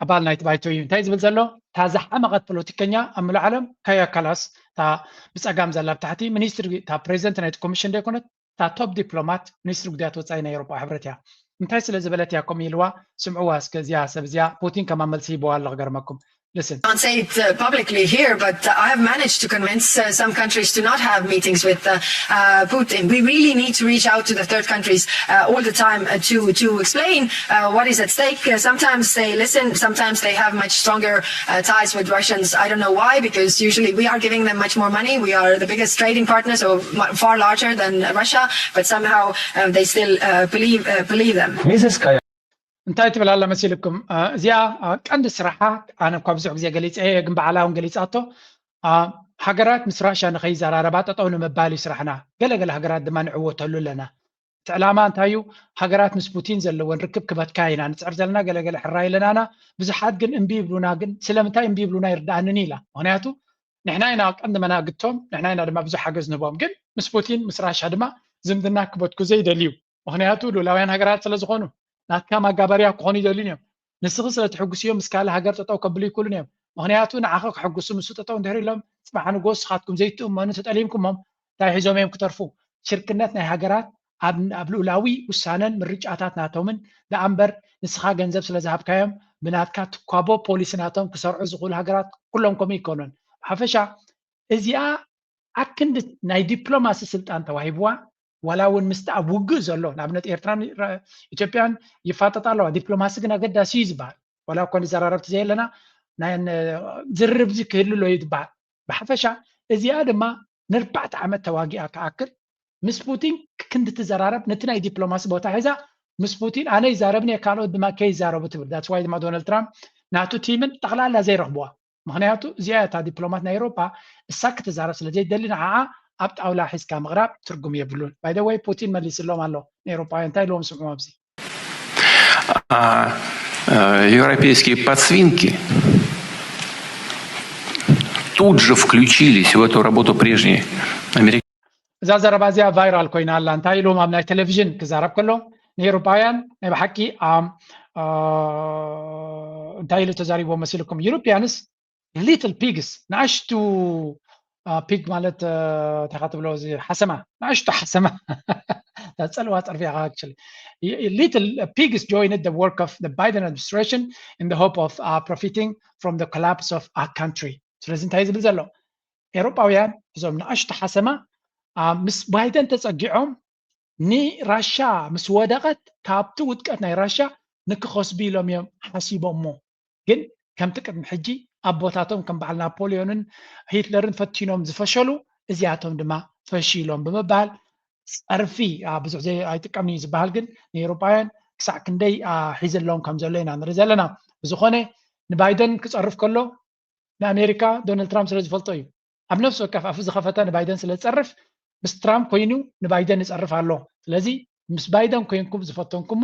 ኣባል ናይቲ ባይቶ እዩ። እንታይ ዝብል ዘሎ? እታ ዝሓመቐት ፖለቲከኛ ኣብ ምሉእ ዓለም ካያ ካላስ፣ እታ ብፀጋም ዘላ ኣብ ታሕቲ ሚኒስትሪ፣ እታ ፕሬዚደንት ናይቲ ኮሚሽን ዶ ኣይኮነት? እታ ቶፕ ዲፕሎማት ሚኒስትሪ ጉዳያት ወፃኢ ናይ ኤውሮጳ ሕብረት እያ። እንታይ ስለ ዝበለት እያ ከምኡ ኢልዋ? ስምዕዋ እስከ እዚኣ ሰብ እዚኣ። ፑቲን ከማን መልሲ ሂብዋ ኣሎ ክገርመኩም። Listen. Can't say it uh, publicly here, but uh, I have managed to convince uh, some countries to not have meetings with uh, uh, Putin. We really need to reach out to the third countries uh, all the time uh, to to explain uh, what is at stake. Uh, sometimes they listen. Sometimes they have much stronger uh, ties with Russians. I don't know why, because usually we are giving them much more money. We are the biggest trading partner, so mu- far larger than Russia. But somehow uh, they still uh, believe uh, believe them. Missus Kaya. እንታይ ትብል ኣላ መሲልኩም? እ፣ እዚኣ እ፣ ቀንዲ ስራሓ ኣነ እኳ ብዙሕ ግዜ ገሊፀ እየ፣ ግን ባዕላ እውን ገሊፃቶ። እ፣ ሃገራት ምስ ራሻ ንኸይዘራረባ ጠጠው ንምባል እዩ ስራሕና። ገለገለ ሃገራት ድማ ንዕወተሉ ኣለና። እቲ ዕላማ እንታይ እዩ? ሃገራት ምስ ፑቲን ዘለወን ርክብ ክበትካ ኢና ንፅዕር ዘለና፣ ገለገለ ሕራይ ኣለናና። ብዙሓት ግን እምቢ ይብሉና። ግን ስለምንታይ እምቢ ይብሉና ይርድኣንን ኢላ። ምክንያቱ ንሕና ኢና ቀንዲ መናግቶም፣ ንሕና ኢና ድማ ብዙሕ ሓገዝ ንህቦም። ግን ምስ ፑቲን ምስ ራሻ ድማ ዝምድና ክበትኩ ዘይደልዩ። ምክንያቱ ሉላውያን ሃገራት ስለ ዝኾኑ ናትካ ማጋበርያ ክኾኑ ይደልዩን እዮም። ንስኺ ስለ ትሕጉስዮም ምስ ካልእ ሃገር ጠጠው ከብሉ ይክእሉን እዮም። ምክንያቱ ንዓኸ ክሕጉሱ ምስ ጠጠው እንድሕር ኢሎም ፅባሕ ንጎ ስኻትኩም ዘይትእመኑ ተጠሊምኩሞም እንታይ ሒዞም እዮም ክተርፉ? ሽርክነት ናይ ሃገራት ኣብ ኣብ ልኡላዊ ውሳነን ምርጫታት ናቶምን ደኣ እምበር ንስኻ ገንዘብ ስለ ዝሃብካዮም ብናትካ ትኳቦ ፖሊሲ ናቶም ክሰርዑ ዝኽእሉ ሃገራት ኩሎም ከምኡ ይኮኑን። ብሓፈሻ እዚኣ ኣክንዲ ናይ ዲፕሎማሲ ስልጣን ተዋሂብዋ ዋላ እውን ምስቲ ኣብ ውግእ ዘሎ ንኣብነት ኤርትራን ኢትዮጵያን ይፋጠጣ ኣለዋ። ዲፕሎማሲ ግን ኣገዳሲ እዩ ዝበሃል ዋላ እኳ ንዘራረብቲ ዘየለና ናይ ዝርርብ ክህሉ ኣሎ እዩ ዝበሃል። ብሓፈሻ እዚኣ ድማ ንርባዕተ ዓመት ተዋጊኣ ክኣክል ምስ ፑቲን ክንዲ ትዘራረብ ነቲ ናይ ዲፕሎማሲ ቦታ ሒዛ ምስ ፑቲን ኣነ ይዛረብን እየ ካልኦት ድማ ከይዛረቡ ትብል። ዳትስ ዋይ ድማ ዶናልድ ትራምፕ ናቱ ቲምን ጠቕላላ ዘይረኽብዋ። ምክንያቱ እዚኣ እታ ዲፕሎማት ናይ ኤውሮጳ እሳ ክትዛረብ ስለ ዘይደሊ ንዓኣ ኣብ ጣውላ ሒዝካ ምቕራብ ትርጉም የብሉን። ባይ ዘ ወይ ፑቲን መሊስሎም ኣሎ ንኤውሮጳውያን እንታይ ኢልዎም ስምዑ ኣብዚ А э, европейские подсвинки тут же включились в эту работу прежние американские. እዛ ዘረባ እዚኣ ቫይራል ኮይና ኣላ። እንታይ ኢሎም ኣብ ናይ ቴሌቪዥን ክዛረብ ከሎ ንኤውሮጳውያን ናይ ብሓቂ እንታይ ኢሉ ተዛሪቦ መሲልኩም? Europeans little pigs፣ ንኣሽቱ ፒግ ማለት እንታይ ትብሎ እዚ ሓሰማ፣ ንኣሽቱ ሓሰማ ጸልዋ ጸርፊ actually little pigs joined the work of the Biden administration in the hope of uh, profiting from the collapse of our country። ስለዚ እንታይ ዝብል ዘሎ? ኤውሮጳውያን እዞም ንኣሽቱ ሓሰማ ምስ ባይደን ተጸጊዖም ንራሻ ምስ ወደቐት ካብቲ ውድቀት ናይ ራሻ ንክኸስቡ ኢሎም እዮም ሓሲቦሞ። ግን ከምቲ ቅድሚ ሕጂ ኣቦታቶም ከም በዓል ናፖሊዮንን ሂትለርን ፈቲኖም ዝፈሸሉ እዚኣቶም ድማ ፈሺሎም ብምባል ጸርፊ ብዙሕ ኣይጥቀምን እዩ ዝበሃል፣ ግን ንኤውሮጳውያን ክሳዕ ክንደይ ሒዝሎም ከም ዘሎ ኢና ንርኢ ዘለና። ብዝኾነ ንባይደን ክጸርፍ ከሎ ንኣሜሪካ ዶናልድ ትራምፕ ስለ ዝፈልጦ እዩ። ኣብ ነፍሲ ወከፍ ኣፉ ዝኸፈተ ንባይደን ስለ ዝጸርፍ ምስ ትራምፕ ኮይኑ ንባይደን ይጸርፍ ኣሎ። ስለዚ ምስ ባይደን ኮይንኩም ዝፈተንኩሞ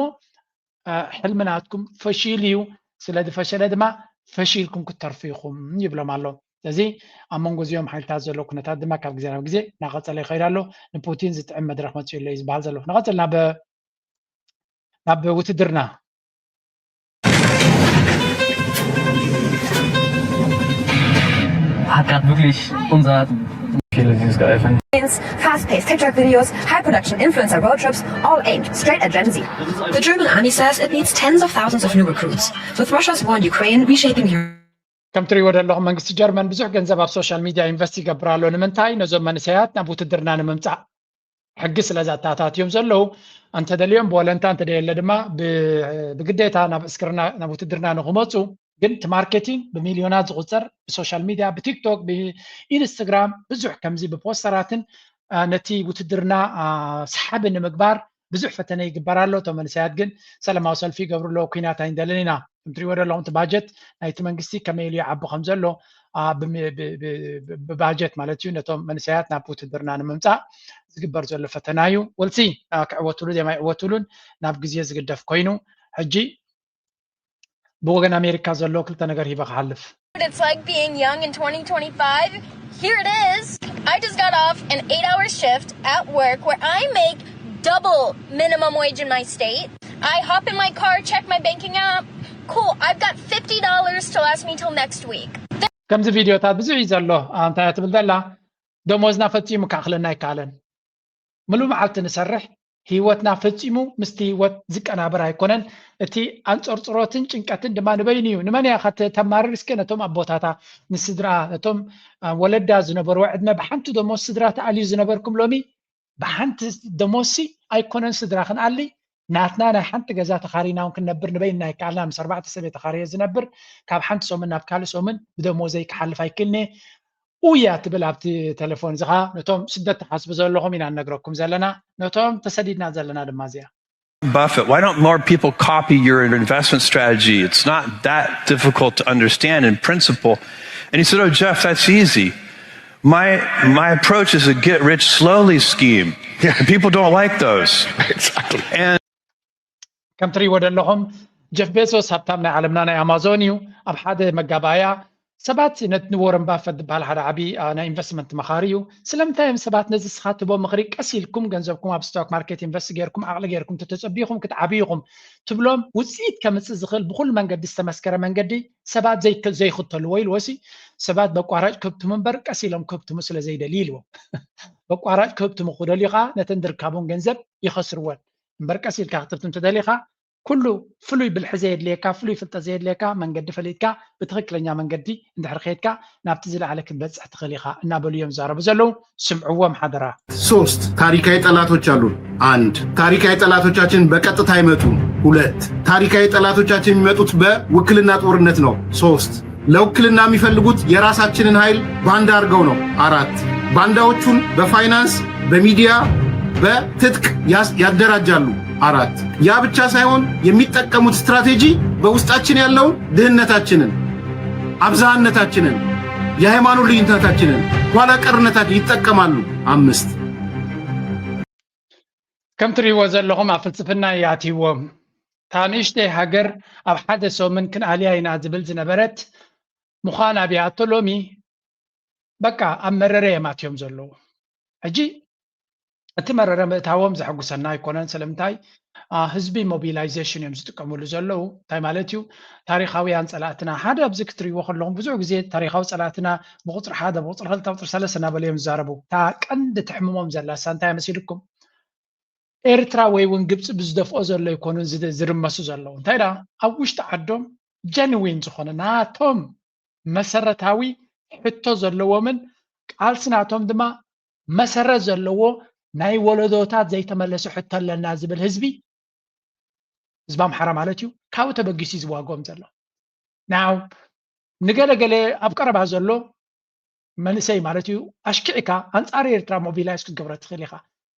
ሕልሚ ናትኩም ፈሺሉ እዩ። ስለ ዝፈሸለ ድማ ፈሺልኩም ክትተርፉ ኢኹም ይብሎም ኣሎ። ስለዚ ኣብ መንጎ እዚኦም ሓይልታት ዘሎ ኩነታት ድማ ካብ ግዜ ናብ ግዜ እናቐጸለ ይኸይድ ኣሎ። ንፑቲን ዝጥዕም መድረኽ መጺኡ ኣሎ እዩ ዝበሃል ዘሎ። ንቐጽል ናብ ናብ ውትድርና Hat gerade wirklich unser Fast-paced TikTok videos, high production influencer road trips, all aimed straight at Gen Z. The German army says it needs tens of thousands of new recruits. With Russia's war in Ukraine reshaping Europe. ከም ትሪእዎ ዘለኹም መንግስቲ ጀርመን ብዙሕ ገንዘብ ኣብ ሶሻል ሚድያ ኢንቨስት ይገብር ኣሎ። ንምንታይ? ነዞም መንእሰያት ናብ ውትድርና ንምምፃእ። ሕጊ ስለ ዘተኣታትዮም ዘለዉ እንተደልዮም ብወለንታ እንተደየለ ድማ ብግዴታ ናብ ዕስክርና ናብ ውትድርና ንክመፁ ግን እቲ ማርኬቲንግ ብሚልዮናት ዝቁፀር ብሶሻል ሚድያ ብቲክቶክ ብኢንስትግራም ብዙሕ ከምዚ ብፖስተራትን ነቲ ውትድርና ሰሓቢ ንምግባር ብዙሕ ፈተነ ይግበር ኣሎ። እቶም መንእሰያት ግን ሰላማዊ ሰልፊ ይገብሩ ኣለዉ። ኩናት ኣይንደልን ኢና። ከም ትሪእዎ ዘለኹም እቲ ባጀት ናይቲ መንግስቲ ከመይ ኢሉ ይዓቢ ከም ዘሎ ብባጀት ማለት እዩ ነቶም መንእሰያት ናብ ውትድርና ንምምፃእ ዝግበር ዘሎ ፈተና እዩ። ወልሲ ክዕወትሉ ደማ ይዕወትሉን ናብ ግዜ ዝግደፍ ኮይኑ ሕጂ ብወገን ኣሜሪካ ዘሎ ክልተ ነገር ሂበ ክሓልፍ It's like being young in twenty twenty-five. Here it is. I just got off an eight hour shift at work where I make double minimum wage in my state. I hop in my car, check my banking app. Cool, I've got fifty dollars to last me till next week. ከምዚ ቪድዮታት ብዙሕ እዩ ዘሎ። እንታይ ትብል ዘላ ደሞዝና ፈጺሙ ክኣኽለና ኣይከኣለን። ምሉእ መዓልቲ ንሰርሕ፣ ህይወትና ፈጺሙ ምስቲ ህይወት ዝቀናበር ኣይኮነን። እቲ ኣንጸርጽሮትን ጭንቀትን ድማ ንበይኑ እዩ። ንመን እያ ከተማርር? እስከ ነቶም ኣቦታታ፣ ንስድራ፣ ነቶም ወለዳ ዝነበርዎ ዕድመ ብሓንቲ ደሞዝ ስድራ ትኣልዩ ዝነበርኩም ሎሚ ብሓንቲ ደሞዝሲ ኣይኮነን ስድራ ክንኣሊ፣ ናትና ናይ ሓንቲ ገዛ ተኻሪና እውን ክንነብር ንበይንና ይከኣልና። ምስ ኣርባዕተ ሰብ እየ ተኻርየ ዝነብር። ካብ ሓንቲ ሰሙን ናብ ካልእ ሰሙን ብደሞዘይ ክሓልፍ ኣይክእልን'የ። ኡያ ትብል ኣብቲ ተለፎን። እዚ ኸኣ ነቶም ስደት ትሓስቡ ዘለኹም ኢና ንነግረኩም ዘለና፣ ነቶም ተሰዲድና ዘለና ድማ እዚኣ። Buffett, why don't more people copy your investment strategy? It's not that difficult to understand in principle. And he said, "Oh, Jeff, that's easy. My my approach is a get rich slowly scheme. And people don't like those." Exactly. And ከም ትሪእዎ ዘለኹም ጀፍ ቤዞስ ሃብታም ናይ ዓለምና ናይ ኣማዞን እዩ። ኣብ ሓደ መጋባእያ ሰባት ነቲ ንዎረን ባፈት ዝበሃል ሓደ ዓብዪ ናይ ኢንቨስትመንት መኻሪ እዩ። ስለምንታይ እዮም ሰባት ነዚ ስኻ ትቦ ምኽሪ ቀስ ኢልኩም ገንዘብኩም ኣብ ስቶክ ማርኬት ኢንቨስት ጌርኩም ዓቕሊ ጌርኩም ተተጸቢኹም ክትዓብዩ ኢኹም ትብሎም ውፅኢት ከምፅእ ዝኽእል ብኩሉ መንገዲ ዝተመስከረ መንገዲ ሰባት ዘይክተልዎ ኢልዎ ሲ ሰባት በቋራጭ ክህብትሙ እምበር ቀስ ኢሎም ክህብትሙ ስለ ዘይደልዩ ኢልዎ። በቋራጭ ክህብትሙ ክደልዩ ከዓ ነተን ድርካቦን ገንዘብ ይኸስርወን እምበር ቀስ ኢልካ ክትህብትም ተደሊኻ ኩሉ ፍሉይ ብልሒ ዘየድልየካ ፍሉይ ፍልጠት ዘየድልየካ መንገዲ ፈሊጥካ ብትኽክለኛ መንገዲ እንድሕር ከይድካ ናብቲ ዝለዓለ ክትበፅሕ ትኽእል ኢኻ እናበሉ እዮም ዝዛረቡ ዘለዉ። ስምዕዎም ሓደራ። ሶስት ታሪካዊ ጠላቶች አሉን። አንድ ታሪካዊ ጠላቶቻችን በቀጥታ አይመጡም። ሁለት ታሪካዊ ጠላቶቻችን የሚመጡት በውክልና ጦርነት ነው። ሶስት ለውክልና የሚፈልጉት የራሳችንን ኃይል ባንዳ አድርገው ነው። አራት ባንዳዎቹን በፋይናንስ በሚዲያ በትጥቅ ያደራጃሉ። አራት ያ ብቻ ሳይሆን የሚጠቀሙት ስትራቴጂ በውስጣችን ያለውን ድህነታችንን፣ አብዛሃነታችንን፣ የሃይማኖት ልዩነታችንን፣ ኋላ ቀርነታችን ይጠቀማሉ። አምስት ከም ትሪእዎ ዘለኹም ኣብ ፍልስፍና ይኣትይዎም። እታ ንእሽተይ ሃገር ኣብ ሓደ ሰሙን ክንኣልያ ኢና ዝብል ዝነበረት ምዃን ኣብያቶ ሎሚ በቃ ኣብ መረረ እዮም ኣትዮም ዘለዉ። ሕጂ እቲ መረረ ምእታዎም ዘሐጉሰና ኣይኮነን። ስለምንታይ ህዝቢ ሞቢላይዜሽን እዮም ዝጥቀምሉ ዘለዉ። እንታይ ማለት እዩ? ታሪኻውያን ፀላእትና ሓደ ኣብዚ ክትሪእዎ ከለኹም ብዙሕ ግዜ ታሪኻዊ ፀላእትና ብቁፅሪ ሓደ ብቁፅሪ ክልተ ቁፅሪ ሰለስተ እናበሉ እዮም ዝዛረቡ። እታ ቀንዲ ትሕምሞም ዘላ እሳ እንታይ መሲልኩም? ኤርትራ ወይ እውን ግብፂ ብዝደፍኦ ዘሎ ኣይኮኑን ዝርመሱ ዘለዉ። እንታይ ደኣ ኣብ ውሽጢ ዓዶም ጀንዊን ዝኾነ ናቶም መሰረታዊ ሕቶ ዘለዎምን ቃልሲ ናቶም ድማ መሰረት ዘለዎ ናይ ወለዶታት ዘይተመለሰ ሕቶ ኣለና ዝብል ህዝቢ ህዝቢ ኣምሓራ ማለት እዩ ካብኡ ተበጊሱ እዩ ዝዋግኦም ዘሎ። ናው ንገለገለ ኣብ ቀረባ ዘሎ መንእሰይ ማለት እዩ ኣሽኪዕካ ኣንፃር ኤርትራ ሞቢላይዝ ክትገብሮ ትኽእል ኢኻ።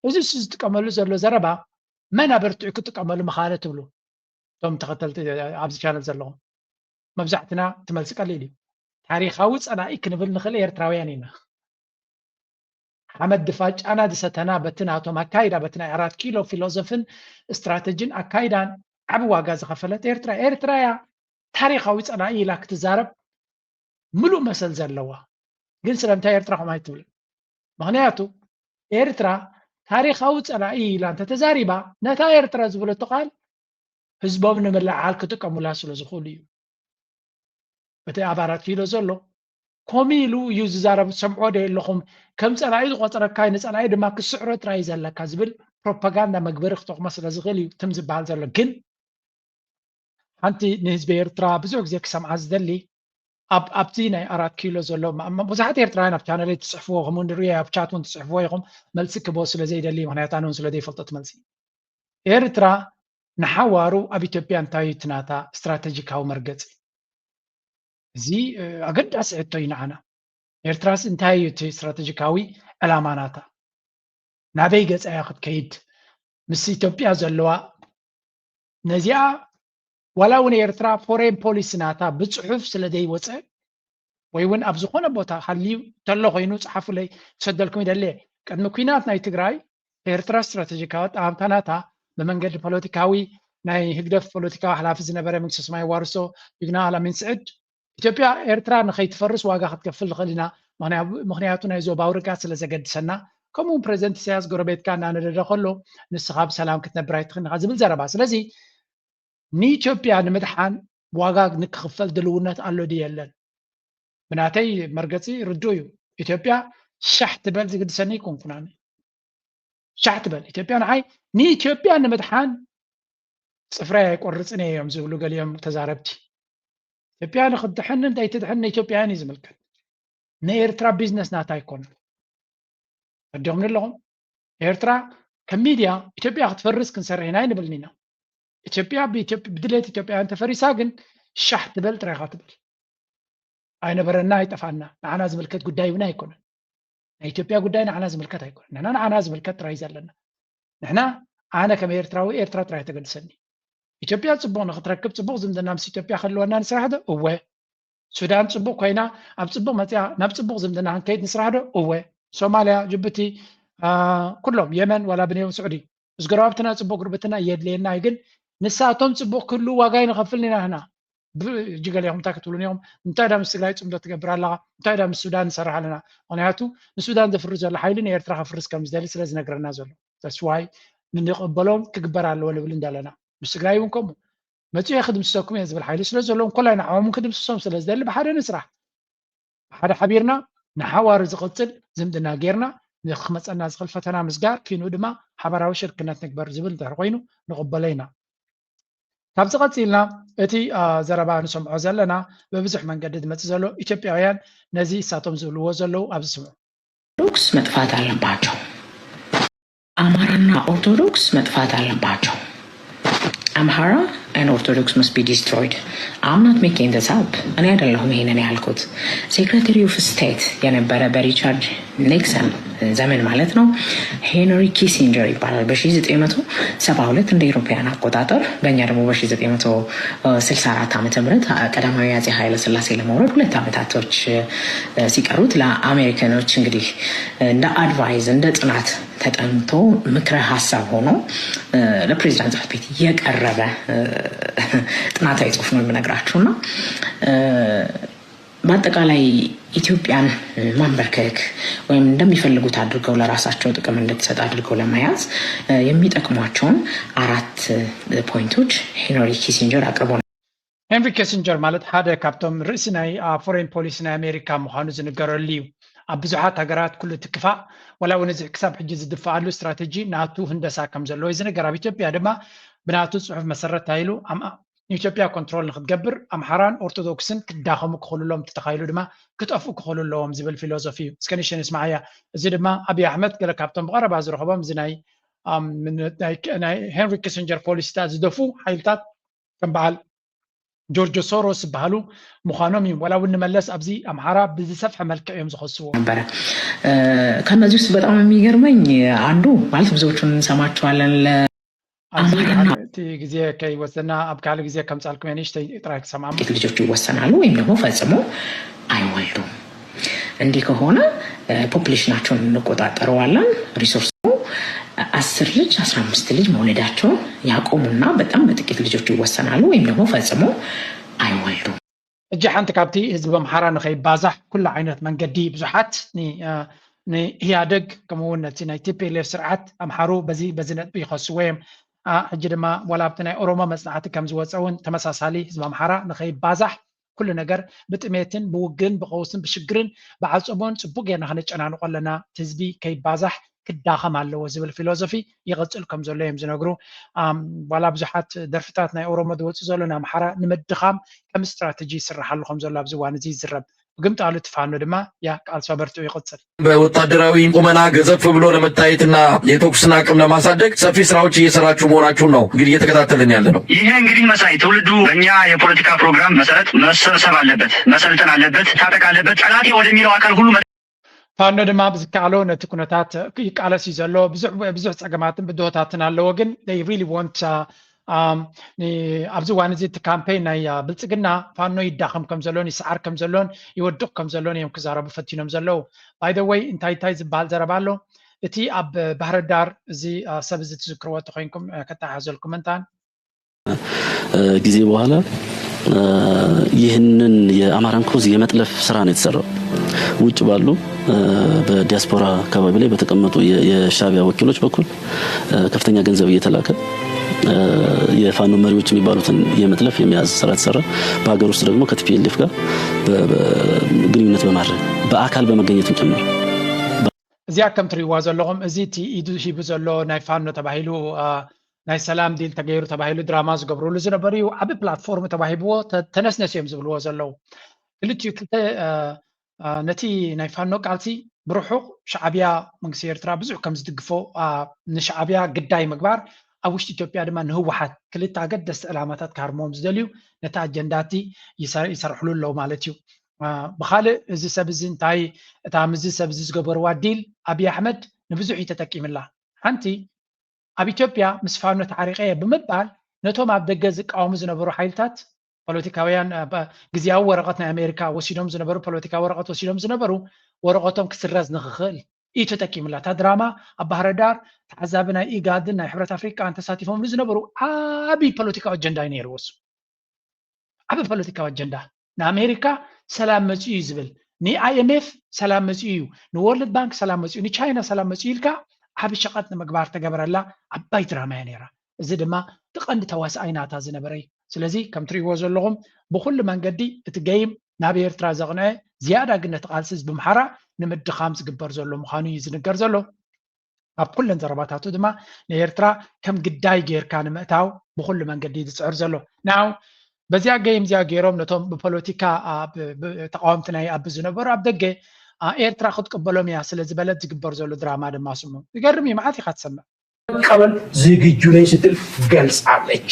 እዚ እሱ ዝጥቀመሉ ዘሎ ዘረባ መን ኣበርቲዑ ክጥቀመሉ ምኻለ ትብሉ እቶም ተኸተልቲ ኣብዚ ቻነል ዘለኹም መብዛሕትና ትመልሲ ቀሊል እዩ። ታሪኻዊ ፀላኢ ክንብል ንኽእል ኤርትራውያን ኢና። ሓመድ ድፋ ጫና ዝሰተና በቲ ናቶም ኣካይዳ በቲ ናይ ኣራት ኪሎ ፊሎዞፍን ስትራተጂን ኣካይዳን ዓቢ ዋጋ ዝኸፈለት ኤርትራ ኤርትራ እያ። ታሪኻዊ ፀላኢ ኢላ ክትዛረብ ምሉእ መሰል ዘለዋ ግን ስለምንታይ ኤርትራ ከምኡ ኣይትብልን? ምኽንያቱ ኤርትራ ታሪኻዊ ፀላኢ ኢላ እንተተዛሪባ ነታ ኤርትራ ዝበለቶ ቃል ህዝቦም ንምልዓል ክጥቀሙላ ስለ ዝኽእሉ እዩ። እቲ ኣብ ኣራት ኪሎ ዘሎ ከምኡ ኢሉ እዩ ዝዛረብ ትሰምዕዎ ዶ የለኹም? ከም ፀላኢ ዝቆፅረካ ንፀላኢ ድማ ክስዕሮ ጥራይ እዩ ዘለካ ዝብል ፕሮፓጋንዳ መግበሪ ክጠቕሞ ስለ ዝኽእል እዩ ትም ዝበሃል ዘሎ። ግን ሓንቲ ንህዝቢ ኤርትራ ብዙሕ ግዜ ክሰምዓ ዝደሊ ኣብ ኣብቲ ናይ ኣራት ኪሎ ዘሎ ብዙሓት ኤርትራውያን ኣብ ቻነለይ ትፅሕፍዎ ከምኡ ንሪኦ ኣብ ቻት እውን ትፅሕፍዎ ኢኹም። መልሲ ክቦ ስለ ዘይደሊ ምክንያት ኣነ እውን ስለ ዘይፈልጦ ትመልሲ ኤርትራ ንሓዋሩ ኣብ ኢትዮጵያ እንታይ እዩ እቲ ናታ ስትራተጂካዊ መርገፂ? እዚ ኣገዳሲ ሕቶ እዩ ንዓና። ኤርትራስ እንታይ እዩ እቲ ስትራተጂካዊ ዕላማ ናታ? ናበይ ገፃ እያ ክትከይድ? ምስ ኢትዮጵያ ዘለዋ ነዚኣ ዋላ እውን ኤርትራ ፎሬን ፖሊሲ ናታ ብፅሑፍ ስለ ዘይወፀ ወይ እውን ኣብ ዝኾነ ቦታ ሃልዩ ተሎ ኮይኑ ፀሓፉለይ ክሰደልኩም ይደሊ። ቅድሚ ኩናት ናይ ትግራይ ኤርትራ ስትራተጂካዊ ኣጠማምታ ናታ ብመንገዲ ፖለቲካዊ ናይ ህግደፍ ፖለቲካዊ ሓላፊ ዝነበረ መንግስተ ሰማይ ዋርሶ ጅግና ኣላሚን ስዕድ ኢትዮጵያ ኤርትራ ንኸይትፈርስ ዋጋ ክትከፍል ንኽእል ኢና፣ ምኽንያቱ ናይ ዞባዊ ርግኣት ስለ ዘገድሰና፣ ከምኡ እውን ፕሬዚደንት ኢሳያስ ጎረቤትካ እናነደደ ከሎ ንስኻ ብሰላም ክትነብር ኣይትኽእልኻ ዝብል ዘረባ። ስለዚ ንኢትዮጵያ ንምድሓን ዋጋ ንክኽፈል ድልውነት ኣሎ ድዩ የለን? ብናተይ መርገፂ ርዱእ እዩ። ኢትዮጵያ ሻሕ ትበል ዝግድሰኒ ኣይኮንኩን ኣነ። ሻሕ ትበል። ኢትዮጵያ ንዓይ ንኢትዮጵያ ንምድሓን ፅፍራይ ኣይቆርፅን እዮም ዝብሉ ገሊኦም ተዛረብቲ። ኢትዮጵያ ንክትድሕን እንታይ ትድሕን ንኢትዮጵያውያን እዩ ዝምልከት። ንኤርትራ ቢዝነስ ናታ ኣይኮነን። ኣዲኹም ኣለኹም። ኤርትራ ከም ሚድያ ኢትዮጵያ ክትፈርስ ክንሰርሕ ኢና ኣይንብልን ኢና። ኢትዮጵያ ብድሌት ኢትዮጵያውያን ተፈሪሳ ግን ሻሕ ትበል ጥራይካ ትበል። ኣይነበረና ኣይጠፋና። ንዓና ዝምልከት ጉዳይ እውን ኣይኮነን። ናይ ኢትዮጵያ ጉዳይ ንዓና ዝምልከት ኣይኮነን። ንሕና ንዓና ዝምልከት ጥራይ ዘለና። ንሕና ኣነ ከም ኤርትራዊ ኤርትራ ጥራይ ተገድሰኒ። ኢትዮጵያ ፅቡቕ ንክትረክብ ፅቡቕ ዝምድና ምስ ኢትዮጵያ ክህልወና ንስራሕ ዶ? እወ። ሱዳን ፅቡቕ ኮይና ኣብ ፅቡቕ መፅያ ናብ ፅቡቅ ዝምድና ክንከይድ ንስራሕ ዶ? እወ። ሶማልያ፣ ጅቡቲ፣ ኩሎም የመን ዋላ ብንዮም ስዑዲ ምስ ጎረባብትና ፅቡቅ ጉርብትና የድልየና እዩ። ግን ንሳቶም ፅቡቅ ክህሉ ዋጋ ይንኸፍል ኢና ንሕና። ብእጅ ገሊኹም እንታይ ክትብሉን ኢኹም? እንታይ ዳ ምስ ትግራይ ፅምዶ ትገብር ኣለኻ? እንታይ ዳ ምስ ሱዳን ንሰርሕ ኣለና? ምክንያቱ ንሱዳን ዘፍርስ ዘሎ ሓይሊ ንኤርትራ ከፍርስ ከም ዝደሊ ስለ ዝነግረና ዘሎ። ተስዋይ ንንቕበሎም ክግበር ኣለዎ ንብል እንዳለና ምስ ትግራይ እውን ከምኡ መፅኡ ክድምስሰኩም እየ ዝብል ሓይሊ ስለ ዘለዎም ኮላይ ንዓኦም ክድምስሶም ስለ ዝደሊ ብሓደ ንስራሕ። ብሓደ ሓቢርና ንሓዋሩ ዝቕፅል ዝምድና ጌርና ንክመፀና ዝኽእል ፈተና ምስጋር ኪኑ ድማ ሓባራዊ ሽርክነት ንግበር ዝብል እንድሕር ኮይኑ ንቕበሎ ኢና። ካብዚ ቀፂልና እቲ ዘረባ ንሰምዖ ዘለና ብብዙሕ መንገዲ ዝመፅእ ዘሎ ኢትዮጵያውያን ነዚ እሳቶም ዝብልዎ ዘለዉ ኣብዚ ስምዑ። ኦርቶዶክስ መጥፋት ኣለባቸው። አማራና ኦርቶዶክስ መጥፋት አለባቸው። Amhara and Orthodox must be destroyed. I'm not making this up. እኔ አይደለሁም ይሄንን ያልኩት። Secretary of State የነበረ በሪቻርድ ኒክሰን ዘመን ማለት ነው ሄንሪ ኪሲንጀር ይባላል። በ1972 እንደ ኢሮፓያን አቆጣጠር በእኛ ደግሞ በ1964 ዓመተ ምህረት ቀዳማዊ አጼ ኃይለ ሥላሴ ለመውረድ ሁለት ዓመታቶች ሲቀሩት ለአሜሪካኖች እንግዲህ እንደ አድቫይዝ እንደ ጥናት ተጠንቶ ምክረ ሀሳብ ሆኖ ለፕሬዚዳንት ጽሕፈት ቤት የቀረበ ጥናታዊ ጽሑፍ ነው የምነግራችሁ እና በአጠቃላይ ኢትዮጵያን ማንበርከክ ወይም እንደሚፈልጉት አድርገው ለራሳቸው ጥቅም እንድትሰጥ አድርገው ለመያዝ የሚጠቅሟቸውን አራት ፖይንቶች ሄንሪ ኪሲንጀር አቅርቦ ነበር። ሄንሪ ኪሲንጀር ማለት ሓደ ካብቶም ርእሲ ናይ ፎሬን ፖሊሲ ናይ ኣሜሪካ ምዃኑ ዝንገረሉ እዩ። ኣብ ብዙሓት ሃገራት ኩሉ እቲ ክፋእ ዋላ እውን እዚ ክሳብ ሕጂ ዝድፈኣሉ ስትራተጂ ናቱ ህንደሳ ከም ዘለዎ እዩ ዝንገር። ኣብ ኢትዮጵያ ድማ ብናቱ ፅሑፍ መሰረት ታይሉ ንኢትዮጵያ ኮንትሮል ንክትገብር ኣምሓራን ኦርቶዶክስን ክዳኸሙ ክኽእሉሎም ተተኻይሉ ድማ ክጠፍኡ ክኽእሉ ኣለዎም ዝብል ፊሎዞፊ እዩ። እስከ ንሽን ስማዓያ። እዚ ድማ ኣብይ ኣሕመድ ገለ ካብቶም ብቐረባ ዝረኸቦም እዚ ናይ ሄንሪ ኪሲንጀር ፖሊሲታት ዝደፉ ሓይልታት ከም በዓል ጆርጆ ሶሮስ ዝበሃሉ ምዃኖም እዩ። ዋላ እውን ንመለስ ኣብዚ ኣምሓራ ብዝሰፍሐ መልክዕ እዮም ዝኸስዎ። ነበረ። ከነዚህ ውስጥ በጣም የሚገርመኝ አንዱ ማለት ብዙዎቹን እንሰማቸዋለን ለ ኣብዚ እቲ ግዜ ከይወሰና ኣብ ካልእ ግዜ ከምፃልኩም እየ ንእሽተይ ጥራይ ክሰማም። ጥቂት ልጆች ይወሰናሉ ወይም ደግሞ ፈጽሞ አይወልዱም። እንዲህ ከሆነ ፖፕሌሽናቸውን እንቆጣጠረዋለን። ሪሶርስ አስር ልጅ አስራ አምስት ልጅ መውለዳቸውን ያቆሙና በጣም በጥቂት ልጆች ይወሰናሉ ወይም ደግሞ ፈጽሞ አይወልዱም። እጂ ሓንቲ ካብቲ ህዝቢ ኣምሓራ ንኸይባዛሕ ኩሉ ዓይነት መንገዲ ብዙሓት ንኢህኣደግ ከምኡ እውን ነቲ ናይ ቲፒኤልኤፍ ስርዓት ኣምሓሩ በዚ በዚ ነጥቢ ይኸስዎ እዮም። ሕጂ ድማ ዋላ ኣብቲ ናይ ኦሮሞ መፅናዕቲ ከም ዝወፀ እውን ተመሳሳሊ ህዝቢ ኣምሓራ ንኸይባዛሕ ኩሉ ነገር ብጥሜትን ብውግን ብቐውስን ብሽግርን ብዓፀቦን ፅቡቅ ጌርና ከነጨናንቆ ኣለና። እቲ ህዝቢ ከይባዛሕ ክዳኸም ኣለዎ ዝብል ፊሎዞፊ ይቐፅል ከም ዘሎ እዮም ዝነግሩ። ዋላ ብዙሓት ደርፍታት ናይ ኦሮሞ ዝወፁ ዘሎ ናይ ኣምሓራ ንምድኻም ከም ስትራተጂ ይስራሓሉ ከም ዘሎ ኣብዚ እዋን እዚ ይዝረብ። ብግምጣሉ እቲ ፋኖ ድማ ያ ቃልሱ ኣበርቲዑ ይቕፅል። በወታደራዊ ቁመና ገዘፍ ብሎ ለመታየትና የተኩስን አቅም ለማሳደግ ሰፊ ስራዎች እየሰራችሁ መሆናችሁን ነው እንግዲህ እየተከታተልን ያለ ነው። ይሄ እንግዲህ መሳይ ትውልዱ በእኛ የፖለቲካ ፕሮግራም መሰረት መሰብሰብ አለበት፣ መሰልጠን አለበት፣ ታጠቅ አለበት። ጠላቴ ወደሚለው አካል ሁሉ ፋኖ ድማ ብዝከኣሎ ነቲ ኩነታት ይቃለስ እዩ ዘሎ። ብዙሕ ብዙሕ ጸገማትን ብድሆታትን ኣለዎ፣ ግን they really want ኣብዚ እዋን እዚ እቲ ካምፔን ናይ ብልጽግና ፋኖ ይዳኸም ከም ዘሎን ይሰዓር ከም ዘሎን ይወድቕ ከም ዘሎን እዮም ክዛረቡ ፈቲኖም ዘለዉ። By the way እንታይ እንታይ ዝበሃል ዘረባ ኣሎ? እቲ ኣብ ባህር ዳር እዚ ሰብ እዚ ትዝክርዎ ተኮይንኩም ከተሓዘልኩም እንታን ጊዜ በኋላ ይህንን የአማራን ኮዝ የመጥለፍ ስራ ነው የተሰራው። ውጭ ባሉ በዲያስፖራ አካባቢ ላይ በተቀመጡ የሻቢያ ወኪሎች በኩል ከፍተኛ ገንዘብ እየተላከ የፋኖ መሪዎች የሚባሉትን የመጥለፍ የመያዝ ስራ ተሰራ። በሀገር ውስጥ ደግሞ ከቲፒኤልኤፍ ጋር ግንኙነት በማድረግ በአካል በመገኘትም ጭምር እዚኣ ከም ትሪእዋ ዘለኹም፣ እዚ እቲ ኢዱ ሂቡ ዘሎ ናይ ፋኖ ተባሂሉ፣ አ፣ ናይ ሰላም ዲል ተገይሩ ተባሂሉ ድራማ ዝገብርሉ ዝነበሩ እዩ። ዓቢ ፕላትፎርም ተዋሂብዎ፣ ተ-፣ ተነስነስ እዮም ዝብልዎ ዘለዉ። ክልቲኡ ክልተ፣ አ፣ አ፣ ነቲ ናይ ፋኖ ቃልሲ ብርሑቕ ሻዕብያ መንግስቲ ኤርትራ ብዙሕ ከም ዝድግፎ፣ አ፣ ንሻዕብያ ግዳይ ምግባር፣ ኣብ ውሽጢ ኢትዮጵያ ድማ ንህወሓት ክልተ ኣገደስቲ ዕላማታት ክሃርምዎም ዝደልዩ ነቲ ኣጀንዳ እቲ ይሰ-፣ ይሰርሕሉ ኣለዉ ማለት እዩ። አ፣ ብኻልእ እዚ ሰብ እዚ እንታይ፣ እታ ምስዚ ሰብ እዚ ዝገበርዋ ዲል ኣብይ ኣሕመድ ንብዙሕ እዩ ተጠቂምላ። ሓንቲ ኣብ ኢትዮጵያ ምስ ፋኖ ተዓሪቐ እየ ብምባል ነቶም ኣብ ደገ ዝቃወሙ ዝነበሩ ሓይልታት ፖለቲካውያን፣ አ፣ በ-፣ ግዝያዊ ወረቐት ናይ ኣሜሪካ ወሲዶም ዝነበሩ፣ ፖለቲካዊ ወረቐት ወሲዶም ዝነበሩ ወረቐቶም ክስረዝ ንኽኽእል እዩ ተጠቂምላ። እታ ድራማ ኣብ ባህረ ዳር ተዓዛቢ ናይ ኢጋድን ናይ ሕብረት ኣፍሪቃን ተሳቲፎምሉ ዝነበሩ ዓቢ ፖለቲካዊ ኣጀንዳ እዩ ነይርዎ እሱ። ዓቢ ፖለቲካዊ ኣጀንዳ። ንኣሜሪካ ሰላም መጺኡ እዩ ዝብል፣ ንኣይኤምኤፍ ሰላም መጺኡ እዩ፣ ንወርልድ ባንክ ሰላም መጺኡ፣ ንቻይና ሰላም መጺኡ ኢልካ ዓቢ ሸቐጥ ንምግባር ተገበረላ ዓባይ ድራማ እያ ነይራ። እዚ ድማ እቲ ቀንዲ ተዋሳኣይ ናታ ዝነበረ እዩ። ስለዚ ከም ትርእይዎ ዘለኹም ብኹሉ መንገዲ እቲ ገይም ናብ ኤርትራ ዘቕንዐ ዝያዳ ግን ነቲ ቃልሲ ብምሓራ ንምድኻም ዝግበር ዘሎ ምዃኑ እዩ ዝንገር ዘሎ። ኣብ ኩለን ዘረባታቱ ድማ ንኤርትራ ከም ግዳይ ጌርካ ንምእታው ብኹሉ መንገዲ እዩ ዝጽዕር ዘሎ። ናው በዚኣ ገይም እዚኣ ገይሮም ነቶም ብፖለቲካ፣ አ፣ ብ-፣ ብ-፣ ተቃወምቲ ናይ ኣቢ ዝነበሩ ኣብ ደገ፣ አ፣ ኤርትራ ክትቅበሎም እያ ስለ ዝበለት ዝግበር ዘሎ ድራማ ድማ ስሙ። ይገርም እዩ፣ መዓት ኢኻ ትሰምዕ። ለመቀበል ዝግጁ ነኝ ስትል ገልጻለች።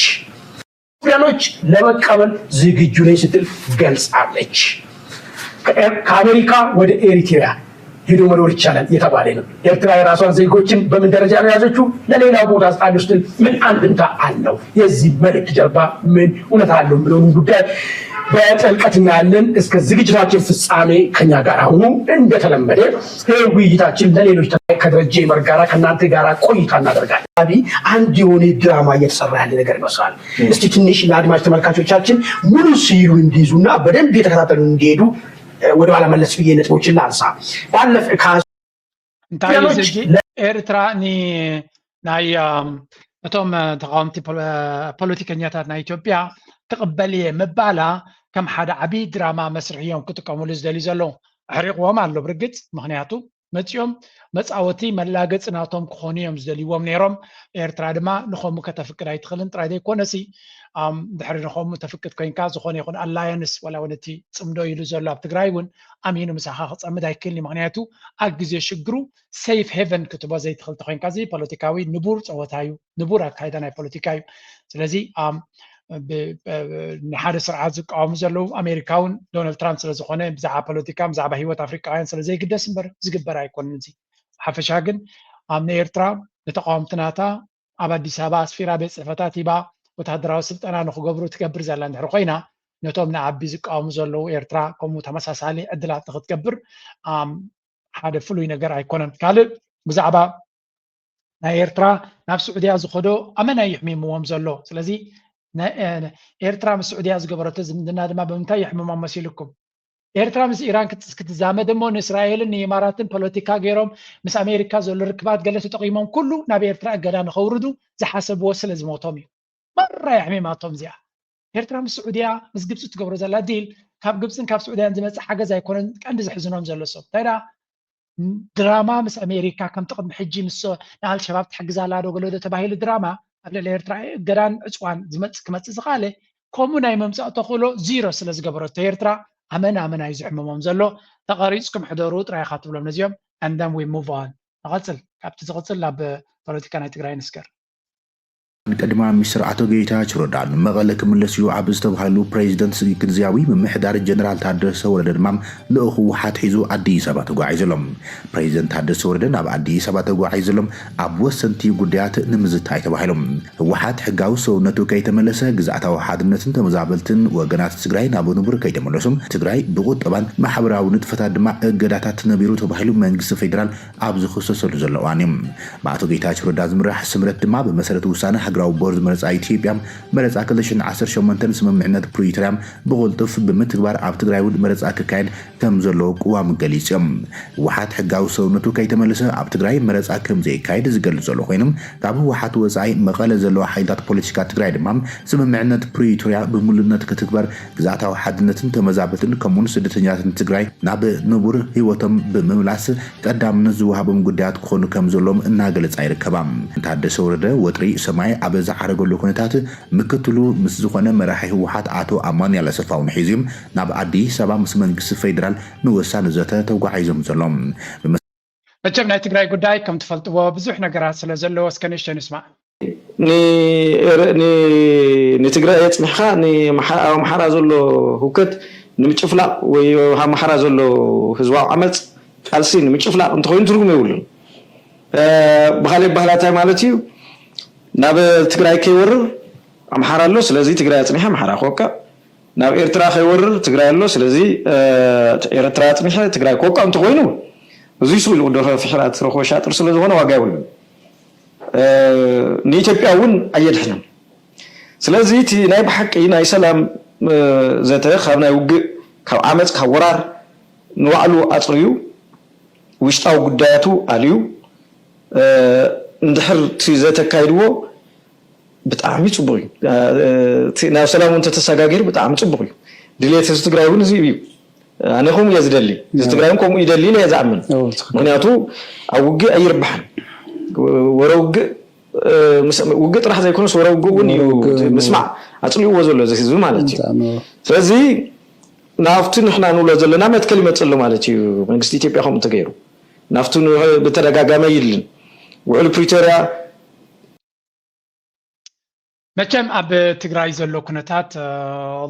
ኢትዮጵያኖች ለመቀበል ዝግጁ ነኝ ስትል ገልጻለች። ከኤር-፣ ከአሜሪካ ወደ ኤሪትሪያ ሄዶ መኖር ይቻላል እየተባለ ነው። ኤርትራ የራሷን ዜጎችን በምን ደረጃ ነው የያዘችው? ለሌላ ቦታ አሉ ስትል ምን አንድምታ አለው? የዚህ መልእክት ጀርባ ምን እውነት አለው የሚለውን ጉዳይ በጥልቀት እናያለን። እስከ ዝግጅታችን ፍጻሜ ከኛ ጋር ሁኑ። እንደተለመደ ይህ ውይይታችን ለሌሎች ተ-፣ ከደረጀ ይመር ጋራ ከእናንተ ጋራ ቆይታ እናደርጋለን። አቢ አንድ የሆነ ድራማ እየተሰራ ያለ ነገር ይመስላል። እስቲ ትንሽ ለአድማጭ ተመልካቾቻችን ሙሉ ስዕሉን እንዲይዙና በደንብ እየተከታተሉ እንዲሄዱ፣ እ፣ ወደኋላ መለስ ብዬ ነጥቦችን ላንሳ። ባለፈ ከ- እንታይ እዩ ኢትዮጵያኖች እዚ ሕጂ? ኤርትራ ኒ-፣ ናይ፣ ኣም፣ እቶም፣ እ፣ ተቃወምቲ ፖለ-፣ ፖለቲከኛታት ናይ ኢትዮጵያ ትቕበል እየ ምባላ ከም ሓደ ዓቢ ድራማ መስርሒ እዮም ክጥቀሙሉ ዝደልዩ ዘለዉ። ኣሕሪቕዎም ኣሎ ብርግጽ፣ ምኽንያቱ መጺኦም መጻወቲ መላገጺ ናቶም ክኾኑ እዮም ዝደልይዎም ነይሮም። ኤርትራ ድማ ንኸምኡ ከተፍቅድ ኣይትኽእልን ጥራይ ዘይኮነሲ፣ ኣም፣ ድሕሪ ንኸምኡ ተፍቅድ ኮይንካ ዝኾነ ይኹን ኣላያንስ ዋላ እውን እቲ ጽምዶ ኢሉ ዘሎ ኣብ ትግራይ እውን ኣሚኑ ምሳኻ ክጸምድ ኣይክእልን እዩ። ምኽንያቱ ኣብ ግዜ ሽግሩ ሴፍ ሄቨን ክትቦ ዘይትኽእል ተኾይንካ እዚ ፖለቲካዊ ንቡር ጸወታ እዩ፣ ንቡር ኣካይዳ ናይ ፖለቲካ እዩ። ስለዚ ኣም፣ ብ-፣ ብ-፣ ንሓደ ስርዓት ዝቃወሙ ዘለዉ ኣሜሪካ እውን ዶናልድ ትራምፕ ስለ ዝኾነ ብዛዕባ ፖለቲካ ብዛዕባ ህይወት ኣፍሪቃውያን ስለ ዘይግደስ እምበር ዝግበር ኣይኮንን። እዚ ሓፈሻ ግን ኣብ ንኤርትራ ንተቃወምቲ ናታ ኣብ ኣዲስ ኣበባ ኣስፊራ ቤት ጽሕፈታት ሂባ ወታደራዊ ስልጠና ንክገብሩ ትገብር ዘላ እንድሕር ኮይና ነቶም ንኣቢ ዝቃወሙ ዘለዉ ኤርትራ ከምኡ ተመሳሳሊ ዕድላት ንክትገብር ኣም፣ ሓደ ፍሉይ ነገር ኣይኮነን። ካልእ ብዛዕባ ናይ ኤርትራ ናብ ስዑድያ ዝኸዶ ኣመና እዩ ሕሚምዎም ዘሎ። ስለዚ ናይ፣ እ፣ ኤርትራ ምስ ስዑድያ ዝገበረቶ ዝምድና ድማ ብምንታይ የሕምሞም መሲልኩም? ኤርትራ ምስ ኢራን ክት-፣ ክትዛመድ እሞ ንእስራኤልን ንኢማራትን ፖለቲካ ገይሮም ምስ ኣሜሪካ ዘሎ ርክባት ገለ ተጠቒሞም ኩሉ ናብ ኤርትራ እገዳ ንኸውርዱ ዝሓሰብዎ ስለ ዝሞቶም እዩ። መራ የሕሚማቶም እዚኣ። ኤርትራ ምስ ስዑድያ ምስ ግብፂ ትገብሮ ዘላ ዲል ካብ ግብፅን ካብ ስዑድያን ዝመፅእ ሓገዝ ኣይኮነን ቀንዲ ዘሕዝኖም ዘሎ ሰብ። እንታይ ደኣ ድራማ ምስ ኣሜሪካ ከምቲ ቅድሚ ሕጂ ምስ ንኣልሸባብ ትሕግዝ ኣላ ዶ ገለ ዶ ተባሂሉ ድራማ ኣብ ልዕሊ ኤርትራ እገዳን ዕፅዋን ዝመፅእ ክመፅእ ዝኽኣለ ከምኡ ናይ ምምፃእ ተኽእሎ ዚሮ ስለ ዝገበረቶ ኤርትራ ኣመን ኣመን እዩ ዝሕምሞም ዘሎ። ተቐሪፅኩም ሕደሩ ጥራይ ኢኻ ትብሎም ነዚኦም and then we move on። ንቐፅል ካብቲ ዝቕፅል ናብ ፖለቲካ ናይ ትግራይ ንስገር። ቀዳማይ ሚኒስትር ኣቶ ጌታቸው ረዳ ንመቐለ ክምለስ እዩ ኣብ ዝተባሃሉ ፕሬዚደንት ግዝያዊ ምምሕዳር ጀነራል ታደሰ ወረደ ድማ ልኡኽ ህወሓት ሒዙ ኣዲስ ኣበባ ተጓዒዙ ኣሎ። ፕሬዚደንት ታደሰ ወረደ ናብ ኣዲስ ኣበባ ተጓዒዙ ዘሎ ኣብ ወሰንቲ ጉዳያት ንምዝታይ ተባሂሉ። ህወሓት ሕጋዊ ሰውነቱ ከይተመለሰ ግዝኣታዊ ሓድነትን ተመዛበልትን ወገናት ትግራይ ናብ ንቡር ከይተመለሱ ትግራይ ብቁጠባን ማሕበራዊ ንጥፈታት ድማ እገዳታት ነቢሩ ተባሂሉ መንግስቲ ፌዴራል ኣብ ዝኽሰሰሉ ዘሎ እዋን እዩ። ብኣቶ ጌታቸው ረዳ ዝምራሕ ስምረት ድማ ብመሰረት ውሳነ ትግራዊ ቦርድ መረፃ ኢትዮጵያ መረፃ ክልተ ሽሕን ዓሰርተ ሸሞንተን ስምምዕነት ፕሪቶርያ ብቕልጡፍ ብምትግባር ኣብ ትግራይ እውን መረፃ ክካየድ ከም ዘለዎ ቅዋም ገሊፁ እዮም። ህወሓት ሕጋዊ ሰውነቱ ከይተመለሰ ኣብ ትግራይ መረፃ ከም ዘይካየድ ዝገልፅ ዘሎ ኮይኖም ካብ ህወሓት ወፃኢ መቐለ ዘለዋ ሓይልታት ፖለቲካ ትግራይ ድማ ስምምዕነት ፕሪቶርያ ብምሉእነት ክትግበር ግዝኣታዊ ሓድነትን ተመዛበልትን ከምኡውን ስደተኛታትን ትግራይ ናብ ንቡር ህይወቶም ብምምላስ ቀዳምነት ዝወሃቦም ጉዳያት ክኾኑ ከም ዘለዎም እናገለፃ ይርከባ። ታደሰ ወረደ ወጥሪ ሰማይ ኣብ ዝዓረገሉ ኩነታት ምክትሉ ምስ ዝኾነ መራሒ ህወሓት ኣቶ ኣማኑኤል ኣሰፋ እውን ሒዙ ናብ ኣዲስ ኣበባ ምስ መንግስቲ ፌዴራል ንወሳኒ ዘተ ተጓዒዞም ዘሎ። መቸም ናይ ትግራይ ጉዳይ ከም ትፈልጥዎ ብዙሕ ነገራት ስለ ዘለዎ እስከ ንእሽተይ ንስማዕ። ንትግራይ የፅኒሕካ ኣብ ኣምሓራ ዘሎ ህውከት ንምጭፍላቕ ወይ ኣብ ኣምሓራ ዘሎ ህዝባዊ ዓመፅ ቃልሲ ንምጭፍላቕ እንተኮይኑ ትርጉም የብሉን። ብካሊእ ባህላታይ ማለት እዩ ናብ ትግራይ ከይወርር ኣምሓራ ኣሎ፣ ስለዚ ትግራይ ኣፅኒሐ ኣምሓራ ክወቅዕ፣ ናብ ኤርትራ ከይወርር ትግራይ ኣሎ፣ ስለዚ ኤርትራ ኣፅኒሐ ትግራይ ክወቅዕ እንተኮይኑ እዙይ ስኢሉ ዶ ፍሕራት ረኽቦ ሻጥር ስለዝኾነ ዋጋ የብሉን። ንኢትዮጵያ እውን ኣየድሕንን። ስለዚ እቲ ናይ ብሓቂ ናይ ሰላም ዘተ ካብ ናይ ውግእ ካብ ዓመፅ ካብ ወራር ንባዕሉ ኣፅርዩ ውሽጣዊ ጉዳያቱ ኣልዩ እንድሕር እቲ ዘተ ኣካይድዎ ብጣዕሚ ፅቡቅ እዩ። ናብ ሰላም እውን ተተሰጋጊሩ ብጣዕሚ ፅቡቅ እዩ። ድሌት ህዝቢ ትግራይ እውን እዚ እዩ። ኣነ ከምኡ እየ ዝደሊ፣ ህዝቢ ትግራይ እውን ከምኡ ይደሊ ኢለ እየ ዝኣምን። ምክንያቱ ኣብ ውግእ ኣይርባሕን። ወረ ውግእ ውግእ ጥራሕ ዘይኮነስ ወረ ውግእ እውን እዩ ምስማዕ ኣፅሊእዎ ዘሎ እዚ ህዝቢ ማለት እዩ። ስለዚ ናብቲ ንሕና ንብሎ ዘለና መትከል ይመፅእ ኣሎ ማለት እዩ። መንግስቲ ኢትዮጵያ ከምኡ እንተገይሩ ናብቲ ብተደጋጋሚ ኣይልን ውዕል ፕሪቶርያ መቸም ኣብ ትግራይ ዘሎ ኩነታት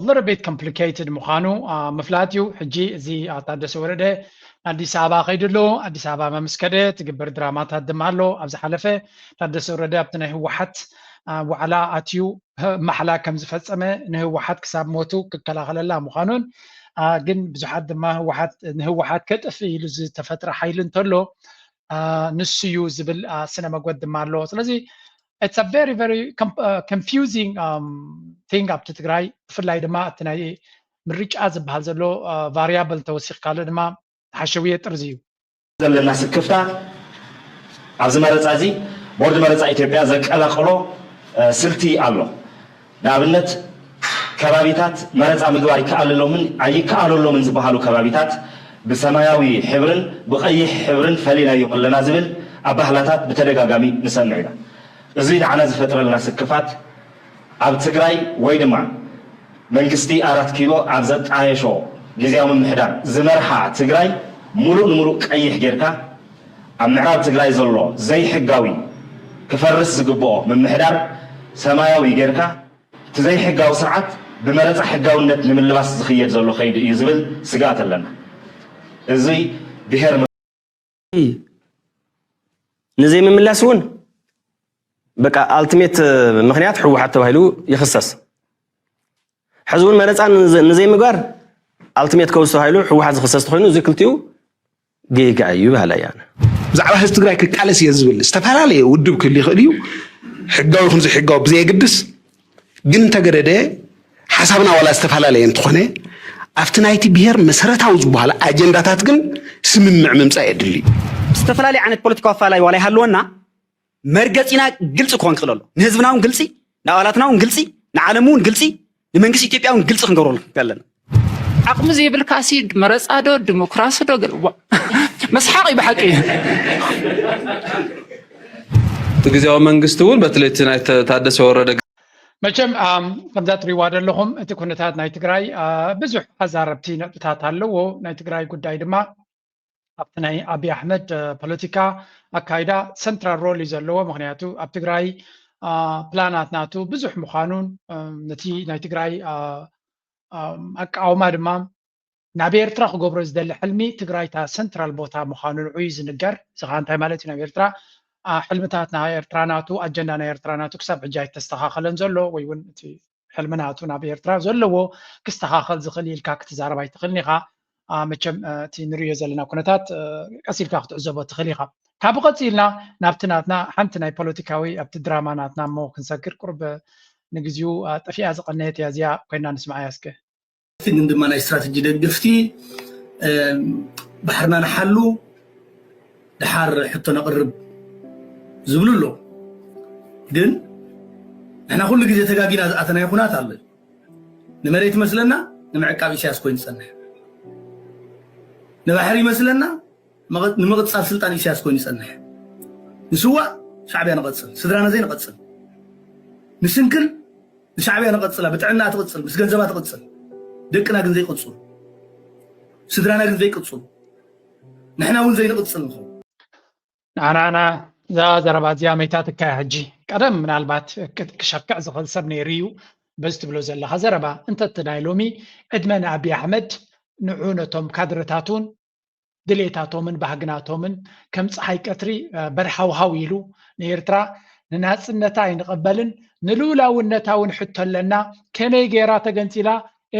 little bit complicated ምዃኑ ምፍላጥ እዩ። ሕጂ እዚ ታደሰ ወረደ ኣዲስ ኣበባ ከይዱ ኣሎ። ኣዲስ ኣበባ መምስከደ ትግበር ድራማታት ድማ ኣሎ። ኣብ ዝሓለፈ ታደሰ ወረደ ኣብቲ ናይ ህወሓት ዋዕላ ኣትዩ ማሕላ ከም ዝፈፀመ ንህወሓት ክሳብ ሞቱ ክከላኸለላ ምዃኑን ግን ብዙሓት ድማ ንህወሓት ከጥፍእ ኢሉ ዝተፈጥረ ሓይሊ እንተሎ ንሱ እዩ ዝብል ስነ መጎት ድማ ኣሎ። ስለዚ it's a very very confusing thing ኣብቲ ትግራይ ብፍላይ ድማ እቲ ናይ ምርጫ ዝበሃል ዘሎ variable ተወሲኽካሉ ድማ ሓሸውየ ጥርዚ እዩ። ዘለና ስክፍታ ኣብዚ መረፃ እዚ ቦርድ መረፃ ኢትዮጵያ ዘቀላቀሎ ስልቲ ኣሎ። ንኣብነት ከባቢታት መረፃ ምግባር ይከኣለሎምን ኣይከኣለሎምን ዝበሃሉ ከባቢታት ብሰማያዊ ሕብርን ብቐይሕ ሕብርን ፈሊናዮም ኣለና ዝብል ኣባህላታት ብተደጋጋሚ ንሰምዕ ኢና። እዙይ ንዓና ዝፈጥረልና ስክፋት ኣብ ትግራይ ወይ ድማ መንግስቲ ኣራት ኪሎ ኣብ ዘጣየሾ ግዝያዊ ምምሕዳር ዝመርሓ ትግራይ ሙሉእ ንሙሉእ ቀይሕ ጌርካ ኣብ ምዕራብ ትግራይ ዘሎ ዘይሕጋዊ ክፈርስ ዝግብኦ ምምሕዳር ሰማያዊ ጌርካ እቲ ዘይሕጋዊ ስርዓት ብመረፃ ሕጋውነት ንምልባስ ዝኽየድ ዘሎ ከይዲ እዩ ዝብል ስግኣት ኣለና። እዚ ብሄር ንዘይምምላስ እውን በቃ ኣልቲሜት ምክንያት ህወሓት ተባሂሉ ይኽሰስ። ሕዚ እውን መረፃ ንዘይምግባር ኣልቲሜት ከውስ ተባሂሉ ህወሓት ዝኽሰስ ተኮይኑ እዚ ክልቲኡ ጌጋ እዩ በሃላይ ኣነ። ብዛዕባ ህዝቢ ትግራይ ክቃለስ እየ ዝብል ዝተፈላለየ ውድብ ክህሉ ይኽእል እዩ፣ ሕጋዊ ይኹን ዘይሕጋዊ ብዘየግድስ። ግን እንተገደደ ሓሳብና ዋላ ዝተፈላለየ እንተኾነ ኣብቲ ናይቲ ብሄር መሰረታዊ ዝበሃሉ ኣጀንዳታት ግን ስምምዕ ምምፃእ የድሊ። ዝተፈላለየ ዓይነት ፖለቲካዊ ኣፈላላይ ዋላ ይሃልወና መርገፂና ግልፂ ክኾን ክኽእል ኣሎ። ንህዝብና እውን ግልፂ፣ ንኣባላትና እውን ግልፂ፣ ንዓለም እውን ግልፂ፣ ንመንግስቲ ኢትዮጵያ እውን ግልፂ ክንገብረሉ ኣለና። ዓቕሚ ዘይብልካሲ መረፃ ዶ ዲሞክራሲ ዶ ገለ ዋ መስሓቕ እዩ ብሓቂ። እቲ ግዝያዊ መንግስቲ እውን በተለይ እቲ ናይ ታደሰ ወረደ መቸም ከምዛ ትሪዋ ዘለኹም እቲ ኩነታት ናይ ትግራይ ብዙሕ ኣዛረብቲ ነጥብታት ኣለዎ። ናይ ትግራይ ጉዳይ ድማ ኣብቲ ናይ ኣብይ ኣሕመድ ፖለቲካ ኣካይዳ ሰንትራል ሮል እዩ ዘለዎ። ምክንያቱ ኣብ ትግራይ ፕላናት ናቱ ብዙሕ ምዃኑን ነቲ ናይ ትግራይ ኣቃውማ ድማ ናብ ኤርትራ ክገብሮ ዝደሊ ሕልሚ ትግራይ እታ ሰንትራል ቦታ ምዃኑ ንዑ እዩ ዝንገር። እዚ ከዓ እንታይ ማለት እዩ? ናብ ኤርትራ ሕልምታት ናይ ኤርትራ ናቱ ኣጀንዳ ናይ ኤርትራ ናቱ ክሳብ ሕጂ ኣይተስተኻኸለን ዘሎ ወይ እውን እቲ ሕልሚ ናቱ ናብ ኤርትራ ዘለዎ ክስተኻኸል ዝኽእል ኢልካ ክትዛረብ ኣይትኽእልን ኢኻ። መቸም እቲ ንሪኦ ዘለና ኩነታት ቀስ ኢልካ ክትዕዘቦ ትኽእል ኢኻ። ካብ ቀፂልና ናብቲ ናትና ሓንቲ ናይ ፖለቲካዊ ኣብቲ ድራማ ናትና እሞ ክንሰግር ቁርብ ንግዚኡ ጠፊኣ ዝቐነየት እያ እዚኣ ኮይና ንስማዓያ እስከ። ግን ድማ ናይ ስትራተጂ ደገፍቲ ባሕርና ንሓሉ ድሓር ሕቶ ነቕርብ ዝብሉ ኣለዉ። ግን ንሕና ኩሉ ግዜ ተጋጊና ዝኣተናዮ ኩናት ኣሎ። ንመሬት ይመስለና ንምዕቃብ ኢሳያስ ኮይኑ ይጸንሕ፣ ንባሕሪ ይመስለና ንምቕጻል ስልጣን ኢሳያስ ኮይኑ ይጸንሕ። ንስዋእ ሻዕብያ ንቐጽል፣ ስድራና ዘይንቐጽል፣ ንስንክል ንሻዕብያ ንቐጽላ፣ ብጥዕና ትቕጽል፣ ምስ ገንዘባ ትቕጽል፣ ደቅና ግን ዘይቅጽሉ፣ ስድራና ግን ዘይቅጽሉ፣ ንሕና እውን ዘይንቕጽል ንኸውን። ንዓና እዛ ዘረባ እዚኣ መይታትካ እያ። ሕጂ ቀደም ምናልባት ክሸክዕ ዝኽእል ሰብ ነይሩ እዩ በዚ ትብሎ ዘለኻ ዘረባ። እንተ እቲ ናይ ሎሚ ዕድመ ንኣብይ ኣሕመድ ንዑ ነቶም ካድረታቱን ድሌታቶምን ባህግናቶምን ከም ፀሓይ ቀትሪ በርሃውሃው ኢሉ ንኤርትራ ንናፅነታ ኣይንቐበልን ንልኡላውነታ እውን ሕቶ ኣለና፣ ከመይ ገይራ ተገንፂላ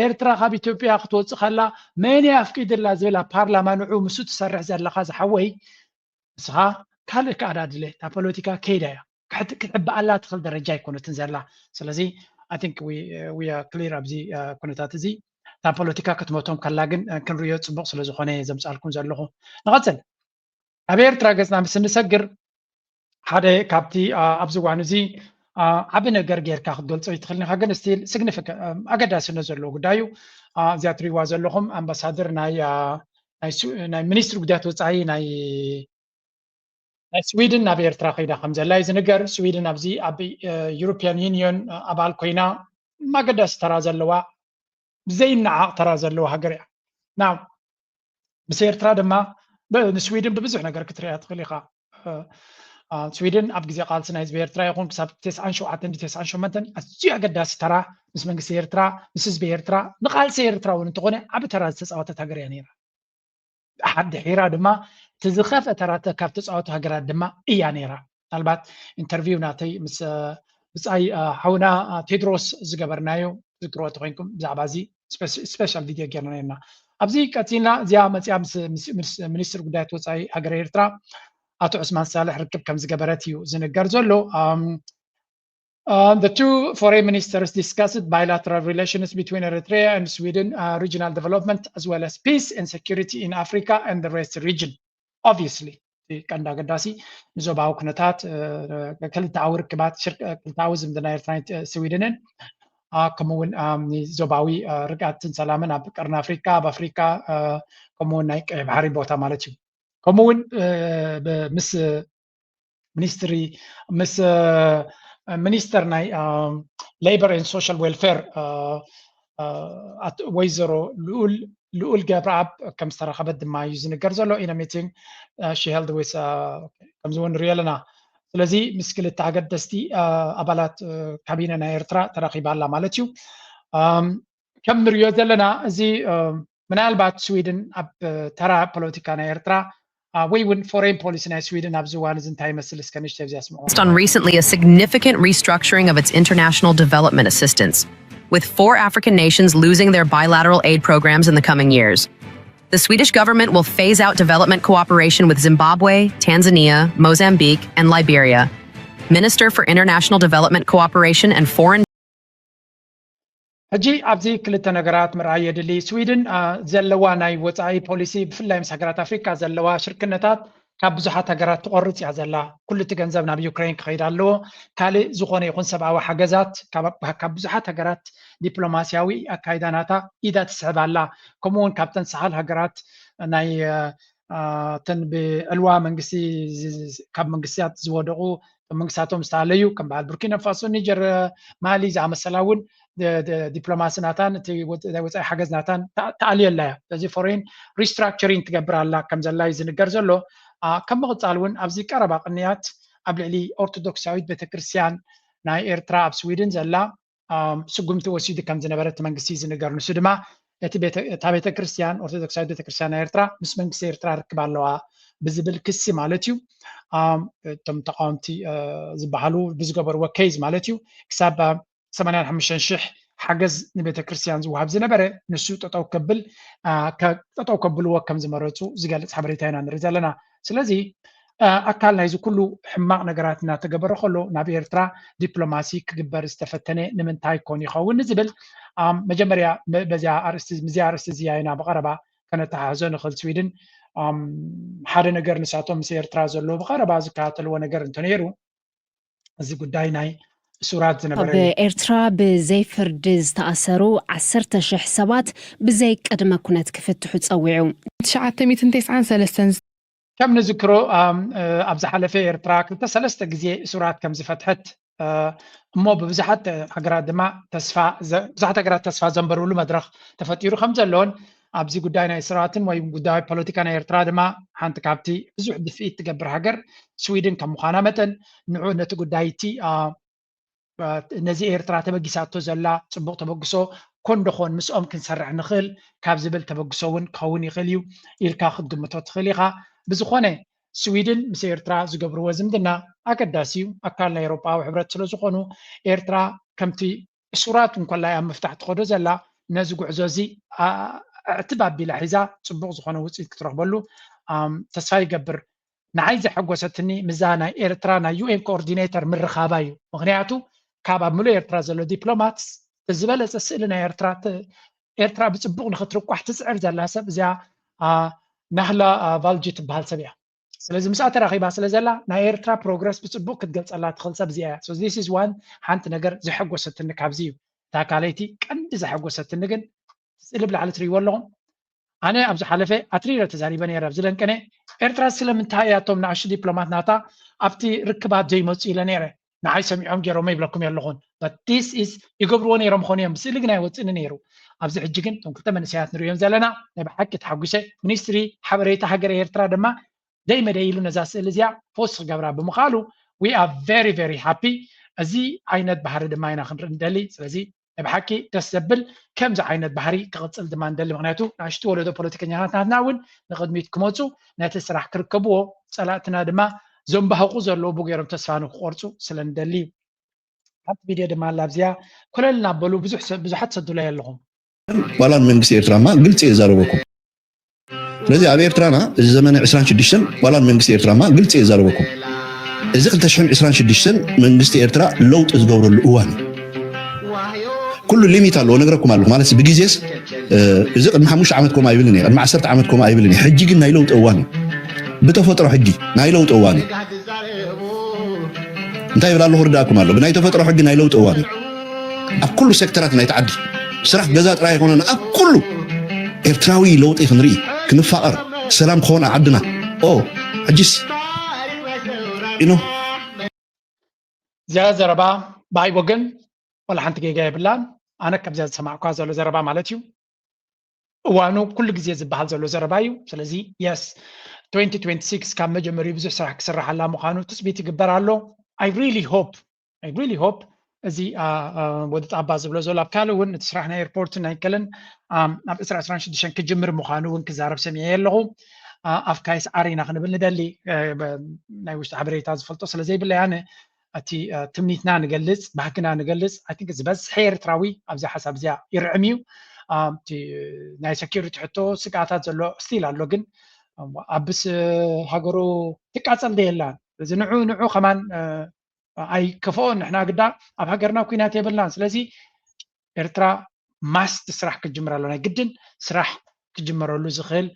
ኤርትራ ካብ ኢትዮጵያ ክትወፅእ ከላ መን ኣፍቂድላ ዝብል ኣብ ፓርላማ ንዑ ምስኡ ትሰርሕ ዘለኻ ዝሓወይ ንስኻ ካልእ ከኣ ዳድለ እታ ፖለቲካ ከይዳ እያ ክትሕበኣላ ትኽእል ደረጃ ኣይኮነትን ዘላ። ስለዚ I think we are clear ኣብዚ ኩነታት እዚ እታ ፖለቲካ ክትመቶም ከላ ግን ክንሪኦ ፅቡቕ ስለዝኾነ እየ ዘምፃልኩም ዘለኹ። ንቐፅል። ኣብ ኤርትራ ገፅና ምስ እንሰግር ሓደ ካብቲ ኣብዚ እዋን እዚ ዓቢ ነገር ጌርካ ክትገልጾ ይትኽእል ኢኻ፣ ግን ስቲል ሲግኒፊካንት ኣገዳስነት ዘለዎ ጉዳይ እዩ። እዚኣ ትሪእዋ ዘለኹም ኣምባሳደር ናይ ናይ ሚኒስትሪ ጉዳያት ወፃኢ ናይ ናይ ስዊድን ናብ ኤርትራ ከይዳ ከም ዘላ እዩ ዝንገር። ስዊድን ኣብዚ ኣብ ዩሮፒያን ዩኒዮን ኣባል ኮይና ኣገዳሲ ተራ ዘለዋ ብዘይነዓቕ ተራ ዘለዋ ሃገር እያ። ናው ምስ ኤርትራ ድማ ንስዊድን ብብዙሕ ነገር ክትሪያ ትኽእል ኢኻ። ስዊድን ኣብ ግዜ ቃልሲ ናይ ህዝቢ ኤርትራ ይኹን ክሳብ ተስዓን ሸውዓተን ተስዓን ሸሞንተን ኣዝዩ ኣገዳሲ ተራ ምስ መንግስቲ ኤርትራ ምስ ህዝቢ ኤርትራ ንቃልሲ ኤርትራ እውን እንተኾነ ዓቢ ተራ ዝተፃወተት ሃገር እያ ነይራ። ድሓር ድሒራ ድማ እቲ ዝኸፍአ ተራ ካብ ተፃወቱ ሃገራት ድማ እያ ነይራ። ምናልባት ኢንተርቪው ናተይ ምስ ብፃይ ሓውና ቴድሮስ ዝገበርናዮ ዝክርዎ ተኮይንኩም ብዛዕባ እዚ ስፔሻል ቪድዮ ጌርና ነርና። ኣብዚ ቀፂልና እዚኣ መፅያ ምስ ሚኒስትር ጉዳያት ወፃኢ ሃገር ኤርትራ ኣቶ ዑስማን ሳልሕ ርክብ ከም ዝገበረት እዩ ዝንገር ዘሎ። Um, the two foreign ministers discussed bilateral relations between Eritrea and Sweden, uh, regional development, as well as peace and security in Africa and the West region. Obviously, ቀንዲ ኣገዳሲ ንዞባዊ ኩነታት ክልተኣዊ ርክባት ክልተኣዊ ዝምድና ኤርትራን ስዊድንን ከምኡውን ንዞባዊ ርግኣትን ሰላምን ኣብ ቀርኒ ኣፍሪካ ኣብ ኣፍሪካ ከምኡውን ናይ ቀይ ባሕሪ ቦታ ማለት እዩ። ከምኡውን ምስ ሚኒስትሪ ምስ ሚኒስተር ናይ ሌበር ኤንድ ሶሻል ዌልፌር ወይዘሮ ልኡል ገብረኣብ ከም ዝተረኸበት ድማ እዩ ዝንገር ዘሎ። ኢነ ሚቲንግ ሺ ሄልድ ዊዝ ከምዚ እውን ንሪኦ ኣለና። ስለዚ ምስ ክልተ ኣገደስቲ ኣባላት ካቢነ ናይ ኤርትራ ተራኺባ ኣላ ማለት እዩ። ከም ንሪኦ ዘለና እዚ ምናልባት ስዊድን ኣብ ተራ ፖለቲካ ናይ ኤርትራ ወይ እውን ፎሬን ፖሊሲ ናይ ስዊድን ኣብዚ እዋን እዚ እንታይ ይመስል እስከ ንእሽተይ ኣብዚ ኣስምዑ። On recently a significant restructuring of its international development assistance, with four African nations losing their bilateral aid programs in the coming years. The Swedish government will phase out development cooperation with Zimbabwe, Tanzania, Mozambique, and Liberia. Minister for International Development Cooperation and Foreign ሕጂ ኣብዚ ክልተ ነገራት ምርኣይ የድሊ። ስዊድን ዘለዋ ናይ ወፃኢ ፖሊሲ ብፍላይ ምስ ሃገራት ኣፍሪካ ዘለዋ ሽርክነታት ካብ ብዙሓት ሃገራት ትቆርፅ እያ ዘላ። ኩሉ እቲ ገንዘብ ናብ ዩክሬን ክኸይድ ኣለዎ። ካልእ ዝኾነ ይኹን ሰብኣዊ ሓገዛት ካብ ብዙሓት ሃገራት ዲፕሎማስያዊ ኣካይዳ ናታ ኢዳ ትስሕብ ኣላ። ከምኡ እውን ካብተን ሰሓል ሃገራት ናይ እተን ብዕልዋ መንግስቲ ካብ መንግስትታት ዝወደቑ መንግስታቶም ዝተኣለዩ ከም በዓል ቡርኪና ፋሶ፣ ኒጀር፣ ማሊ ዝኣመሰላ እውን ዲፕሎማሲ ናታን እቲ ናይ ወፃኢ ሓገዝ ናታን ተኣልየላ እያ። ስለዚ ፎሬን ሪስትራክቸሪንግ ትገብር ኣላ ከም ዘላ እዩ ዝንገር ዘሎ። ከም ምቕፃል እውን ኣብዚ ቀረባ ቅንያት ኣብ ልዕሊ ኦርቶዶክሳዊት ቤተክርስትያን ናይ ኤርትራ ኣብ ስዊድን ዘላ ስጉምቲ ወሲዱ ከም ዝነበረ እቲ መንግስቲ እዩ ዝንገር። ንሱ ድማ እቲ እታ ቤተክርስትያን ኦርቶዶክሳዊት ቤተክርስትያን ናይ ኤርትራ ምስ መንግስቲ ኤርትራ ርክብ ኣለዋ ብዝብል ክሲ ማለት እዩ። እቶም ተቃወምቲ ዝበሃሉ ብዝገበርዎ ኬዝ ማለት እዩ ክሳብ ሰማንያን ሓሙሽተን ሽሕ ሓገዝ ንቤተክርስትያን ዝወሃብ ዝነበረ ንሱ ጠጠው ከብል ጠጠው ከብልዎ ከም ዝመረፁ ዝገልፅ ሓበሬታ ኢና ንርኢ ዘለና። ስለዚ ኣካል ናይዚ ኩሉ ሕማቕ ነገራት እናተገበረ ከሎ ናብ ኤርትራ ዲፕሎማሲ ክግበር ዝተፈተነ ንምንታይ ኮን ይኸውን ንዝብል መጀመርያ በዚኣ ኣርእስቲ ኣርእስቲ እዚያ ኢና ብቐረባ ከነተሓሕዞ ንኽእል። ስዊድን ሓደ ነገር ንሳቶም ምስ ኤርትራ ዘለዎ ብቐረባ ዝከታተልዎ ነገር እንተነይሩ እዚ ጉዳይ ናይ እሱራት ዝነበረ ኣብ እዩ። ኤርትራ ብዘይ ፍርዲ ዝተኣሰሩ ዓሰርተ ሽሕ ሰባት ብዘይ ቅድመ ኩነት ክፍትሑ ጸዊዑ። ትሽዓተ ሚእትን ተስዓን ሰለስተን ከም ንዝክሮ ኣብ ዝሓለፈ ኤርትራ ክልተ ሰለስተ ግዜ እሱራት ከም ዝፈትሐት እሞ ብብዙሓት ሃገራት ድማ ተስፋ ብዙሓት ሃገራት ተስፋ ዘንበርብሉ መድረኽ ተፈጢሩ ከም ዘሎን ኣብዚ ጉዳይ ናይ ስርዓትን ወይ ጉዳይ ፖለቲካ ናይ ኤርትራ ድማ ሓንቲ ካብቲ ብዙሕ ድፍኢት ትገብር ሃገር ስዊድን ከም ምዃና መጠን ንዑ ነቲ ጉዳይ እቲ ነዚ ኤርትራ ተበጊሳቶ ዘላ ፅቡቕ ተበግሶ ኮን ዶ ኾን ምስኦም ክንሰርሕ ንኽእል ካብ ዝብል ተበግሶ እውን ክኸውን ይኽእል እዩ ኢልካ ክትግምቶ ትኽእል ኢኻ። ብዝኾነ ስዊድን ምስ ኤርትራ ዝገብርዎ ዝምድና ኣገዳሲ እዩ። ኣካል ናይ ኤውሮጳዊ ሕብረት ስለ ዝኾኑ ኤርትራ ከምቲ እሱራት እንኮላይ ኣብ ምፍታሕ ትኸዶ ዘላ ነዚ ጉዕዞ እዚ ኣዕትብ ኣቢላ ሒዛ ፅቡቕ ዝኾነ ውፅኢት ክትረኽበሉ ተስፋ ይገብር። ንዓይ ዘሐጎሰትኒ ምዛ ናይ ኤርትራ ናይ ዩ ኤን ኮኦርዲኔተር ምርኻባ እዩ። ምኽንያቱ ካብ ኣብ ምሉእ ኤርትራ ዘሎ ዲፕሎማትስ እቲ ዝበለፀ ስእሊ ናይ ኤርትራ ኤርትራ ብፅቡቕ ንክትርቋሕ ትፅዕር ዘላ ሰብ እዚኣ ናህላ ቫልጂ ትበሃል ሰብ እያ። ስለዚ ምስኣ ተራኺባ ስለ ዘላ ናይ ኤርትራ ፕሮግረስ ብፅቡቕ ክትገልፀላ ትኽእል ሰብ እዚኣ እያ። So this is one ሓንቲ ነገር ዘሐጎሰትኒ ካብዚ እዩ። እታ ካልኣይቲ ቀንዲ ዘሐጎሰትኒ ግን ስእሊ ብላዕሊ ትሪእዎ ኣለኹም ኣነ ኣብ ዝሓለፈ ኣትሪረ ተዛሪበ ነይረ ኣብዚ ለንቀነ ኤርትራ ስለምንታይ እያ እቶም ንኣሽቱ ዲፕሎማት ናታ ኣብቲ ርክባት ዘይመፁ ኢለ ነይረ። ንዓይ ሰሚዖም ገይሮሞ ይብለኩም የለኹን but this is ይገብርዎ ነይሮም ኾኑ እዮም ስእሊ ግን ኣይወፅእኒ ነይሩ። ኣብዚ ሕጂ ግን እቶም ክልተ መንእሰያት ንሪኦም ዘለና ናይ ብሓቂ ተሓጒሰ። ሚኒስትሪ ሓበሬታ ሃገረ ኤርትራ ድማ ደይ መደይ ኢሉ ነዛ ስእሊ እዚኣ ፖስት ክገብራ ብምኽኣሉ we are very very happy። እዚ ዓይነት ባህሪ ድማ ኢና ክንርኢ ንደሊ። ስለዚ ናይ ብሓቂ ደስ ዘብል ከምዚ ዓይነት ባህሪ ክቕፅል ድማ ንደሊ። ምክንያቱ ንኣሽቱ ወለዶ ፖለቲከኛታት ናትና እውን ንቕድሚት ክመፁ ነቲ ስራሕ ክርከብዎ ፀላእትና ድማ ዘንባህቑ ዘለዉ ብገይሮም ተስፋ ንክቆርፁ ስለ ንደሊ እዩ። ሓንቲ ቪድዮ ድማ ኣላ ኣብዚኣ ኮለል እናበሉ ብዙሓት ሰዱላይ ኣለኹም። ዋላ ንመንግስቲ ኤርትራማ ግልፂ እየ ዛረበኩም። ስለዚ ኣብ ኤርትራና እዚ ዘመነ ዕስራን ሽዱሽተን ዋላ ንመንግስቲ ኤርትራማ ግልፂ እየ ዛረበኩም። እዚ ክልተ ሽሕን ዕስራን ሽዱሽተን መንግስቲ ኤርትራ ለውጢ ዝገብረሉ እዋን እዩ። ኩሉ ሊሚት ኣለዎ ነግረኩም ኣለኹ። ማለት ብግዜስ እዚ ቅድሚ ሓሙሽተ ዓመት ከምኡ ኣይብልን እየ፣ ቅድሚ ዓሰርተ ዓመት ከምኡ ኣይብልን እየ። ሕጂ ግን ናይ ለውጢ እዋን እዩ። ብተፈጥሮ ሕጂ ናይ ለውጢ እዋን እዩ። እንታይ ይብል ኣለኹ ርዳእኩም ኣሎ። ብናይ ተፈጥሮ ሕጊ ናይ ለውጢ እዋን እዩ። ኣብ ኩሉ ሴክተራት ናይቲ ዓዲ ስራሕ ገዛ ጥራይ ኣይኮነን፣ ኣብ ኩሉ ኤርትራዊ ለውጢ ክንርኢ፣ ክንፋቐር፣ ሰላም ክኾን ኣብ ዓድና። ኦ ሕጂስ ኢኖ እዚኣ ዘረባ ብኣይ ወገን ዋላ ሓንቲ ጌጋ የብላን። ኣነ ካብዚኣ ዝሰማዕኳ ዘሎ ዘረባ ማለት እዩ እዋኑ ኩሉ ግዜ ዝበሃል ዘሎ ዘረባ እዩ። ስለዚ የስ twenty twenty-six ካብ መጀመሪኡ ብዙሕ ስራሕ ክስራሕ ኣላ ምዃኑ ትፅቢት ይግበር ኣሎ። I really hope I really hope እዚ ወዲ ጣባ ዝብሎ ዘሎ ኣብ ካልእ እውን እቲ ስራሕ ናይ ኤርፖርት ናይ ገለን ኣብ ዕስራ ዕስራን ሽዱሽተን ክጅምር ምዃኑ እውን ክዛረብ ሰሚዐ ኣለኹ። ኣፍካይስ ዓሪና ክንብል ንደሊ ናይ ውሽጢ ሓበሬታ ዝፈልጦ ስለ ዘይብለይ ኣነ እቲ ትምኒትና ንገልፅ ባህግና ንገልፅ I think ዝበዝሐ ኤርትራዊ ኣብዚ ሓሳብ እዚኣ ይርዕም እዩ። ናይ ሰኪሪቲ ሕቶ ስግኣታት ዘሎ ስቲል ኣሎ ግን ኣብስ ሃገሩ ትቃፀል ዶ የላን እዚ ንዑ ንዑ ከማን ኣይከፍኦን ንሕና ግዳ ኣብ ሃገርና ኩናት የብልናን ስለዚ ኤርትራ ማስት ስራሕ ክጅምር ኣሎ ናይ ግድን ስራሕ ክጅመረሉ ዝኽእል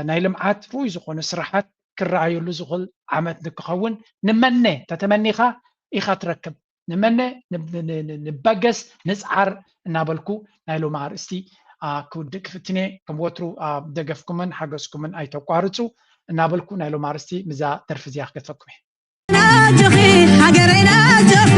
ናይ ልምዓት ርኡይ ዝኾነ ስራሓት ክረኣየሉ ዝኽእል ዓመት ንክኸውን ንመነ ተተመኒኻ ኢኻ ትረክብ ንመነ ንበገስ ንፅዓር እናበልኩ ናይ ሎሚ ኣርእስቲ ክውድእ ክፍትነ ከም ወትሩ ደገፍኩምን ሓገዝኩምን ኣይተቋርፁ እናበልኩ ናይ ሎሚ ኣርእስቲ ምዛ ደርፊ እዚኣ ክገድፈኩም እየ። ናጆኺ ሃገረይ ናጆኺ